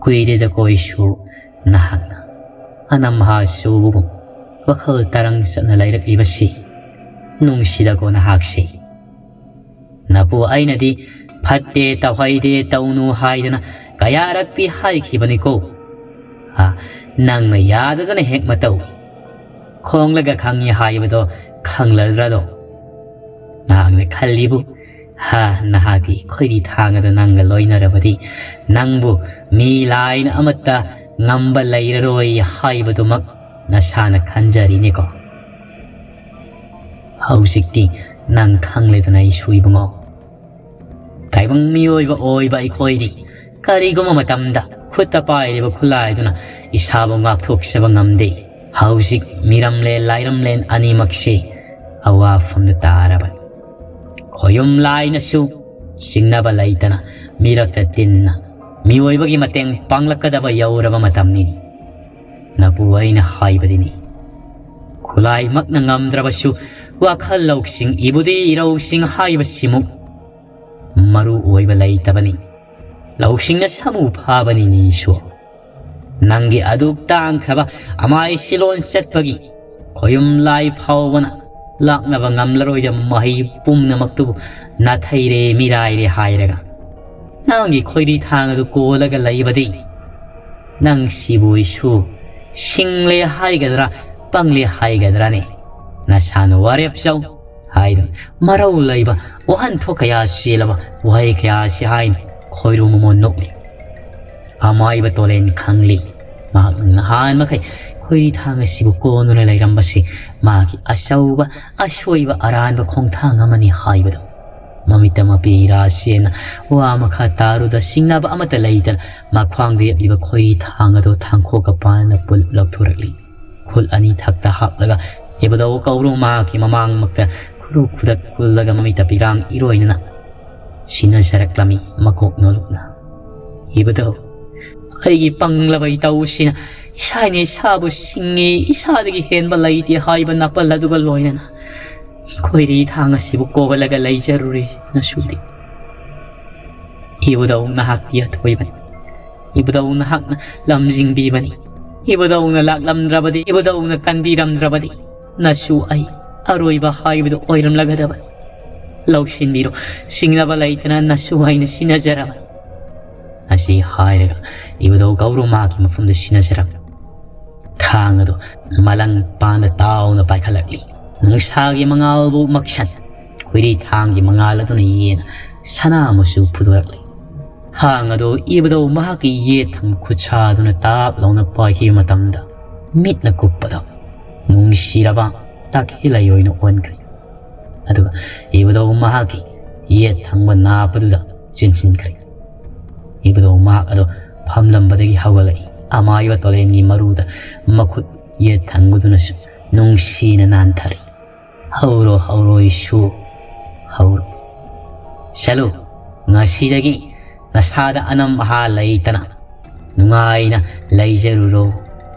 ꯀꯨꯏꯔꯦꯗꯀꯣ ꯏꯁꯨ ꯅꯍꯥꯛꯅ ꯑꯅꯝ ꯍꯥ ꯆꯨꯕꯒꯨꯝ ꯋꯥꯈꯜ ꯇꯔꯪ ꯆꯠꯅ ꯂꯩꯔꯛꯂꯤꯕꯁꯤ꯫ ꯅꯨꯡꯁꯤꯗꯀꯣ ꯅꯍꯥꯛꯁꯤ꯫ ꯅꯄꯨ ꯑꯩꯅꯗꯤ ꯐꯠꯇꯦ, ꯇꯧꯍꯩꯗꯦ, ꯇꯧꯅꯨ ꯍꯥꯏꯗꯅ ꯀꯌꯥꯔꯛꯇꯤ ꯍꯥꯏꯈꯤꯕꯅꯤꯀꯣ꯫ ꯍꯥ, ꯅꯪꯅ ꯌꯥꯗꯗꯅ ꯍꯦꯛ ꯃꯇꯧ ꯈꯣꯡꯂꯒ ꯈꯪꯉꯤ ꯍꯥꯏꯕꯗꯣ ꯈꯪꯂꯗ꯭ꯔꯗꯣ? ꯅꯍꯥꯛꯅ ꯈꯜꯂꯤꯕꯨ? ꯍꯥ, ꯅꯍꯥꯛꯀꯤ ꯈꯣꯏꯔꯤ ꯊꯥꯡꯒꯗ ꯅꯪꯒ ꯂꯣꯏꯅꯔꯕꯗꯤ ꯅꯪꯕꯨ ꯃꯤ ꯂꯥꯏꯅ ꯑꯃꯠꯇ ꯉꯝꯕ ꯂꯩꯔꯔꯣꯏ ꯍꯥꯏꯕꯗꯨꯃꯛ ꯅꯁꯥꯅ ꯈꯟꯖꯔꯤꯅꯦꯀꯣ꯫ ꯍꯧꯖꯤꯛꯇꯤ ꯅꯪ ꯈꯪꯂꯦꯗꯅ ꯏꯁꯨ ꯏꯕꯨꯡꯉꯣ꯫ ꯇꯥꯏꯕꯪ ꯃꯤꯑꯣꯏꯕ ꯑꯣꯏꯕ ꯑꯩꯈꯣꯏꯗꯤ ꯀꯔꯤꯒꯨꯝꯕ ꯃꯇꯝꯗ ꯈꯨꯠꯇ ꯄꯥꯏꯔꯤꯕ ꯈꯨꯠꯂꯥꯏꯗꯨꯅ ꯏꯁꯥꯕꯨ ꯉꯥꯛꯊꯣꯛꯆꯕ ꯉꯝꯗꯦ꯫ ꯍꯧꯖꯤꯛ ꯃꯤꯔꯝꯂꯦꯟ ꯂꯥꯏꯔꯝꯂꯦꯟ ꯑꯅꯤꯃꯛꯁꯤ ꯑꯋꯥꯐꯝꯗ ꯇꯥꯔꯕꯅꯤ꯫ ꯈꯣꯌꯨꯝ ꯂꯥꯏꯅꯁꯨ ꯆꯤꯡꯅꯕ ꯂꯩꯇꯅ ꯃꯤꯔꯛꯇ ꯇꯤꯟꯅ ꯃꯤꯑꯣꯏꯕꯒꯤ ꯃꯇꯦꯡ ꯄꯥꯡꯂꯛꯀꯗꯕ ꯌꯧꯔꯕ ꯃꯇꯝꯅꯤꯅꯤ꯫ ꯅꯄꯨ ꯑꯩꯅ ꯍꯥꯏꯕꯗꯤꯅꯤ, ꯈꯨꯠꯂꯥꯏꯃꯛꯅ ꯉꯝꯗ꯭ꯔꯕꯁꯨ ꯋꯥꯈꯜ ꯂꯧꯁꯤꯡ, ꯏꯕꯨꯗꯤ ꯏꯔꯧꯁꯤꯡ ꯍꯥꯏꯕꯁꯤꯃꯨꯛ ꯃꯔꯨ ꯑꯣꯏꯕ ꯂꯩꯇꯕꯅꯤ꯫ ꯂꯧꯁꯤꯡꯅ ꯁꯥꯃꯨ ꯐꯥꯕꯅꯤꯅꯤ ꯏꯁꯣꯔ꯫ ꯅꯪꯒꯤ ꯑꯗꯨꯛ ꯇꯥꯡꯈ꯭ꯔꯕ ꯑꯃꯥꯏ ꯁꯤꯂꯣꯟ ꯆꯠꯄꯒꯤ ꯈꯣꯌꯨꯝ ꯂꯥꯏ ꯐꯥꯎꯕꯅ ꯂꯥꯛꯅꯕ ꯉꯝꯂꯔꯣꯏꯗꯕ ꯃꯍꯩ ꯄꯨꯝꯅꯃꯛꯇꯨꯕꯨ ꯅꯥꯊꯩꯔꯦ, ꯃꯤꯔꯥꯏꯔꯦ ꯍꯥꯏꯔꯒ ꯅꯪꯒꯤ ꯈꯣꯏꯔꯤ ꯊꯥꯡ ꯑꯗꯨ ꯀꯣꯜꯂꯒ ꯂꯩꯕꯗꯤ ꯅꯪ ꯁꯤꯕꯨ ꯏꯁꯨ ꯁꯤꯡꯂꯦ ꯍꯥꯏꯒꯗ꯭ꯔꯥ, ꯄꯪꯂꯦ ꯍꯥꯏꯒꯗ꯭ꯔꯥꯅꯦ? ꯅꯁꯥꯅ ꯋꯥꯔꯦꯞ ꯆꯧ ꯍꯥꯏꯗꯨꯅ ꯃꯔꯧ ꯂꯩꯕ ꯋꯥꯍꯟꯊꯣꯛ ꯀꯌꯥ ꯆꯦꯜꯂꯕ ꯋꯥꯍꯩ ꯀꯌꯥ ꯑꯁꯤ ꯍꯥꯏꯅ ꯈꯣꯏꯔꯨ ꯃꯃꯣꯟ ꯅꯣꯛꯂꯤ꯫ ꯑꯃꯥꯏꯕ ꯇꯣꯂꯦꯟ ꯈꯪꯂꯤ꯫ ꯃꯍꯥꯛꯅ ꯅꯍꯥꯟ ꯃꯈꯩ ꯈꯣꯏꯔꯤ ꯊꯥꯡ ꯑꯁꯤꯕꯨ ꯀꯣꯟꯗꯨꯅ ꯂꯩꯔꯝꯕꯁꯤ ꯃꯥꯒꯤ ꯑꯆꯧꯕ ꯑꯁꯣꯏꯕ ꯑꯔꯥꯟꯕ ꯈꯣꯡꯊꯥꯡ ꯑꯃꯅꯤ ꯍꯥꯏꯕꯗꯨ꯫ ꯃꯃꯤꯠꯇ ꯃꯄꯤ ꯏꯔꯥ ꯆꯦꯟꯅ ꯋꯥ ꯃꯈꯥ ꯇꯥꯔꯨꯗ ꯆꯤꯡꯅꯕ ꯑꯃꯠꯇ ꯂꯩꯇꯅ ꯃꯈ꯭ꯋꯥꯡꯗ ꯌꯦꯞꯂꯤꯕ ꯈꯣꯏꯔꯤ ꯊꯥꯡ ꯑꯗꯨ ꯊꯥꯡꯈꯣꯛꯀ ꯄꯥꯟꯅ ꯄꯨꯂꯞ ꯂꯧꯊꯣꯔꯛꯂꯤ꯫ ꯈꯨꯠ ꯑꯅꯤ ꯊꯛꯇ ꯍꯥꯞꯂꯒ ꯏꯕꯨꯙꯧ ꯀꯧꯔꯨ ꯃꯍꯥꯛꯀꯤ ꯃꯃꯥꯡꯃꯛꯇ ꯈꯨꯔꯨ ꯈꯨꯗꯛ ꯀꯨꯜꯂꯒ ꯃꯃꯤꯠꯇ ꯄꯤꯔꯥꯡ ꯏꯔꯣꯏꯅꯅ ꯁꯤꯟꯅꯖꯔꯛꯂꯝꯃꯤ ꯃꯀꯣꯛ ꯅꯣꯜꯂꯨꯛꯅ꯫ ꯏꯕꯨꯙꯧ, ꯑꯩꯒꯤ ꯄꯪꯂꯕ ꯏꯇꯧꯁꯤꯅ ꯏꯁꯥꯅ ꯏꯁꯥꯕꯨ ꯁꯤꯡꯉꯤ, ꯏꯁꯥꯗꯒꯤ ꯍꯦꯟꯕ ꯂꯩꯇꯦ ꯍꯥꯏꯕ ꯅꯥꯄꯜ ꯑꯗꯨꯒ ꯂꯣꯏꯅꯅ ꯈꯣꯏꯔꯤ ꯊꯥꯡ ꯑꯁꯤꯕꯨ ꯀꯣꯕꯂꯒ ꯂꯩꯖꯔꯨꯔꯤ ꯅꯁꯨꯗꯤ꯫ ꯏꯕꯨꯙꯧ ꯅꯍꯥꯛꯇꯤ ꯑꯊꯣꯏꯕꯅꯤ꯫ ꯏꯕꯨꯙꯧ ꯅꯍꯥꯛꯅ ꯂꯝꯖꯤꯡꯕꯤꯕꯅꯤ꯫ ꯏꯕꯨꯙꯧꯅ ꯂꯥꯛꯂꯝꯗ꯭ꯔꯕꯗꯤ, ꯏꯕꯨꯙꯧꯅ ꯀꯟꯕꯤꯔꯝꯗ꯭ꯔꯕꯗꯤ ꯅꯁꯨ ꯑꯩ ꯑꯔꯣꯏꯕ ꯍꯥꯏꯕꯗꯨ ꯑꯣꯏꯔꯝꯂꯒꯗꯕꯅꯤ꯫ ꯂꯧꯁꯤꯟꯕꯤꯔꯣ, ꯁꯤꯡꯅꯕ ꯂꯩꯇꯅ ꯅꯁꯨ ꯑꯩꯅ ꯁꯤꯟꯅꯖꯔꯕꯅꯤ꯫ ꯑꯁꯤ ꯍꯥꯏꯔꯒ ꯏꯕꯨꯙꯧ ꯀꯧꯔꯨ ꯃꯍꯥꯛꯀꯤ ꯃꯐꯝꯗ ꯁꯤꯟꯅꯖꯔꯝꯃꯤ꯫ ꯊꯥꯡ ꯑꯗꯨ ꯃꯂꯪ ꯄꯥꯟꯗ ꯇꯥꯎꯅ ꯄꯥꯏꯈꯠꯂꯛꯂꯤ꯫ ꯅꯨꯡꯁꯥꯒꯤ ꯃꯉꯥꯜꯕꯨ ꯃꯛꯁꯟ ꯈꯣꯏꯔꯤ ꯊꯥꯡꯒꯤ ꯃꯉꯥꯜ ꯑꯗꯨꯅ ꯌꯦꯟꯅ ꯁꯅꯥ ꯃꯆꯨ ꯐꯨꯗꯣꯔꯛꯂꯤ꯫ ꯊꯥꯡ ꯑꯗꯨ ꯏꯕꯨꯙꯧ ꯃꯍꯥꯛꯀꯤ ꯌꯦꯠ ꯊꯪꯕ ꯈꯨꯠꯁꯥ ꯑꯗꯨꯅ ꯇꯥꯞ ꯂꯥꯎꯅ ꯄꯥꯏꯈꯤꯕ ꯃꯇꯝꯗ ꯃꯤꯠꯅ ꯀꯨꯞꯄꯗ ꯅꯨꯡꯁꯤꯔꯕ ꯇꯥꯈꯤꯂꯩ ꯑꯣꯏꯅ ꯑꯣꯟꯈ꯭ꯔꯦ꯫ ꯑꯗꯨꯒ ꯏꯕꯨꯙꯧ ꯃꯍꯥꯛꯀꯤ ꯌꯦꯠ ꯊꯪꯕ ꯅꯥꯞ ꯑꯗꯨꯗ ꯆꯤꯟꯁꯤꯟꯈ꯭ꯔꯦ꯫ ꯏꯕꯨꯙꯧ ꯃꯍꯥꯛ ꯑꯗꯨ ꯐꯝꯂꯝꯕꯗꯒꯤ ꯍꯧꯒꯠꯂꯛꯏ꯫ ꯑꯃꯥꯏꯕ ꯇꯣꯂꯦꯟꯒꯤ ꯃꯔꯨꯗ ꯃꯈꯨꯠ ꯌꯦꯠ ꯊꯪꯕꯗꯨꯅꯁꯨ ꯅꯨꯡꯁꯤꯅ ꯅꯥꯟꯊꯔꯤ꯫ "ꯍꯧꯔꯣ, ꯍꯧꯔꯣ ꯏꯁꯨ, ꯍꯧꯔꯣ꯫ ꯆꯠꯂꯨ, ꯉꯁꯤꯗꯒꯤ ꯅꯁꯥꯗ ꯑꯅꯝ ꯑꯍꯥ ꯂꯩꯇꯅ ꯅꯨꯡꯉꯥꯏꯅ ꯂꯩꯖꯔꯨꯔꯣ꯫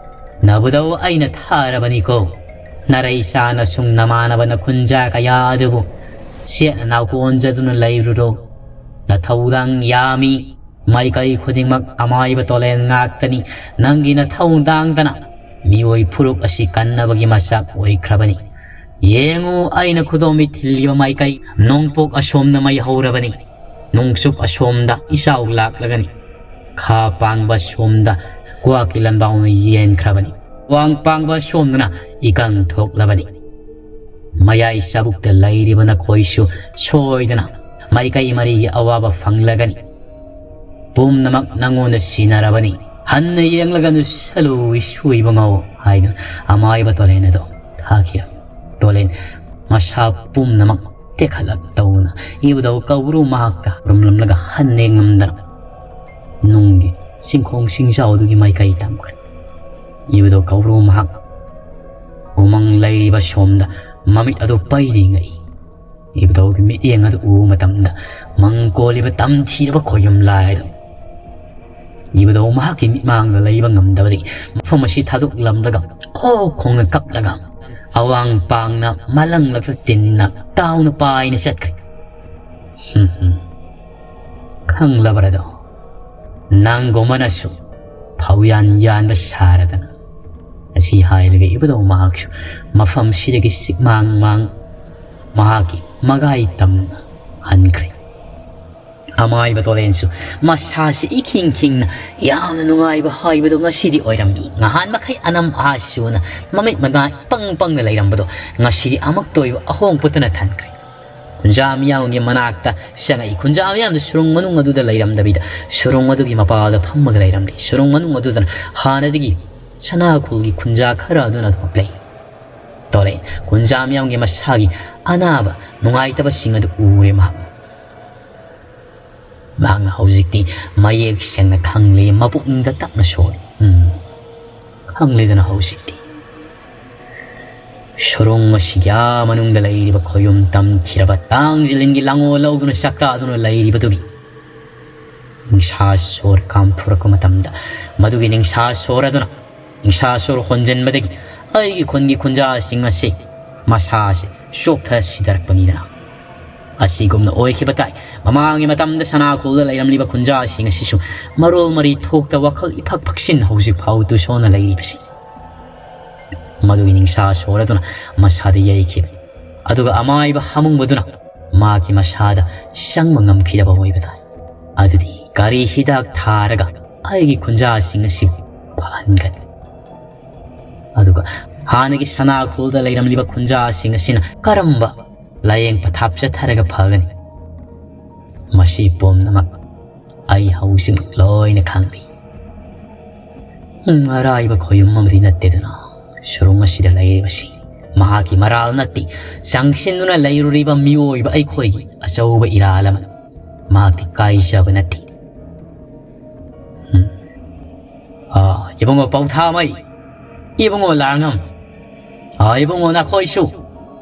ꯅꯕꯨꯗꯧ ꯑꯩꯅ ꯊꯥꯔꯕꯅꯤꯀꯣ꯫ ꯅꯔꯩ ꯆꯥꯅ ꯁꯨꯡ ꯅꯃꯥꯟꯅꯕ ꯅꯈꯨꯟꯖꯥ ꯀꯌꯥ ꯑꯗꯨꯕꯨ ꯆꯦꯠꯅ ꯅꯥꯎꯀꯣꯟꯖꯗꯨꯅ ꯂꯩꯔꯨꯔꯣ꯫ ꯅꯊꯧꯗꯥꯡ ꯌꯥꯝꯃꯤ꯫ ꯃꯥꯏꯀꯩ ꯈꯨꯗꯤꯡꯃꯛ ꯑꯃꯥꯏꯕ ꯇꯣꯂꯦꯟ ꯉꯥꯛꯇꯅꯤ꯫ ꯅꯪꯒꯤ ꯅꯊꯧꯗꯥꯡꯗꯅ ꯃꯤꯑꯣꯏ ꯐꯨꯔꯨꯞ ꯑꯁꯤ ꯀꯟꯅꯕꯒꯤ ꯃꯆꯥꯛ ꯑꯣꯏꯈ꯭ꯔꯕꯅꯤ꯫ ꯌꯦꯡꯉꯨ, ꯑꯩꯅ ꯈꯨꯗꯣꯝꯕꯤ ꯊꯤꯜꯂꯤꯕ ꯃꯥꯏꯀꯩ, ꯅꯣꯡꯄꯣꯛ ꯑꯁꯣꯝꯗ ꯃꯩ ꯍꯧꯔꯕꯅꯤ꯫ ꯅꯣꯡꯆꯨꯞ ꯑꯁꯣꯝꯗ ꯏꯆꯥꯎ ꯂꯥꯛꯂꯒꯅꯤ꯫ ꯈꯥ ꯄꯥꯡꯕ ꯁꯣꯝꯗ ꯀ꯭ꯋꯥꯛꯀꯤ ꯂꯟꯕꯥꯎꯅ ꯌꯦꯟꯈ꯭ꯔꯕꯅꯤ꯫ ꯋꯥꯡ ꯄꯥꯡꯕ ꯁꯣꯝꯗꯅ ꯏꯀꯪ ꯊꯣꯛꯂꯕꯅꯤ꯫ ꯃꯌꯥꯏ ꯆꯕꯨꯛꯇ ꯂꯩꯔꯤꯕ ꯅꯈꯣꯏꯁꯨ ꯁꯣꯏꯗꯅ ꯃꯥꯏꯀꯩ ꯃꯔꯤꯒꯤ ꯑꯋꯥꯕ ꯐꯪꯂꯒꯅꯤ꯫ ꯄꯨꯝꯅꯃꯛ ꯅꯪꯉꯣꯟꯗ ꯁꯤꯟꯅꯔꯕꯅꯤ꯫ ꯍꯟꯅ ꯌꯦꯡꯂꯒ ꯅꯨꯁꯜꯂꯨ ꯏꯁꯨ ꯏꯕꯨꯡꯉꯣ ꯍꯥꯏꯗꯨꯅ ꯑꯃꯥꯏꯕ ꯇꯣꯂꯦꯟ ꯑꯗꯣ ꯊꯥꯈꯤꯔꯝꯃꯤ꯫ ꯇꯣꯂꯦꯟ ꯃꯁꯥ ꯄꯨꯝꯅꯃꯛ ꯇꯦꯛꯈꯠꯂꯛ ꯇꯧꯅ ꯏꯕꯨꯙꯧ ꯀꯧꯕ꯭ꯔꯨ ꯃꯍꯥꯛꯇ ꯔꯨꯝꯂꯝꯂꯒ ꯍꯟꯅ ꯌꯦꯡꯉꯝꯗꯅ ꯅꯨꯡꯒꯤ ꯆꯤꯡꯈꯣꯡ ꯆꯤꯡꯖꯥꯎꯗꯨꯒꯤ ꯃꯥꯏꯀꯩ ꯇꯝꯈ꯭ꯔꯦ꯫ ꯏꯕꯨꯙꯧ ꯀꯧꯕ꯭ꯔꯨ ꯃꯍꯥꯛ ꯎꯃꯪ ꯂꯩꯔꯤꯕ ꯁꯣꯝꯗ ꯃꯃꯤꯠ ꯑꯗꯨ ꯄꯩꯔꯤꯉꯩ ꯏꯕꯨꯙꯧꯒꯤ ꯃꯤꯠꯌꯦꯡ ꯑꯗꯨ ꯎꯕ ꯃꯇꯝꯗ ꯃꯪ ꯀꯣꯜꯂꯤꯕ ꯇꯝꯊꯤꯔꯕ ꯈꯣꯌꯨꯝ ꯂꯥꯏ ꯑꯗꯨ ꯏꯕꯨꯙꯧ ꯃꯍꯥꯛꯀꯤ ꯃꯤꯠꯃꯥꯡꯗ ꯂꯩꯕ ꯉꯝꯗꯕꯗꯒꯤ ꯃꯐꯝ ꯑꯁꯤ ꯊꯥꯗꯣꯛꯂꯝꯂꯒ ꯍꯣ ꯈꯣꯡꯅ ꯀꯞꯂꯒ ꯑꯋꯥꯡ ꯄꯥꯡꯅ ꯃꯂꯪꯂꯛꯇ ꯇꯤꯟꯅ ꯇꯥꯎꯅ ꯄꯥꯏꯅ ꯆꯠꯈ꯭ꯔꯦ꯫ ꯍꯝ ꯍꯝ꯫ ꯈꯪꯂꯕ꯭ꯔꯗꯣ? ꯅꯪꯒꯨꯝꯕꯅꯁꯨ ꯐꯧꯌꯥꯟ ꯌꯥꯟꯕ ꯁꯥꯔꯗꯅ꯫ ꯑꯁꯤ ꯍꯥꯏꯔꯒ ꯏꯕꯨꯙꯧ ꯃꯍꯥꯛꯁꯨ ꯃꯐꯝꯁꯤꯗꯒꯤ ꯁꯤꯛꯃꯥꯡ ꯃꯥꯡ ꯃꯍꯥꯛꯀꯤ ꯃꯒꯥꯏ ꯇꯝꯅ ꯍꯟꯈ꯭ꯔꯦ꯫ ꯑꯃꯥꯏꯕ ꯇꯣꯂꯦꯟꯁꯨ ꯃꯁꯥꯁꯤ ꯏꯈꯤꯡ ꯈꯤꯡꯅ ꯌꯥꯝꯅ ꯅꯨꯡꯉꯥꯏꯕ ꯍꯥꯏꯕꯗꯣ ꯉꯁꯤꯗꯤ ꯑꯣꯏꯔꯝꯃꯤ꯫ ꯉꯍꯥꯟ ꯃꯈꯩ ꯑꯅꯝ ꯑꯍꯥ ꯁꯨꯅ ꯃꯃꯤꯠ ꯃꯅꯥ ꯏꯄꯪ ꯄꯪꯅ ꯂꯩꯔꯝꯕꯗꯣ ꯉꯁꯤꯗꯤ ꯑꯃꯛꯇ ꯑꯣꯏꯕ ꯑꯍꯣꯡꯕꯇꯅ ꯊꯟꯈ꯭ꯔꯦ꯫ ꯈꯨꯟꯖꯥ ꯃꯤꯌꯥꯝꯒꯤ ꯃꯅꯥꯛꯇ ꯆꯪꯉꯛꯏ꯫ ꯈꯨꯟꯖꯥ ꯃꯤꯌꯥꯝꯗꯨ ꯁꯨꯔꯨꯡ ꯃꯅꯨꯡ ꯑꯗꯨꯗ ꯂꯩꯔꯝꯗꯕꯤꯗ ꯁꯨꯔꯨꯡ ꯑꯗꯨꯒꯤ ꯃꯄꯥꯗ ꯐꯝꯃꯒ ꯂꯩꯔꯝꯂꯤ꯫ ꯁꯨꯔꯨꯡ ꯃꯅꯨꯡ ꯑꯗꯨꯗꯅ ꯍꯥꯟꯅꯗꯒꯤ ꯁꯅꯥ ꯈꯨꯜꯒꯤ ꯈꯨꯟꯖꯥ ꯈꯔ ꯑꯗꯨꯅ ꯑꯗꯨꯃꯛ ꯂꯩ꯫ ꯇꯣꯂꯦ ꯈꯨꯟꯖꯥ ꯃꯤꯌꯥꯝꯒꯤ ꯃꯁꯥꯒꯤ ꯑꯅꯥꯕ ꯅꯨꯡꯉꯥꯏꯇꯕꯁꯤꯡ ꯑꯗꯨ ꯎꯔꯦ ꯃꯍꯥꯛ꯫ ꯃꯍꯥꯛꯅ ꯍꯧꯖꯤꯛꯇꯤ ꯃꯌꯦꯛ ꯁꯦꯡꯅ ꯈꯪꯂꯦ, ꯃꯄꯨꯛꯅꯤꯡꯗ ꯇꯞꯅ ꯁꯣꯜꯂꯤ꯫ ꯎꯝ, ꯈꯪꯂꯦꯗꯅ ꯍꯧꯖꯤꯛꯇꯤ꯫ ꯁꯨꯔꯨꯡ ꯑꯁꯤꯒꯤ ꯑꯥ ꯃꯅꯨꯡꯗ ꯂꯩꯔꯤꯕ ꯈꯣꯌꯨꯝ ꯇꯝꯊꯤꯔꯕ ꯇꯥꯡꯖꯤꯂꯤꯟꯒꯤ ꯂꯥꯡꯑꯣꯜ ꯂꯧꯗꯨꯅ ꯆꯥꯛꯇꯥꯗꯨꯅ ꯂꯩꯔꯤꯕꯗꯨꯒꯤ ꯅꯤꯡꯁꯥ ꯁꯣꯔ ꯀꯥꯝꯊꯣꯔꯛꯄ ꯃꯇꯝꯗ, ꯃꯗꯨꯒꯤ ꯅꯤꯡꯁꯥ ꯁꯣꯔ ꯑꯗꯨꯅ, ꯅꯤꯡꯁꯥ ꯁꯣꯔ ꯍꯣꯟꯖꯟꯕꯗꯒꯤ ꯑꯩꯒꯤ ꯈꯨꯟꯒꯤ ꯈꯨꯟꯖꯥꯁꯤꯡ ꯑꯁꯤ ꯃꯁꯥꯁꯤ ꯆꯣꯛꯊ ꯁꯤꯊꯔꯛꯄꯅꯤꯗꯅ꯫ ꯑꯁꯤꯒꯨꯝꯅ ꯑꯣꯏꯈꯤꯕ ꯇꯥꯏ꯫ ꯃꯃꯥꯡꯒꯤ ꯃꯇꯝꯗ ꯁꯅꯥꯈꯣꯜꯗ ꯂꯩꯔꯝꯂꯤꯕ ꯈꯨꯟꯖꯥꯁꯤꯡ ꯑꯁꯤꯁꯨ ꯃꯔꯣꯜ ꯃꯔꯤ ꯊꯣꯛꯇ, ꯋꯥꯈꯜ ꯏꯐꯛ ꯐꯛꯁꯤꯟ ꯍꯧꯖꯤꯛ ꯐꯥꯎ ꯇꯨꯁꯣꯟꯅ ꯂꯩꯔꯤꯕꯁꯤ꯫ ꯃꯗꯨꯒꯤ ꯅꯤꯡꯁꯥ ꯁꯣꯔ ꯑꯗꯨꯅ ꯃꯁꯥꯗ ꯌꯩꯈꯤꯕ, ꯑꯗꯨꯒ ꯑꯃꯥꯏꯕ ꯍꯥꯃꯨꯡꯕꯗꯨꯅ ꯃꯥꯒꯤ ꯃꯁꯥꯗ ꯆꯪꯕ ꯉꯝꯈꯤꯗꯕ ꯑꯣꯏꯕ ꯇꯥꯏ꯫ ꯑꯗꯨꯗꯤ ꯀꯔꯤ ꯍꯤꯗꯥꯛ ꯊꯥꯔꯒ ꯑꯩꯒꯤ ꯈꯨꯟꯖꯥꯁꯤꯡ ꯑꯁꯤꯕꯨ ꯐꯍꯟꯒꯅꯤ? ꯑꯗꯨꯒ ꯍꯥꯟꯅꯒꯤ ꯁꯅꯥꯈꯣꯜꯗ ꯂꯩꯔꯝꯂꯤꯕ ꯈꯨꯟꯖꯥꯁꯤꯡ ꯑꯁꯤꯅ ꯀꯔꯝꯕ ꯂꯥꯌꯦꯡ ꯄꯊꯥꯞ ꯆꯠꯊꯔꯒ ꯐꯒꯅꯤ? ꯃꯁꯤ ꯄꯨꯝꯅꯃꯛ ꯑꯩ ꯍꯧꯖꯤꯛꯃꯛ ꯂꯣꯏꯅ ꯈꯪꯂꯤ꯫ ꯎꯝ, ꯑꯔꯥꯏꯕ ꯈꯣꯌꯨꯝ ꯑꯃꯗꯤ ꯅꯠꯇꯦꯗꯅ ꯁꯨꯔꯨꯡ ꯑꯁꯤꯗ ꯂꯩꯔꯤꯕꯁꯤ꯫ ꯃꯍꯥꯛꯀꯤ ꯃꯔꯥꯜ ꯅꯠꯇꯦ꯫ ꯆꯪꯁꯤꯟꯗꯨꯅ ꯂꯩꯔꯨꯔꯤꯕ ꯃꯤꯑꯣꯏꯕ ꯑꯩꯈꯣꯏꯒꯤ ꯑꯆꯧꯕ ꯏꯔꯥꯜ ꯑꯃꯅꯤ꯫ ꯃꯍꯥꯛꯇꯤ ꯀꯥꯏꯖꯕ ꯅꯠꯇꯦ꯫ ꯎꯝ꯫ ꯑꯥ, ꯏꯕꯨꯡꯉꯣ ꯄꯧꯊꯥꯃꯩ, ꯏꯕꯨꯡꯉꯣ ꯂꯥꯡꯉꯝ, ꯑꯥ, ꯏꯕꯨꯡꯉꯣ, ꯅꯈꯣꯏꯁꯨ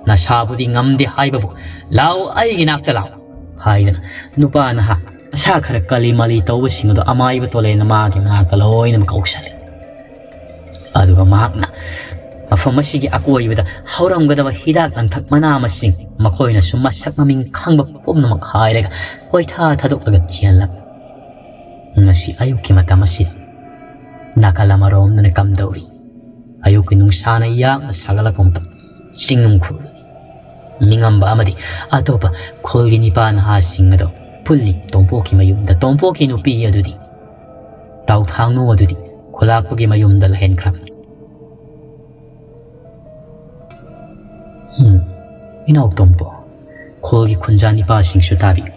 ꯅꯁꯥꯕꯨꯗꯤ ꯉꯝꯗꯦ ꯍꯥꯏꯕꯕꯨ, "ꯂꯥꯛꯎ, ꯑꯩꯒꯤ ꯅꯥꯛꯇ ꯂꯥꯛꯎ" ꯍꯥꯏꯗꯅ ꯅꯨꯄꯥ ꯅꯍꯥ ꯃꯁꯥ ꯈꯔ ꯀꯂꯤ ꯃꯂꯤ ꯇꯧꯕꯁꯤꯡ ꯑꯗꯨ ꯑꯃꯥꯏꯕ ꯇꯣꯂꯦꯟꯅ ꯃꯥꯒꯤ ꯃꯅꯥꯛꯇ ꯂꯣꯏꯅꯃꯛ ꯀꯧꯁꯜꯂꯤ꯫ ꯑꯗꯨꯒ ꯃꯍꯥꯛꯅ ꯃꯐꯝ ꯑꯁꯤꯒꯤ ꯑꯀꯣꯏꯕꯗ ꯍꯧꯔꯝꯒꯗꯕ ꯍꯤꯗꯥꯛ ꯂꯥꯡꯊꯛ, ꯃꯅꯥ ꯃꯁꯤꯡ, ꯃꯈꯣꯏꯅꯁꯨ ꯃꯁꯛ ꯃꯃꯤꯡ ꯈꯪꯕ ꯄꯨꯝꯅꯃꯛ ꯍꯥꯏꯔꯒ ꯀꯣꯏꯊꯥ ꯊꯥꯗꯣꯛꯂꯒ ꯊꯤꯍꯜꯂꯝꯃꯤ꯫ ꯉꯁꯤ ꯑꯌꯨꯛꯀꯤ ꯃꯇꯝ ꯑꯁꯤꯗ ꯅꯥꯀꯜ ꯑꯃꯔꯣꯝꯗꯅ ꯀꯝꯗꯧꯔꯤ? ꯑꯌꯨꯛꯀꯤ ꯅꯨꯡꯁꯥꯅ ꯌꯥꯡꯅ ꯁꯥꯒꯠꯂꯛꯄ ꯃꯇꯝ, ꯆꯤꯡꯅꯨꯡ ꯈꯨꯜ ꯃꯤꯉꯝꯕ ꯑꯃꯗꯤ ꯑꯇꯣꯞꯄ ꯈꯨꯜꯒꯤ ꯅꯤꯄꯥ ꯅꯍꯥꯁꯤꯡ ꯑꯗꯨ ꯄꯨꯜꯂꯤ꯫ ꯇꯣꯝꯄꯣꯛꯀꯤ ꯃꯌꯨꯝꯗ ꯇꯣꯝꯄꯣꯛꯀꯤ ꯅꯨꯄꯤ ꯑꯗꯨꯗꯤ, ꯇꯥꯎꯊꯥꯡꯅꯨ ꯑꯗꯨꯗꯤ ꯈꯨꯂꯥꯛꯄꯒꯤ ꯃꯌꯨꯝꯗ ꯂꯩꯍꯟꯈ꯭ꯔꯕꯅꯤ꯫ ꯎꯝ, ꯏꯅꯥꯎ ꯇꯣꯝꯄꯣ, ꯈꯨꯜꯒꯤ ꯈꯨꯟꯖꯥ ꯅꯤꯄꯥꯁꯤꯡꯁꯨ ꯇꯥꯕꯤꯌꯨ꯫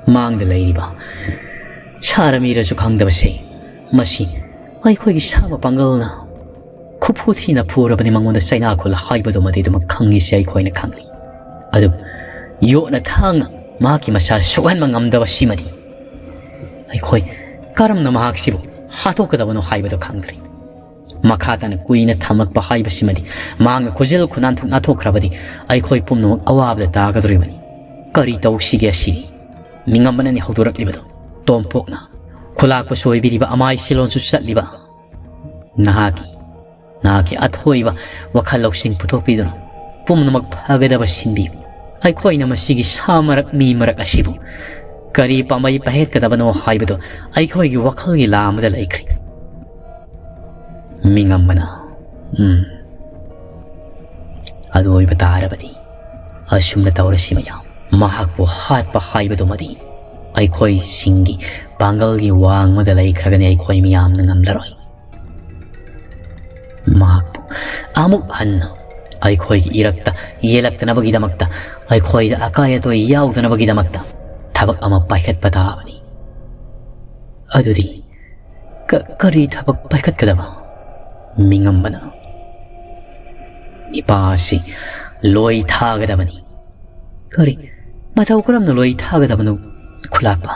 ꯃꯥꯡꯗ ꯂꯩꯔꯤꯕ ꯁꯥꯔ ꯃꯤꯔꯁꯨ ꯈꯪꯗꯕꯁꯦ, ꯃꯁꯤ ꯑꯩꯈꯣꯏꯒꯤ ꯁꯥ ꯃꯄꯥꯡꯒꯜꯅ ꯈꯨꯐꯨ ꯊꯤꯅ ꯐꯨꯔꯕꯅꯤ꯫ ꯃꯉꯣꯟꯗ ꯆꯩꯅꯥꯈꯣꯜ ꯍꯥꯏꯕꯗꯨꯃꯗꯤ ꯑꯗꯨꯃꯛ ꯈꯪꯉꯤꯁꯦ ꯑꯩꯈꯣꯏꯅ ꯈꯪꯂꯤ꯫ ꯑꯗꯨꯕꯨ ꯌꯣꯠꯅ ꯊꯥꯡꯅ ꯃꯍꯥꯛꯀꯤ ꯃꯁꯥ ꯁꯣꯛꯍꯟꯕ ꯉꯝꯗꯕ ꯁꯤꯃꯗꯤ ꯑꯩꯈꯣꯏ ꯀꯔꯝꯅ ꯃꯍꯥꯛꯁꯤꯕꯨ ꯍꯥꯠꯇꯣꯛꯀꯗꯕꯅꯣ ꯍꯥꯏꯕꯗꯨ ꯈꯪꯗ꯭ꯔꯤ꯫ ꯃꯈꯥ ꯇꯥꯅ ꯀꯨꯏꯅ ꯊꯝꯂꯛꯄ ꯍꯥꯏꯕꯁꯤꯃꯗꯤ, ꯃꯍꯥꯛꯅ ꯈꯨꯖꯤꯜ ꯈꯨꯅꯥꯟꯊꯣꯛ ꯅꯥꯟꯊꯣꯛꯈ꯭ꯔꯕꯗꯤ ꯑꯩꯈꯣꯏ ꯄꯨꯝꯅꯃꯛ ꯑꯋꯥꯕꯗ ꯇꯥꯒꯗꯧꯔꯤꯕꯅꯤ꯫ ꯀꯔꯤ ꯇꯧꯁꯤꯒꯦ ꯑꯁꯤꯅꯤ? ꯃꯤꯉꯝꯕꯅꯅꯤ ꯍꯧꯗꯣꯔꯛꯂꯤꯕꯗꯨ꯫ ꯇꯣꯝꯄꯣꯛꯅ ꯈꯨꯂꯥꯛꯄꯁꯨ ꯑꯣꯏꯕꯤꯔꯤꯕ, ꯑꯃꯥꯏ ꯁꯤꯂꯣꯟꯁꯨ ꯆꯠꯂꯤꯕ ꯅꯍꯥꯛꯀꯤ, ꯅꯍꯥꯛꯀꯤ ꯑꯊꯣꯏꯕ ꯋꯥꯈꯜ ꯂꯧꯁꯤꯡ ꯄꯨꯊꯣꯛꯄꯤꯗꯨꯅ ꯄꯨꯝꯅꯃꯛ ꯐꯒꯗꯕ ꯁꯤꯟꯕꯤꯌꯨ꯫ ꯑꯩꯈꯣꯏꯅ ꯃꯁꯤꯒꯤ ꯁꯥ ꯃꯔꯛ, ꯃꯤ ꯃꯔꯛ ꯑꯁꯤꯕꯨ ꯀꯔꯤ ꯄꯥꯝꯕꯩ ꯄꯥꯏꯍꯠꯀꯗꯕꯅꯣ ꯍꯥꯏꯕꯗꯨ ꯑꯩꯈꯣꯏꯒꯤ ꯋꯥꯈꯜꯒꯤ ꯂꯥ ꯑꯃꯗ ꯂꯩꯈ꯭ꯔꯦ꯫ ꯃꯤꯉꯝꯕꯅ, ꯎꯝ, ꯑꯗꯨ ꯑꯣꯏꯕ ꯇꯥꯔꯕꯗꯤ ꯑꯁꯨꯝꯅ ꯇꯧꯔꯁꯤ ꯃꯌꯥꯝ꯫ ꯃꯍꯥꯛꯄꯨ ꯍꯥꯠꯄ ꯍꯥꯏꯕꯗꯨꯃꯗꯤ ꯑꯩꯈꯣꯏꯁꯤꯡꯒꯤ ꯄꯥꯡꯒꯜꯒꯤ ꯋꯥꯡꯃꯗ ꯂꯩꯈ꯭ꯔꯒꯅꯤ, ꯑꯩꯈꯣꯏ ꯃꯤꯌꯥꯝꯅ ꯉꯝꯂꯔꯣꯏ꯫ ꯃꯍꯥꯛꯄꯨ ꯑꯃꯨꯛ ꯍꯟꯅ ꯑꯩꯈꯣꯏꯒꯤ ꯏꯔꯛꯇ ꯌꯦꯜꯂꯛꯇꯅꯕꯒꯤꯗꯃꯛꯇ, ꯑꯩꯈꯣꯏꯗ ꯑꯀꯥꯏ ꯑꯇꯣꯏ ꯌꯥꯎꯗꯅꯕꯒꯤꯗꯃꯛꯇ ꯊꯕꯛ ꯑꯃ ꯄꯥꯏꯈꯠꯄ ꯇꯥꯕꯅꯤ꯫ ꯑꯗꯨꯗꯤ ꯀ-, ꯀꯔꯤ ꯊꯕꯛ ꯄꯥꯏꯈꯠꯀꯗꯕ? ꯃꯤꯉꯝꯕꯅ, ꯅꯤꯄꯥ ꯑꯁꯤ ꯂꯣꯏ ꯊꯥꯒꯗꯕꯅꯤ꯫ ꯀꯔꯤ? ꯃꯇꯧ ꯀꯔꯝꯅ ꯂꯣꯏ ꯊꯥꯒꯗꯕꯅꯣ, ꯈꯨꯂꯥꯛꯄ?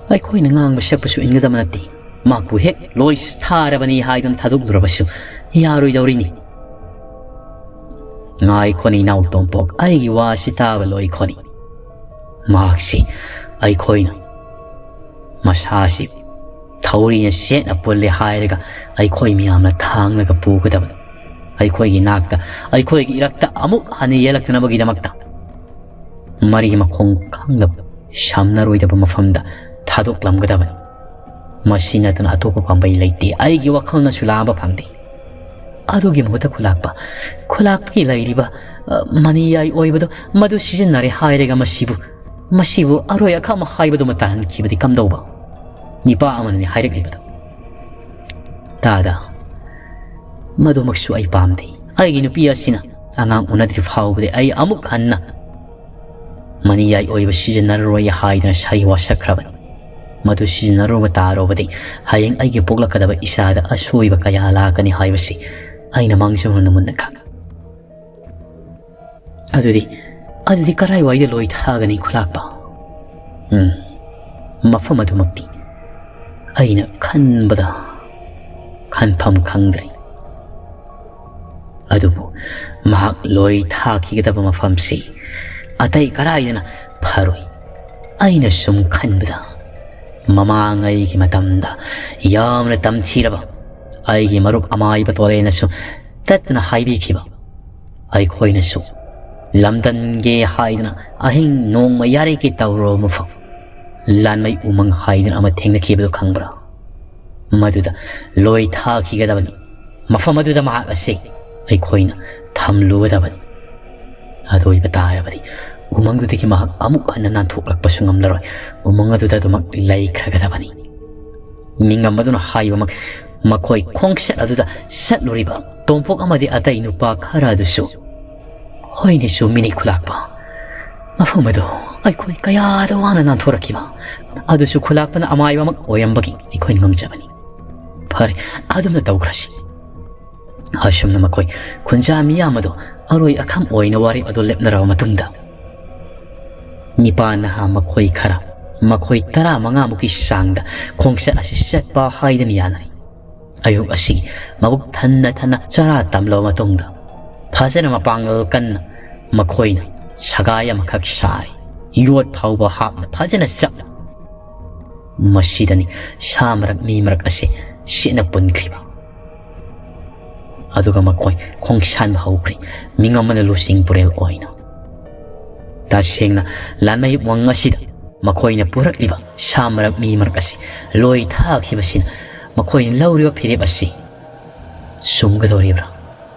ꯑꯩꯈꯣꯏꯅ ꯉꯥꯡꯕ ꯁꯛꯄꯁꯨ ꯏꯟꯒꯗꯕ ꯅꯠꯇꯦ꯫ ꯃꯍꯥꯛꯄꯨ ꯍꯦꯛ ꯂꯣꯏ ꯊꯥꯔꯕꯅꯤ ꯍꯥꯏꯗꯨꯅ ꯊꯥꯗꯣꯛꯂꯨꯔꯕꯁꯨ ꯌꯥꯔꯣꯏꯗꯧꯔꯤꯅꯤ꯫ ꯉꯥꯏꯈꯣꯅꯦ, ꯏꯅꯥꯎ ꯇꯣꯝꯄꯣꯛ, ꯑꯩꯒꯤ ꯋꯥꯁꯤ ꯇꯥꯕ ꯂꯣꯏꯈꯣꯅꯦ꯫ ꯃꯍꯥꯛꯁꯤ ꯑꯩꯈꯣꯏꯅ ꯃꯁꯥꯁꯤ ꯊꯧꯔꯤꯅ ꯁꯦꯠꯅ ꯄꯨꯜꯂꯦ ꯍꯥꯏꯔꯒ ꯑꯩꯈꯣꯏ ꯃꯤꯌꯥꯝꯅ ꯊꯥꯡꯂꯒ ꯄꯨꯒꯗꯕꯅꯤ꯫ ꯑꯩꯈꯣꯏꯒꯤ ꯅꯥꯛꯇ, ꯑꯩꯈꯣꯏꯒꯤ ꯏꯔꯛꯇ ꯑꯃꯨꯛ ꯍꯟꯅ ꯌꯦꯜꯂꯛꯇꯅꯕꯒꯤꯗꯃꯛꯇ ꯃꯔꯤ ꯃꯈꯣꯡ ꯈꯪꯗꯕ, ꯁꯝꯅꯔꯣꯏꯗꯕ ꯃꯐꯝꯗ ꯊꯥꯗꯣꯛꯂꯝꯒꯗꯕꯅꯤ꯫ ꯃꯁꯤ ꯅꯠꯇꯅ ꯑꯇꯣꯞꯄ ꯄꯥꯝꯕꯩ ꯂꯩꯇꯦ꯫ ꯑꯩꯒꯤ ꯋꯥꯈꯜꯅꯁꯨ ꯂꯥꯝꯕ ꯐꯪꯗꯦ꯫ ꯑꯗꯨꯒꯤ ꯃꯍꯨꯠꯇ ꯈꯨꯂꯥꯛꯄ, ꯈꯨꯂꯥꯛꯄꯒꯤ ꯂꯩꯔꯤꯕ, ꯑ, ꯃꯅꯤꯌꯥꯏ ꯑꯣꯏꯕꯗꯣ ꯃꯗꯨ ꯁꯤꯖꯤꯟꯅꯔꯦ ꯍꯥꯏꯔꯒ ꯃꯁꯤꯕꯨ, ꯃꯁꯤꯕꯨ ꯑꯔꯣꯏ ꯑꯈꯥꯛ ꯍꯥꯏꯕꯗꯨꯃ ꯇꯥꯍꯟꯈꯤꯕꯗꯤ ꯀꯝꯗꯧꯕ? ꯅꯤꯄꯥ ꯑꯃꯅꯅꯤ ꯍꯥꯏꯔꯛꯂꯤꯕꯗꯣ꯫ ꯇꯥꯗ, ꯃꯗꯨꯃꯛꯁꯨ ꯑꯩ ꯄꯥꯝꯗꯦ꯫ ꯑꯩꯒꯤ ꯅꯨꯄꯤ ꯑꯁꯤꯅ ꯑꯉꯥꯡ ꯎꯅꯗ꯭ꯔꯤ ꯐꯥꯎꯕꯗꯤ ꯑꯩ ꯑꯃꯨꯛ ꯍꯟꯅ ꯃꯅꯤꯌꯥꯏ ꯑꯣꯏꯕ ꯁꯤꯖꯤꯟꯅꯔꯔꯣꯏ ꯍꯥꯏꯗꯨꯅ ꯁꯥꯔꯤ ꯋꯥꯁꯛꯈ꯭ꯔꯕꯅꯤ꯫ ꯃꯗꯨ ꯁꯤꯖꯤꯟꯅꯔꯨꯕ ꯇꯥꯔꯕꯗꯤ ꯍꯌꯦꯡ ꯑꯩꯒꯤ ꯄꯣꯛꯂꯛꯀꯗꯕ ꯏꯆꯥꯗ ꯑꯁꯣꯏꯕ ꯀꯌꯥ ꯂꯥꯛꯀꯅꯤ ꯍꯥꯏꯕꯁꯤ ꯑꯩꯅ ꯃꯥꯡꯖꯧꯅꯅ ꯃꯨꯟꯅ ꯈꯪꯏ꯫ ꯑꯗꯨꯗꯤ, ꯑꯗꯨꯗꯤ ꯀꯔꯥꯏꯋꯥꯏꯗ ꯂꯣꯏ ꯊꯥꯒꯅꯤ ꯈꯨꯂꯥꯛꯄ? ꯎꯝ, ꯃꯐꯝ ꯑꯗꯨꯃꯛꯇꯤ ꯑꯩꯅ ꯈꯟꯕꯗ ꯍꯟꯐꯝ ꯈꯪꯗ꯭ꯔꯤ꯫ ꯑꯗꯨꯕꯨ ꯃꯍꯥꯛ ꯂꯣꯏ ꯊꯥꯈꯤꯒꯗꯕ ꯃꯐꯝꯁꯤ ꯑꯇꯩ ꯀꯔꯥꯏꯗꯅ ꯐꯔꯣꯏ꯫ ꯑꯩꯅ ꯁꯨꯝ ꯈꯟꯕꯗ, ꯃꯃꯥꯡꯉꯩꯒꯤ ꯃꯇꯝꯗ ꯌꯥꯝꯅ ꯇꯝꯊꯤꯔꯕ ꯑꯩꯒꯤ ꯃꯔꯨꯞ ꯑꯃꯥꯏꯕ ꯇꯣꯔꯦꯅꯁꯨ ꯇꯠꯇꯅ ꯍꯥꯏꯕꯤꯈꯤꯕ, ꯑꯩꯈꯣꯏꯅꯁꯨ ꯂꯝꯗꯝꯒꯦ ꯍꯥꯏꯗꯨꯅ ꯑꯍꯤꯡ ꯅꯣꯡꯃ ꯌꯥꯔꯦꯀꯦ ꯇꯧꯔꯕ ꯃꯐꯝ, ꯂꯥꯟꯃꯩ ꯎꯃꯪ ꯍꯥꯏꯗꯨꯅ ꯑꯃ ꯊꯦꯡꯅꯈꯤꯕꯗꯨ ꯈꯪꯕ꯭ꯔꯥ? ꯃꯗꯨꯗ ꯂꯣꯏ ꯊꯥꯈꯤꯒꯗꯕꯅꯤ꯫ ꯃꯐꯝ ꯑꯗꯨꯗ ꯃꯍꯥꯛ ꯑꯁꯤ ꯑꯩꯈꯣꯏꯅ ꯊꯝꯂꯨꯒꯗꯕꯅꯤ꯫ ꯑꯗꯨ ꯑꯣꯏꯕ ꯇꯥꯔꯕꯗꯤ ꯎꯃꯪꯗꯨꯗꯒꯤ ꯃꯍꯥꯛ ꯑꯃꯨꯛ ꯍꯟꯅ ꯅꯥꯟꯊꯣꯛꯂꯛꯄꯁꯨ ꯉꯝꯂꯔꯣꯏ꯫ ꯎꯃꯪ ꯑꯗꯨꯗ ꯑꯗꯨꯃꯛ ꯂꯩꯈ꯭ꯔꯒꯗꯕꯅꯤ꯫ ꯃꯤꯉꯝ ꯑꯗꯨꯅ ꯍꯥꯏꯕꯃꯛ, ꯃꯈꯣꯏ ꯈꯣꯡꯆꯠ ꯑꯗꯨꯗ ꯆꯠꯂꯨꯔꯤꯕ ꯇꯣꯝꯄꯣꯛ ꯑꯃꯗꯤ ꯑꯇꯩ ꯅꯨꯄꯥ ꯈꯔ ꯑꯗꯨꯁꯨ ꯍꯣꯏꯅꯦ, ꯆꯨꯝꯃꯤꯅꯦ ꯈꯨꯂꯥꯛꯄ꯫ ꯃꯐꯝ ꯑꯗꯨ ꯑꯩꯈꯣꯏ ꯀꯌꯥꯗ ꯋꯥꯅ ꯅꯥꯟꯊꯣꯔꯛꯈꯤꯕ꯫ ꯑꯗꯨꯁꯨ ꯈꯨꯂꯥꯛꯄꯅ ꯑꯃꯥꯏꯕꯃꯛ ꯑꯣꯏꯔꯝꯕꯒꯤ ꯑꯩꯈꯣꯏꯅ ꯉꯝꯖꯕꯅꯤ꯫ ꯐꯔꯦ, ꯑꯗꯨꯝꯅ ꯇꯧꯈ꯭ꯔꯁꯤ꯫ ꯑꯁꯨꯝꯅ ꯃꯈꯣꯏ ꯈꯨꯟꯖꯥ ꯃꯤꯌꯥꯝ ꯑꯗꯨ ꯑꯔꯣꯏ ꯑꯈꯝ ꯑꯣꯏꯅ ꯋꯥꯔꯦꯞ ꯑꯗꯨ ꯂꯦꯞꯅꯔꯕ ꯃꯇꯨꯡꯗ, ꯅꯤꯄꯥ ꯅꯍꯥ ꯃꯈꯣꯏ ꯈꯔ, ꯃꯈꯣꯏ ꯇꯔꯥꯃꯉꯥꯃꯨꯛꯀꯤ ꯆꯥꯡꯗ ꯈꯣꯡꯆꯠ ꯑꯁꯤ ꯆꯠꯄ ꯍꯥꯏꯗꯅ ꯌꯥꯅꯔꯤ꯫ ꯑꯌꯨꯛ ꯑꯁꯤꯒꯤ ꯃꯕꯨꯛ ꯊꯟꯅ ꯊꯟꯅ ꯆꯔꯥ ꯇꯝꯂꯕ ꯃꯇꯨꯡꯗ, ꯐꯖꯅ ꯃꯄꯥꯡꯒꯜ ꯀꯟꯅ ꯃꯈꯣꯏꯅ ꯁꯒꯥꯏ ꯑꯃꯈꯛ ꯁꯥꯔꯤ꯫ ꯌꯣꯠ ꯐꯥꯎꯕ ꯍꯥꯞꯅ ꯐꯖꯅ ꯆꯞꯅ꯫ ꯃꯁꯤꯗꯅꯤ ꯁꯥ ꯃꯔꯛ ꯃꯤ ꯃꯔꯛ ꯑꯁꯤ ꯁꯤꯠꯅ ꯄꯨꯟꯈ꯭ꯔꯤꯕ꯫ ꯑꯗꯨꯒ ꯃꯈꯣꯏ ꯈꯣꯡꯁꯥꯟꯕ ꯍꯧꯈ꯭ꯔꯦ, ꯃꯤꯉꯝ ꯑꯃꯅ ꯂꯨꯆꯤꯡ ꯄꯨꯔꯦꯜ ꯑꯣꯏꯅ꯫ ꯇꯁꯦꯡꯅ, ꯂꯥꯟꯃꯩ ꯎꯃꯪ ꯑꯁꯤꯗ ꯃꯈꯣꯏꯅ ꯄꯨꯔꯛꯂꯤꯕ ꯁꯥ ꯃꯔꯛ ꯃꯤ ꯃꯔꯛ ꯑꯁꯤ ꯂꯣꯏ ꯊꯥꯈꯤꯕꯁꯤꯅ ꯃꯈꯣꯏꯅ ꯂꯧꯔꯤꯕ ꯐꯤꯔꯦꯞ ꯑꯁꯤ ꯆꯨꯝꯒꯗꯧꯔꯤꯕ꯭ꯔꯥ?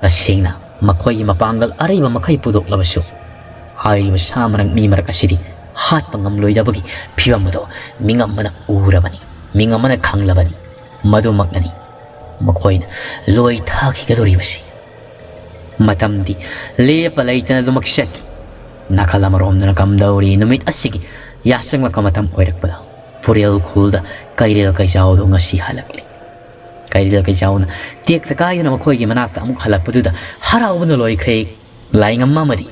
ꯇꯁꯦꯡꯅ, ꯃꯈꯣꯏꯒꯤ ꯃꯄꯥꯡꯒꯜ ꯑꯔꯩꯕ ꯃꯈꯩ ꯄꯨꯊꯣꯛꯂꯕꯁꯨ, ꯍꯥꯏꯔꯤꯕ ꯁꯥ ꯃꯔꯛ ꯃꯤ ꯃꯔꯛ ꯑꯁꯤꯗꯤ ꯍꯥꯠꯄ ꯉꯝꯂꯣꯏꯗꯕꯒꯤ ꯐꯤꯕꯝ ꯑꯗꯨ ꯃꯤꯉꯝ ꯑꯃꯅ ꯎꯔꯕꯅꯤ, ꯃꯤꯉꯝ ꯑꯃꯅ ꯈꯪꯂꯕꯅꯤ꯫ ꯃꯗꯨꯃꯛꯅꯅꯤ ꯃꯈꯣꯏꯅ ꯂꯣꯏ ꯊꯥꯈꯤꯒꯗꯧꯔꯤꯕꯁꯤ꯫ ꯃꯇꯝꯗꯤ ꯂꯦꯞꯄ ꯂꯩꯇꯅ ꯑꯗꯨꯃꯛ ꯆꯠꯈꯤ꯫ ꯅꯥꯀꯜ ꯑꯃꯔꯣꯝꯗꯅ ꯀꯝꯗꯧꯔꯤ, ꯅꯨꯃꯤꯠ ꯑꯁꯤꯒꯤ ꯌꯥꯆꯪꯂꯛꯄ ꯃꯇꯝ ꯑꯣꯏꯔꯛꯄꯗ, ꯄꯨꯔꯦꯜ ꯈꯨꯜꯗ ꯀꯩꯔꯦꯜ ꯀꯩꯖꯥꯎꯗꯣ ꯉꯁꯤ ꯍꯜꯂꯛꯂꯤ꯫ ꯀꯩꯔꯦꯜ ꯀꯩꯖꯥꯎꯅ ꯇꯦꯛꯇ ꯀꯥꯏꯗꯅ ꯃꯈꯣꯏꯒꯤ ꯃꯅꯥꯛꯇ ꯑꯃꯨꯛ ꯍꯜꯂꯛꯄꯗꯨꯗ ꯍꯔꯥꯎꯕꯅ ꯂꯣꯏꯈ꯭ꯔꯦ꯫ ꯂꯥꯏꯉꯝ ꯑꯃꯗꯤ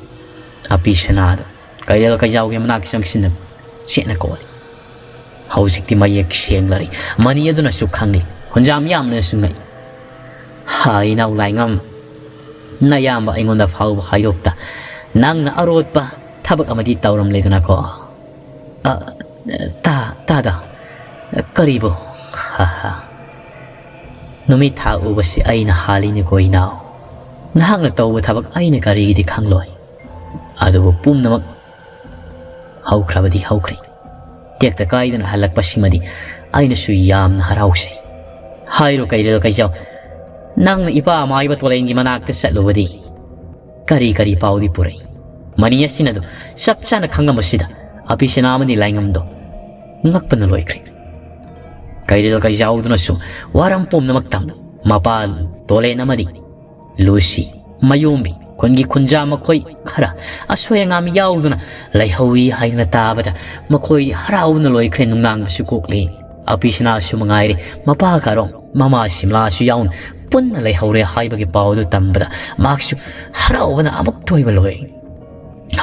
ꯑꯄꯤ ꯁꯅꯥꯗ ꯀꯩꯔꯦꯜ ꯀꯩꯖꯥꯎꯒꯤ ꯃꯅꯥꯛ ꯆꯪꯁꯤꯟꯅ ꯆꯦꯠꯅ ꯀꯣꯜꯂꯤ꯫ ꯍꯧꯖꯤꯛꯇꯤ ꯃꯌꯦꯛ ꯁꯦꯡꯂꯔꯤ꯫ ꯃꯅꯤ ꯑꯗꯨꯅꯁꯨ ꯈꯪꯂꯤ꯫ ꯍꯨꯟꯖꯥꯝ ꯌꯥꯝꯅꯁꯨ ꯉꯛꯏ꯫ "ꯍꯥ, ꯏꯅꯥꯎ ꯂꯥꯏꯉꯝ, ꯅꯌꯥꯝꯕ ꯑꯩꯉꯣꯟꯗ ꯐꯥꯎꯕ ꯍꯥꯏꯗꯣꯛꯇ ꯅꯪꯅ ꯑꯔꯣꯠꯄ ꯊꯕꯛ ꯑꯃꯗꯤ ꯇꯧꯔꯝꯂꯦꯗꯅꯀꯣ?" "ꯑ, ꯇꯥ, ꯇꯥꯗ, ꯀꯔꯤꯕꯨ? ꯍꯥ, ꯍꯥ꯫ ꯅꯨꯃꯤꯠ ꯊꯥ ꯎꯕꯁꯤ ꯑꯩꯅ ꯍꯥꯜꯂꯤꯅꯦꯀꯣ ꯏꯅꯥꯎ꯫ ꯅꯍꯥꯛꯅ ꯇꯧꯕ ꯊꯕꯛ ꯑꯩꯅ ꯀꯔꯤꯒꯤꯗꯤ ꯈꯪꯂꯣꯏ? ꯑꯗꯨꯕꯨ ꯄꯨꯝꯅꯃꯛ ꯍꯧꯈ꯭ꯔꯕꯗꯤ ꯍꯧꯈ꯭ꯔꯦ꯫ ꯇꯦꯛꯇ ꯀꯥꯏꯗꯅ ꯍꯜꯂꯛꯄꯁꯤꯃꯗꯤ ꯑꯩꯅꯁꯨ ꯌꯥꯝꯅ ꯍꯔꯥꯎꯖꯩ꯫ ꯍꯥꯏꯔꯣ ꯀꯩꯔꯦꯜ ꯀꯩꯖꯥꯎ, ꯅꯪꯅ ꯏꯄꯥ ꯃꯥꯏꯕ ꯇꯣꯂꯦꯟꯒꯤ ꯃꯅꯥꯛꯇ ꯆꯠꯂꯨꯕꯗꯤ ꯀꯔꯤ ꯀꯔꯤ ꯄꯥꯎꯗꯤ ꯄꯨꯔꯛꯏ?" ꯃꯅꯤ ꯑꯁꯤꯅ ꯑꯗꯨ ꯆꯞ ꯆꯥꯅ ꯈꯪꯂꯝꯕꯁꯤꯗ ꯑꯄꯤꯁꯅꯥ ꯑꯃꯗꯤ ꯂꯥꯏꯉꯝꯗꯣ ꯉꯛꯄꯅ ꯂꯣꯏꯈ꯭ꯔꯦ꯫ ꯀꯩꯔꯦꯜ ꯀꯩꯖꯥꯎꯗꯨꯅꯁꯨ ꯋꯥꯔꯝ ꯄꯨꯝꯅꯃꯛ ꯇꯝ ꯃꯄꯥ ꯇꯣꯂꯦꯟ ꯑꯃꯗꯤ ꯂꯨꯁꯤ, ꯃꯌꯣꯝꯕꯤ, ꯈꯨꯟꯒꯤ ꯈꯨꯟꯖꯥ ꯃꯈꯣꯏ ꯈꯔ ꯑꯁꯣꯏ ꯑꯉꯥꯝ ꯌꯥꯎꯗꯨꯅ ꯂꯩꯍꯧꯏ ꯍꯥꯏꯗꯅ ꯇꯥꯕꯗ ꯃꯈꯣꯏ ꯍꯔꯥꯎꯅ ꯂꯣꯏꯈ꯭ꯔꯦ, ꯅꯨꯡꯅꯥꯡꯕꯁꯨ ꯀꯣꯛꯂꯤ꯫ ꯑꯄꯤꯁꯅꯥꯁꯨ ꯃꯉꯥꯏꯔꯦ, ꯃꯄꯥ ꯀꯥꯔꯣꯡ, ꯃꯃꯥ ꯁꯤꯝꯂꯥꯁꯨ ꯌꯥꯎꯅ ꯄꯨꯟꯅ ꯂꯩꯍꯧꯔꯦ ꯍꯥꯏꯕꯒꯤ ꯄꯥꯎꯗꯨ ꯇꯝꯕꯗ ꯃꯍꯥꯛꯁꯨ ꯍꯔꯥꯎꯕꯅ ꯑꯃꯨꯛꯇ ꯑꯣꯏꯕ ꯂꯣꯏꯔꯦ꯫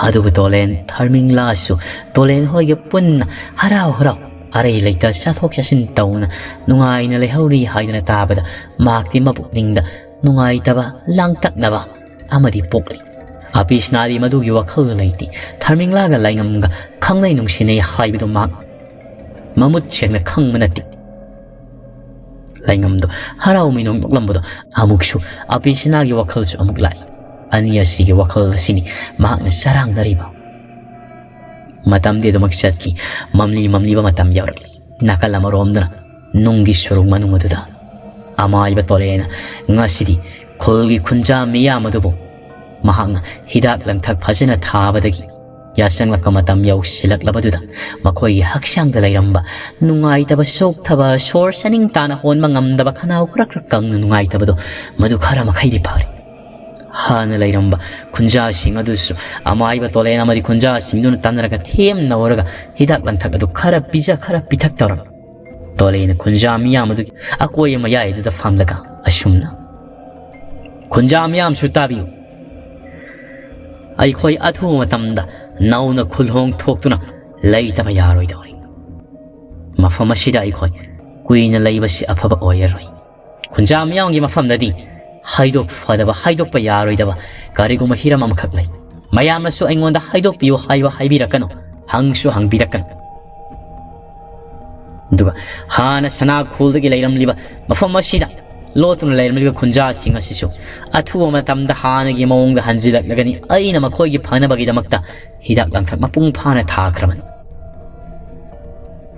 ꯑꯗꯨꯕꯨ ꯇꯣꯂꯦꯟ ꯊꯔꯃꯤꯡꯂꯥꯁꯨ ꯇꯣꯂꯦꯟ ꯍꯣꯏꯒ ꯄꯨꯟꯅ ꯍꯔꯥꯎ ꯍꯔꯥꯎ ꯑꯔꯩ ꯂꯩꯇ ꯆꯠꯊꯣꯛ ꯆꯠꯁꯤꯟ ꯇꯧꯅ ꯅꯨꯡꯉꯥꯏꯅ ꯂꯩꯍꯧꯔꯤ ꯍꯥꯏꯗꯅ ꯇꯥꯕꯗ ꯃꯍꯥꯛꯇꯤ ꯃꯄꯨꯛꯅꯤꯡꯗ ꯅꯨꯡꯉꯥꯏꯇꯕ, ꯂꯥꯡꯇꯛꯅꯕ ꯑꯃꯗꯤ ꯄꯣꯛꯂꯤ꯫ ꯑꯄꯤꯁꯅꯥꯗꯤ ꯃꯗꯨꯒꯤ ꯋꯥꯈꯜꯗ ꯂꯩꯇꯦ꯫ ꯊꯔꯃꯤꯡꯂꯥꯒ ꯂꯥꯏꯉꯝꯒ ꯈꯪꯅꯩ ꯅꯨꯡꯁꯤꯅꯩ ꯍꯥꯏꯕꯗꯨ ꯃꯍꯥꯛ ꯃꯃꯨꯠ ꯁꯦꯡꯅ ꯈꯪꯕ ꯅꯠꯇꯦ꯫ ꯂꯥꯏꯉꯝꯗꯣ ꯍꯔꯥꯎ ꯃꯤꯅꯣꯛ ꯅꯣꯛꯂꯝꯕꯗꯣ ꯑꯃꯨꯛꯁꯨ ꯑꯄꯤꯁꯅꯥꯒꯤ ꯋꯥꯈꯜꯁꯨ ꯑꯃꯨꯛ ꯂꯥꯛꯏ꯫ ꯑꯅꯤ ꯑꯁꯤꯒꯤ ꯋꯥꯈꯜ ꯑꯁꯤꯅꯤ ꯃꯍꯥꯛꯅ ꯆꯔꯥꯡꯅꯔꯤꯕ꯫ ꯃꯇꯝꯗꯤ ꯑꯗꯨꯃꯛ ꯆꯠꯈꯤ꯫ ꯃꯝꯂꯤ ꯃꯝꯂꯤꯕ ꯃꯇꯝ ꯌꯧꯔꯛꯂꯤ꯫ ꯅꯥꯀꯜ ꯑꯃꯔꯣꯝꯗꯅ ꯅꯨꯡꯒꯤ ꯁꯨꯔꯨꯡ ꯃꯅꯨꯡ ꯑꯗꯨꯗ ꯑꯃꯥꯏꯕ ꯇꯣꯂꯦꯅ ꯉꯁꯤꯗꯤ ꯈꯨꯜꯒꯤ ꯈꯨꯟꯖꯥ ꯃꯤꯌꯥꯝ ꯑꯗꯨꯕꯨ ꯃꯍꯥꯛꯅ ꯍꯤꯗꯥꯛ ꯂꯥꯡꯊꯛ ꯐꯖꯅ ꯊꯥꯕꯗꯒꯤ ꯌꯥꯆꯪꯂꯛꯄ ꯃꯇꯝ ꯌꯧꯁꯤꯜꯂꯛꯂꯕꯗꯨꯗ ꯃꯈꯣꯏꯒꯤ ꯍꯛꯆꯥꯡꯗ ꯂꯩꯔꯝꯕ ꯅꯨꯡꯉꯥꯏꯇꯕ, ꯆꯣꯛꯊꯕ, ꯁꯣꯔ ꯆꯥꯅꯤꯡ ꯇꯥꯅ ꯍꯣꯟꯕ ꯉꯝꯗꯕ, ꯈꯅꯥꯎ ꯈꯔ ꯈꯔ ꯀꯪꯅ ꯅꯨꯡꯉꯥꯏꯇꯕꯗꯣ ꯃꯗꯨ ꯈꯔ ꯃꯈꯩꯗꯤ ꯐꯔꯦ꯫ ꯍꯥꯟꯅ ꯂꯩꯔꯝꯕ ꯈꯨꯟꯖꯥꯁꯤꯡ ꯑꯗꯨꯁꯨ ꯑꯃꯥꯏꯕ ꯇꯣꯂꯦꯟ ꯑꯃꯗꯤ ꯈꯨꯟꯖꯥꯁꯤꯡꯗꯨꯅ ꯇꯥꯟꯅꯔꯒ ꯊꯦꯝꯅꯧꯔꯒ ꯍꯤꯗꯥꯛ ꯂꯥꯡꯊꯛ ꯑꯗꯨ ꯈꯔ ꯄꯤꯖ ꯈꯔ ꯄꯤꯊꯛ ꯇꯧꯔꯝꯃꯤ꯫ ꯇꯣꯂꯦꯟꯅ ꯈꯨꯟꯖꯥ ꯃꯤꯌꯥꯝ ꯑꯗꯨꯒꯤ ꯑꯀꯣꯏ ꯃꯌꯥꯏ ꯑꯗꯨꯗ ꯐꯝꯂꯒ ꯑꯁꯨꯝꯅ, "ꯈꯨꯟꯖꯥ ꯃꯤꯌꯥꯝꯁꯨ ꯇꯥꯕꯤꯌꯨ꯫ ꯑꯩꯈꯣꯏ ꯑꯊꯨꯕ ꯃꯇꯝꯗ ꯅꯧꯅ ꯈꯨꯜꯍꯣꯡ ꯊꯣꯛꯇꯨꯅ ꯂꯩꯇꯕ ꯌꯥꯔꯣꯏꯗꯧꯔꯤ꯫ ꯃꯐꯝ ꯑꯁꯤꯗ ꯑꯩꯈꯣꯏ ꯀꯨꯏꯅ ꯂꯩꯕꯁꯤ ꯑꯐꯕ ꯑꯣꯏꯔꯔꯣꯏ꯫ ꯈꯨꯟꯖꯥ ꯃꯤꯌꯥꯝꯒꯤ ꯃꯐꯝꯗꯗꯤ ꯍꯥꯏꯗꯣꯛ ꯐꯗꯕ, ꯍꯥꯏꯗꯣꯛꯄ ꯌꯥꯔꯣꯏꯗꯕ ꯀꯔꯤꯒꯨꯝꯕ ꯍꯤꯔꯝ ꯑꯃꯈꯛ ꯂꯩ꯫ ꯃꯌꯥꯝꯅꯁꯨ ꯑꯩꯉꯣꯟꯗ ꯍꯥꯏꯗꯣꯛꯄꯤꯌꯨ ꯍꯥꯏꯕ ꯍꯥꯏꯕꯤꯔꯛꯀꯅꯨ, ꯍꯪꯁꯨ ꯍꯪꯕꯤꯔꯛꯀꯅꯨ꯫ ꯑꯗꯨꯒ ꯍꯥꯟꯅ ꯁꯅꯥ ꯈꯨꯜꯗꯒꯤ ꯂꯩꯔꯝꯂꯤꯕ ꯃꯐꯝ ꯑꯁꯤꯗ ꯂꯣꯠꯇꯨꯅ ꯂꯩꯔꯝꯂꯤꯕ ꯈꯨꯟꯖꯥꯁꯤꯡ ꯑꯁꯤꯁꯨ ꯑꯊꯨꯕ ꯃꯇꯝꯗ ꯍꯥꯟꯅꯒꯤ ꯃꯑꯣꯡꯗ ꯍꯟꯖꯤꯜꯂꯛꯂꯒꯅꯤ꯫ ꯑꯩꯅ ꯃꯈꯣꯏꯒꯤ ꯐꯅꯕꯒꯤꯗꯃꯛꯇ ꯍꯤꯗꯥꯛ ꯂꯥꯡꯊꯛ ꯃꯄꯨꯡ ꯐꯥꯅ ꯊꯥꯈ꯭ꯔꯕꯅꯤ꯫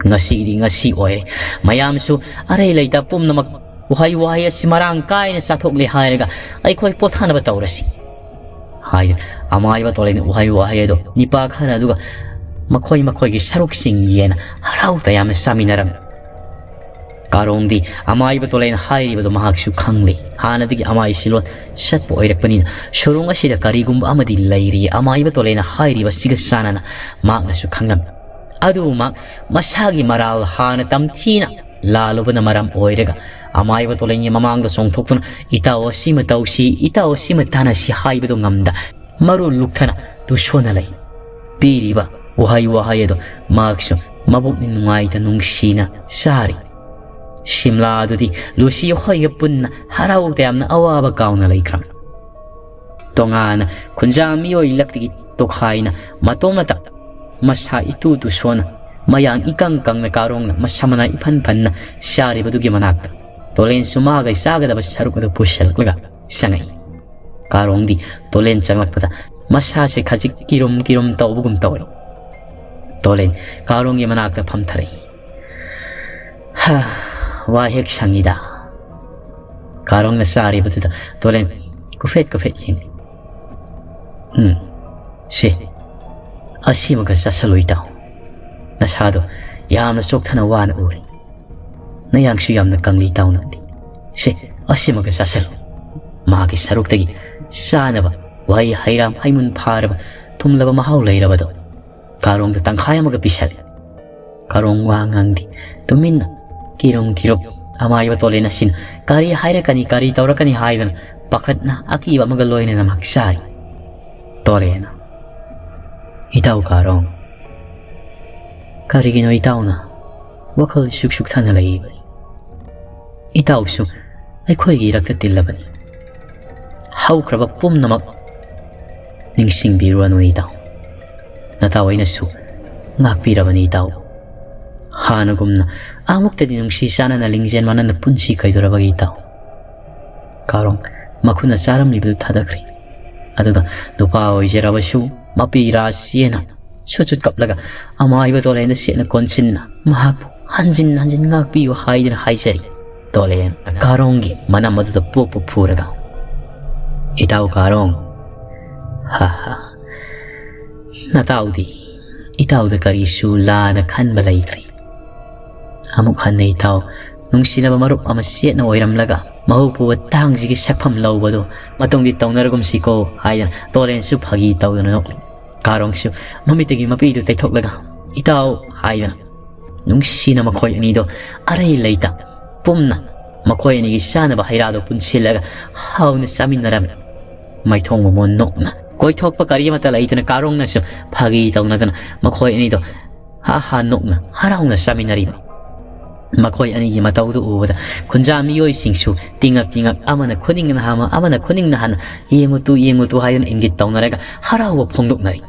ꯉꯁꯤꯗꯤ ꯉꯁꯤ ꯑꯣꯏꯔꯦ꯫ ꯃꯌꯥꯝꯁꯨ ꯑꯔꯩ ꯂꯩꯇ ꯄꯨꯝꯅꯃꯛ ꯎꯍꯩ ꯋꯥꯍꯩ ꯑꯁꯤ ꯃꯔꯥꯡ ꯀꯥꯏꯅ ꯆꯥꯊꯣꯛꯂꯦ ꯍꯥꯏꯔꯒ ꯑꯩꯈꯣꯏ ꯄꯣꯊꯥꯅꯕ ꯇꯧꯔꯁꯤ ꯍꯥꯏꯗꯨꯅ ꯑꯃꯥꯏꯕ ꯇꯣꯂꯩꯅ ꯎꯍꯩ ꯋꯥꯍꯩ ꯑꯗꯣ ꯅꯤꯄꯥ ꯈꯔ ꯑꯗꯨꯒ ꯃꯈꯣꯏ ꯃꯈꯣꯏꯒꯤ ꯁꯔꯨꯛꯁꯤꯡ ꯌꯦꯟꯅ ꯍꯔꯥꯎ ꯇꯌꯥꯝꯅ ꯆꯥꯃꯤꯟꯅꯔꯝꯃꯤ꯫ ꯀꯥꯔꯣꯡꯗꯤ ꯑꯃꯥꯏꯕ ꯇꯣꯂꯩꯅ ꯍꯥꯏꯔꯤꯕꯗꯨ ꯃꯍꯥꯛꯁꯨ ꯈꯪꯂꯤ꯫ ꯍꯥꯟꯅꯗꯒꯤ ꯑꯃꯥꯏ ꯁꯤꯂꯣꯟ ꯆꯠꯄ ꯑꯣꯏꯔꯛꯄꯅꯤꯅ ꯁꯨꯔꯨꯡ ꯑꯁꯤꯗ ꯀꯔꯤꯒꯨꯝꯕ ꯑꯃꯗꯤ ꯂꯩꯔꯤ꯫ ꯑꯃꯥꯏꯕ ꯇꯣꯂꯩꯅ ꯍꯥꯏꯔꯤꯕꯁꯤꯒ ꯆꯥꯟꯅꯅ ꯃꯍꯥꯛꯅꯁꯨ ꯈꯪꯂꯝꯃꯤ꯫ ꯑꯗꯨꯕꯨ ꯃꯍꯥꯛ ꯃꯁꯥꯒꯤ ꯃꯔꯥꯜ ꯍꯥꯟꯅ ꯇꯝꯊꯤꯅ ꯂꯥꯜꯂꯨꯕꯅ ꯃꯔꯝ ꯑꯣꯏꯔꯒ ꯑꯃꯥꯏꯕ ꯇꯣꯂꯩꯒꯤ ꯃꯃꯥꯡꯗ ꯆꯣꯡꯊꯣꯛꯇꯨꯅ "ꯏꯇꯥꯎ ꯑꯁꯤꯃ ꯇꯧꯁꯤ, ꯏꯇꯥꯎ ꯑꯁꯤꯃ ꯇꯥꯟꯅꯁꯤ" ꯍꯥꯏꯕꯗꯨ ꯉꯝꯗ ꯃꯔꯨ ꯂꯨꯛꯊꯅ ꯇꯨꯁꯣꯟꯅ ꯂꯩ꯫ ꯄꯤꯔꯤꯕ ꯎꯍꯩ ꯋꯥꯍꯩ ꯑꯗꯨ ꯃꯍꯥꯛꯁꯨ ꯃꯕꯨꯛꯅꯤꯡ ꯅꯨꯡꯉꯥꯏꯇ ꯅꯨꯡꯁꯤꯅ ꯆꯥꯔꯤ꯫ ꯁꯤꯝꯂꯥ ꯑꯗꯨꯗꯤ ꯂꯨꯁꯤ ꯍꯣꯏꯒ ꯄꯨꯟꯅ ꯍꯔꯥꯎ ꯇꯌꯥꯝꯅ ꯑꯋꯥꯕ ꯀꯥꯎꯅ ꯂꯩꯈ꯭ꯔꯝ꯫ ꯇꯣꯉꯥꯟꯅ ꯈꯨꯟꯖꯥ ꯃꯤꯑꯣꯏ ꯂꯛꯇꯒꯤ ꯇꯣꯈꯥꯏꯅ ꯃꯇꯣꯝꯅꯇ ꯃꯁꯥ ꯏꯇꯨ ꯇꯨꯁꯣꯟꯅ ꯃꯌꯥꯡ ꯏꯀꯪ ꯀꯪꯅ ꯀꯥꯔꯣꯡꯅ ꯃꯁꯥ ꯃꯅꯥ ꯏꯐꯟ ꯐꯟꯅ ꯆꯥꯔꯤꯕꯗꯨꯒꯤ ꯃꯅꯥꯛꯇ ꯇꯣꯂꯦꯟꯁꯨ ꯃꯥꯒ ꯆꯥꯒꯗꯕ ꯁꯔꯨꯛ ꯑꯗꯨ ꯄꯨꯁꯤꯜꯂꯛꯂꯒ ꯆꯪꯉꯛꯏ꯫ ꯀꯥꯔꯣꯡꯗꯤ ꯇꯣꯂꯦꯟ ꯆꯪꯂꯛꯄꯗ ꯃꯁꯥꯁꯦ ꯈꯖꯤꯛ ꯀꯤꯔꯨꯝ ꯀꯤꯔꯨꯝ ꯇꯧꯕꯒꯨꯝ ꯇꯧꯔꯦ꯫ ꯇꯣꯂꯦꯟ ꯀꯥꯔꯣꯡꯒꯤ ꯃꯅꯥꯛꯇ ꯐꯝꯊꯔꯛꯏ꯫ "ꯍꯥ, ꯋꯥ ꯍꯦꯛ ꯁꯪꯉꯤꯗ꯫" ꯀꯥꯔꯣꯡꯅ ꯆꯥꯔꯤꯕꯗꯨꯗ ꯇꯣꯂꯦꯟ ꯀꯨꯐꯦꯠ ꯀꯨꯐꯦꯠ ꯌꯦꯡꯉꯤ꯫ "ꯎꯝ, ꯁꯦ, ꯑꯁꯤꯃꯒ ꯆꯥꯁꯜꯂꯨ ꯏꯇꯥꯎ꯫ ꯅꯁꯥꯗꯣ ꯌꯥꯝꯅ ꯆꯣꯛꯊꯅ ꯋꯥꯅ ꯎꯔꯦ꯫ ꯅꯌꯥꯡꯁꯨ ꯌꯥꯝꯅ ꯀꯪꯂꯤ ꯏꯇꯥꯎ ꯅꯪꯗꯤ꯫ ꯁꯦ, ꯑꯁꯤꯃꯒ ꯆꯥꯁꯜꯂꯨ꯫" ꯃꯥꯒꯤ ꯁꯔꯨꯛꯇꯒꯤ ꯆꯥꯅꯕ ꯋꯥꯍꯩ ꯍꯩꯔꯥꯝ ꯍꯩꯃꯨꯟ ꯐꯥꯔꯕ ꯊꯨꯝꯂꯕ ꯃꯍꯥꯎ ꯂꯩꯔꯕꯗꯣ ꯀꯥꯔꯣꯡꯗ ꯇꯪꯈꯥꯏ ꯑꯃꯒ ꯄꯤꯁꯜꯂꯦ꯫ ꯀꯥꯔꯣꯡ ꯋꯥ ꯉꯥꯡꯗꯦ꯫ ꯇꯨꯃꯤꯟꯅ ꯀꯤꯔꯨꯝ ꯀꯤꯔꯨꯞ ꯑꯃꯥꯏꯕ ꯇꯣꯂꯦꯟ ꯑꯁꯤꯅ ꯀꯔꯤ ꯍꯥꯏꯔꯛꯀꯅꯤ, ꯀꯔꯤ ꯇꯧꯔꯛꯀꯅꯤ ꯍꯥꯏꯗꯅ ꯄꯥꯈꯠꯅ ꯑꯀꯤꯕ ꯑꯃꯒ ꯂꯣꯏꯅꯅ ꯃꯍꯥꯛ ꯆꯥꯔꯤ꯫ ꯇꯣꯂꯦꯟꯅ, "ꯏꯇꯥꯎ ꯀꯥꯔꯣꯡ, ꯀꯔꯤꯒꯤꯅꯣ ꯏꯇꯥꯎꯅ ꯋꯥꯈꯜ ꯁꯨꯛ ꯁꯨꯛꯊꯅ ꯂꯩꯔꯤꯕꯗꯤ? ꯏꯇꯥꯎꯁꯨ ꯑꯩꯈꯣꯏꯒꯤ ꯏꯔꯛꯇ ꯇꯤꯜꯂꯕꯅꯤ꯫ ꯍꯧꯈ꯭ꯔꯕ ꯄꯨꯝꯅꯃꯛ ꯅꯤꯡꯁꯤꯡꯕꯤꯔꯨꯔꯅꯨ ꯏꯇꯥꯎ꯫ ꯅꯇꯥꯎ ꯑꯩꯅꯁꯨ ꯉꯥꯛꯄꯤꯔꯕꯅꯤ ꯏꯇꯥꯎ꯫ ꯍꯥꯟꯅꯒꯨꯝꯅ ꯑꯃꯨꯛꯇꯗꯤ ꯅꯨꯡꯁꯤ ꯆꯥꯟꯅꯅ ꯂꯤꯡꯖꯦꯜ ꯃꯥꯟꯅꯅ ꯄꯨꯟꯁꯤ ꯀꯩꯗꯧꯔꯕꯒꯦ ꯏꯇꯥꯎ? ꯀꯥꯔꯣꯡ ꯃꯈꯨꯠꯅ ꯆꯥꯔꯝꯂꯤꯕꯗꯨ ꯊꯥꯗꯈ꯭ꯔꯦ꯫ ꯑꯗꯨꯒ ꯅꯨꯄꯥ ꯑꯣꯏꯖꯔꯕꯁꯨ ꯃꯄꯤ ꯔꯥꯁꯤꯅ ꯁꯨꯠ ꯁꯨꯠ ꯀꯞꯂꯒ ꯑꯃꯥꯏꯕ ꯇꯣꯂꯦꯟꯗ ꯁꯦꯠꯅ ꯀꯣꯟꯁꯤꯟꯅ ꯃꯍꯥꯛꯄꯨ ꯍꯟꯖꯤꯟ ꯍꯟꯖꯤꯟ ꯉꯥꯛꯄꯤꯌꯨ ꯍꯥꯏꯗꯨꯅ ꯍꯥꯏꯖꯔꯤ꯫ ꯇꯣꯂꯦꯟ ꯀꯥꯔꯣꯡꯒꯤ ꯃꯅꯝ ꯑꯗꯨꯗ ꯄꯣꯛꯄ ꯐꯨꯔꯒ, "ꯏꯇꯥꯎ ꯀꯥꯔꯣꯡ, ꯍꯥ ꯍꯥ, ꯅꯇꯥꯎꯗꯤ ꯏꯇꯥꯎꯗ ꯀꯔꯤꯁꯨ ꯂꯥꯟꯅ ꯈꯟꯕ ꯂꯩꯇ꯭ꯔꯦ꯫ ꯑꯃꯨꯛ ꯍꯟꯅ ꯏꯇꯥꯎ ꯅꯨꯡꯁꯤꯅꯕ ꯃꯔꯨꯞ ꯑꯃ ꯁꯦꯠꯅ ꯑꯣꯏꯔꯝꯂꯒ ꯃꯍꯧ ꯄꯨꯕ ꯇꯥꯡꯁꯤꯒꯤ ꯁꯛꯐꯝ ꯂꯧꯕꯗꯨ ꯃꯇꯨꯡꯗꯤ ꯇꯧꯅꯔꯒꯨꯝꯁꯤꯀꯣ" ꯍꯥꯏꯗꯅ ꯇꯣꯂꯦꯟꯁꯨ ꯐꯥꯒꯤ ꯇꯧꯗꯨꯅ ꯅꯣꯛꯂꯤ꯫ ꯀꯥꯔꯣꯡꯁꯨ ꯃꯃꯤꯠꯇꯒꯤ ꯃꯄꯤꯗꯨ ꯇꯩꯊꯣꯛꯂꯒ, "ꯏꯇꯥꯎ" ꯍꯥꯏꯗꯨꯅ ꯅꯨꯡꯁꯤꯅ ꯃꯈꯣꯏ ꯑꯅꯤꯗꯣ ꯑꯔꯩ ꯂꯩꯇ ꯄꯨꯝꯅ ꯃꯈꯣꯏ ꯑꯅꯤꯒꯤ ꯆꯥꯅꯕ ꯍꯩꯔꯥꯗꯣ ꯄꯨꯟꯁꯤꯜꯂꯒ ꯍꯥꯎꯅ ꯆꯥꯃꯤꯟꯅꯔꯝꯃꯤ꯫ ꯃꯥꯏꯊꯣꯡ ꯃꯃꯣꯟ ꯅꯣꯛꯅ ꯀꯣꯏꯊꯣꯛꯄ ꯀꯔꯤ ꯑꯃꯠꯇ ꯂꯩꯇꯅ ꯀꯥꯔꯣꯡꯅꯁꯨ ꯐꯥꯒꯤ ꯇꯧꯅꯗꯅ ꯃꯈꯣꯏ ꯑꯅꯤꯗꯣ ꯍꯥ ꯍꯥ ꯅꯣꯛꯅ ꯍꯔꯥꯎꯅ ꯆꯥꯃꯤꯟꯅꯔꯤꯕ ꯃꯈꯣꯏ ꯑꯅꯤꯒꯤ ꯃꯇꯧꯗꯨ ꯎꯕꯗ ꯈꯨꯟꯖꯥ ꯃꯤꯑꯣꯏꯁꯤꯡꯁꯨ ꯇꯤꯡꯉꯛ ꯇꯤꯡꯉꯛ ꯑꯃꯅ ꯈꯨꯅꯤꯡ ꯅꯍꯥꯟ ꯑꯃ, ꯑꯃꯅ ꯈꯨꯅꯤꯡ ꯅꯍꯥꯟ, "ꯌꯦꯡꯉꯨ ꯇꯨ, ꯌꯦꯡꯉꯨ ꯇꯨ" ꯍꯥꯏꯗꯨꯅ ꯏꯪꯒꯤꯠ ꯇꯧꯅꯔꯒ ꯍꯔꯥꯎꯕ ꯐꯣꯡꯗꯣꯛꯅꯔꯤ꯫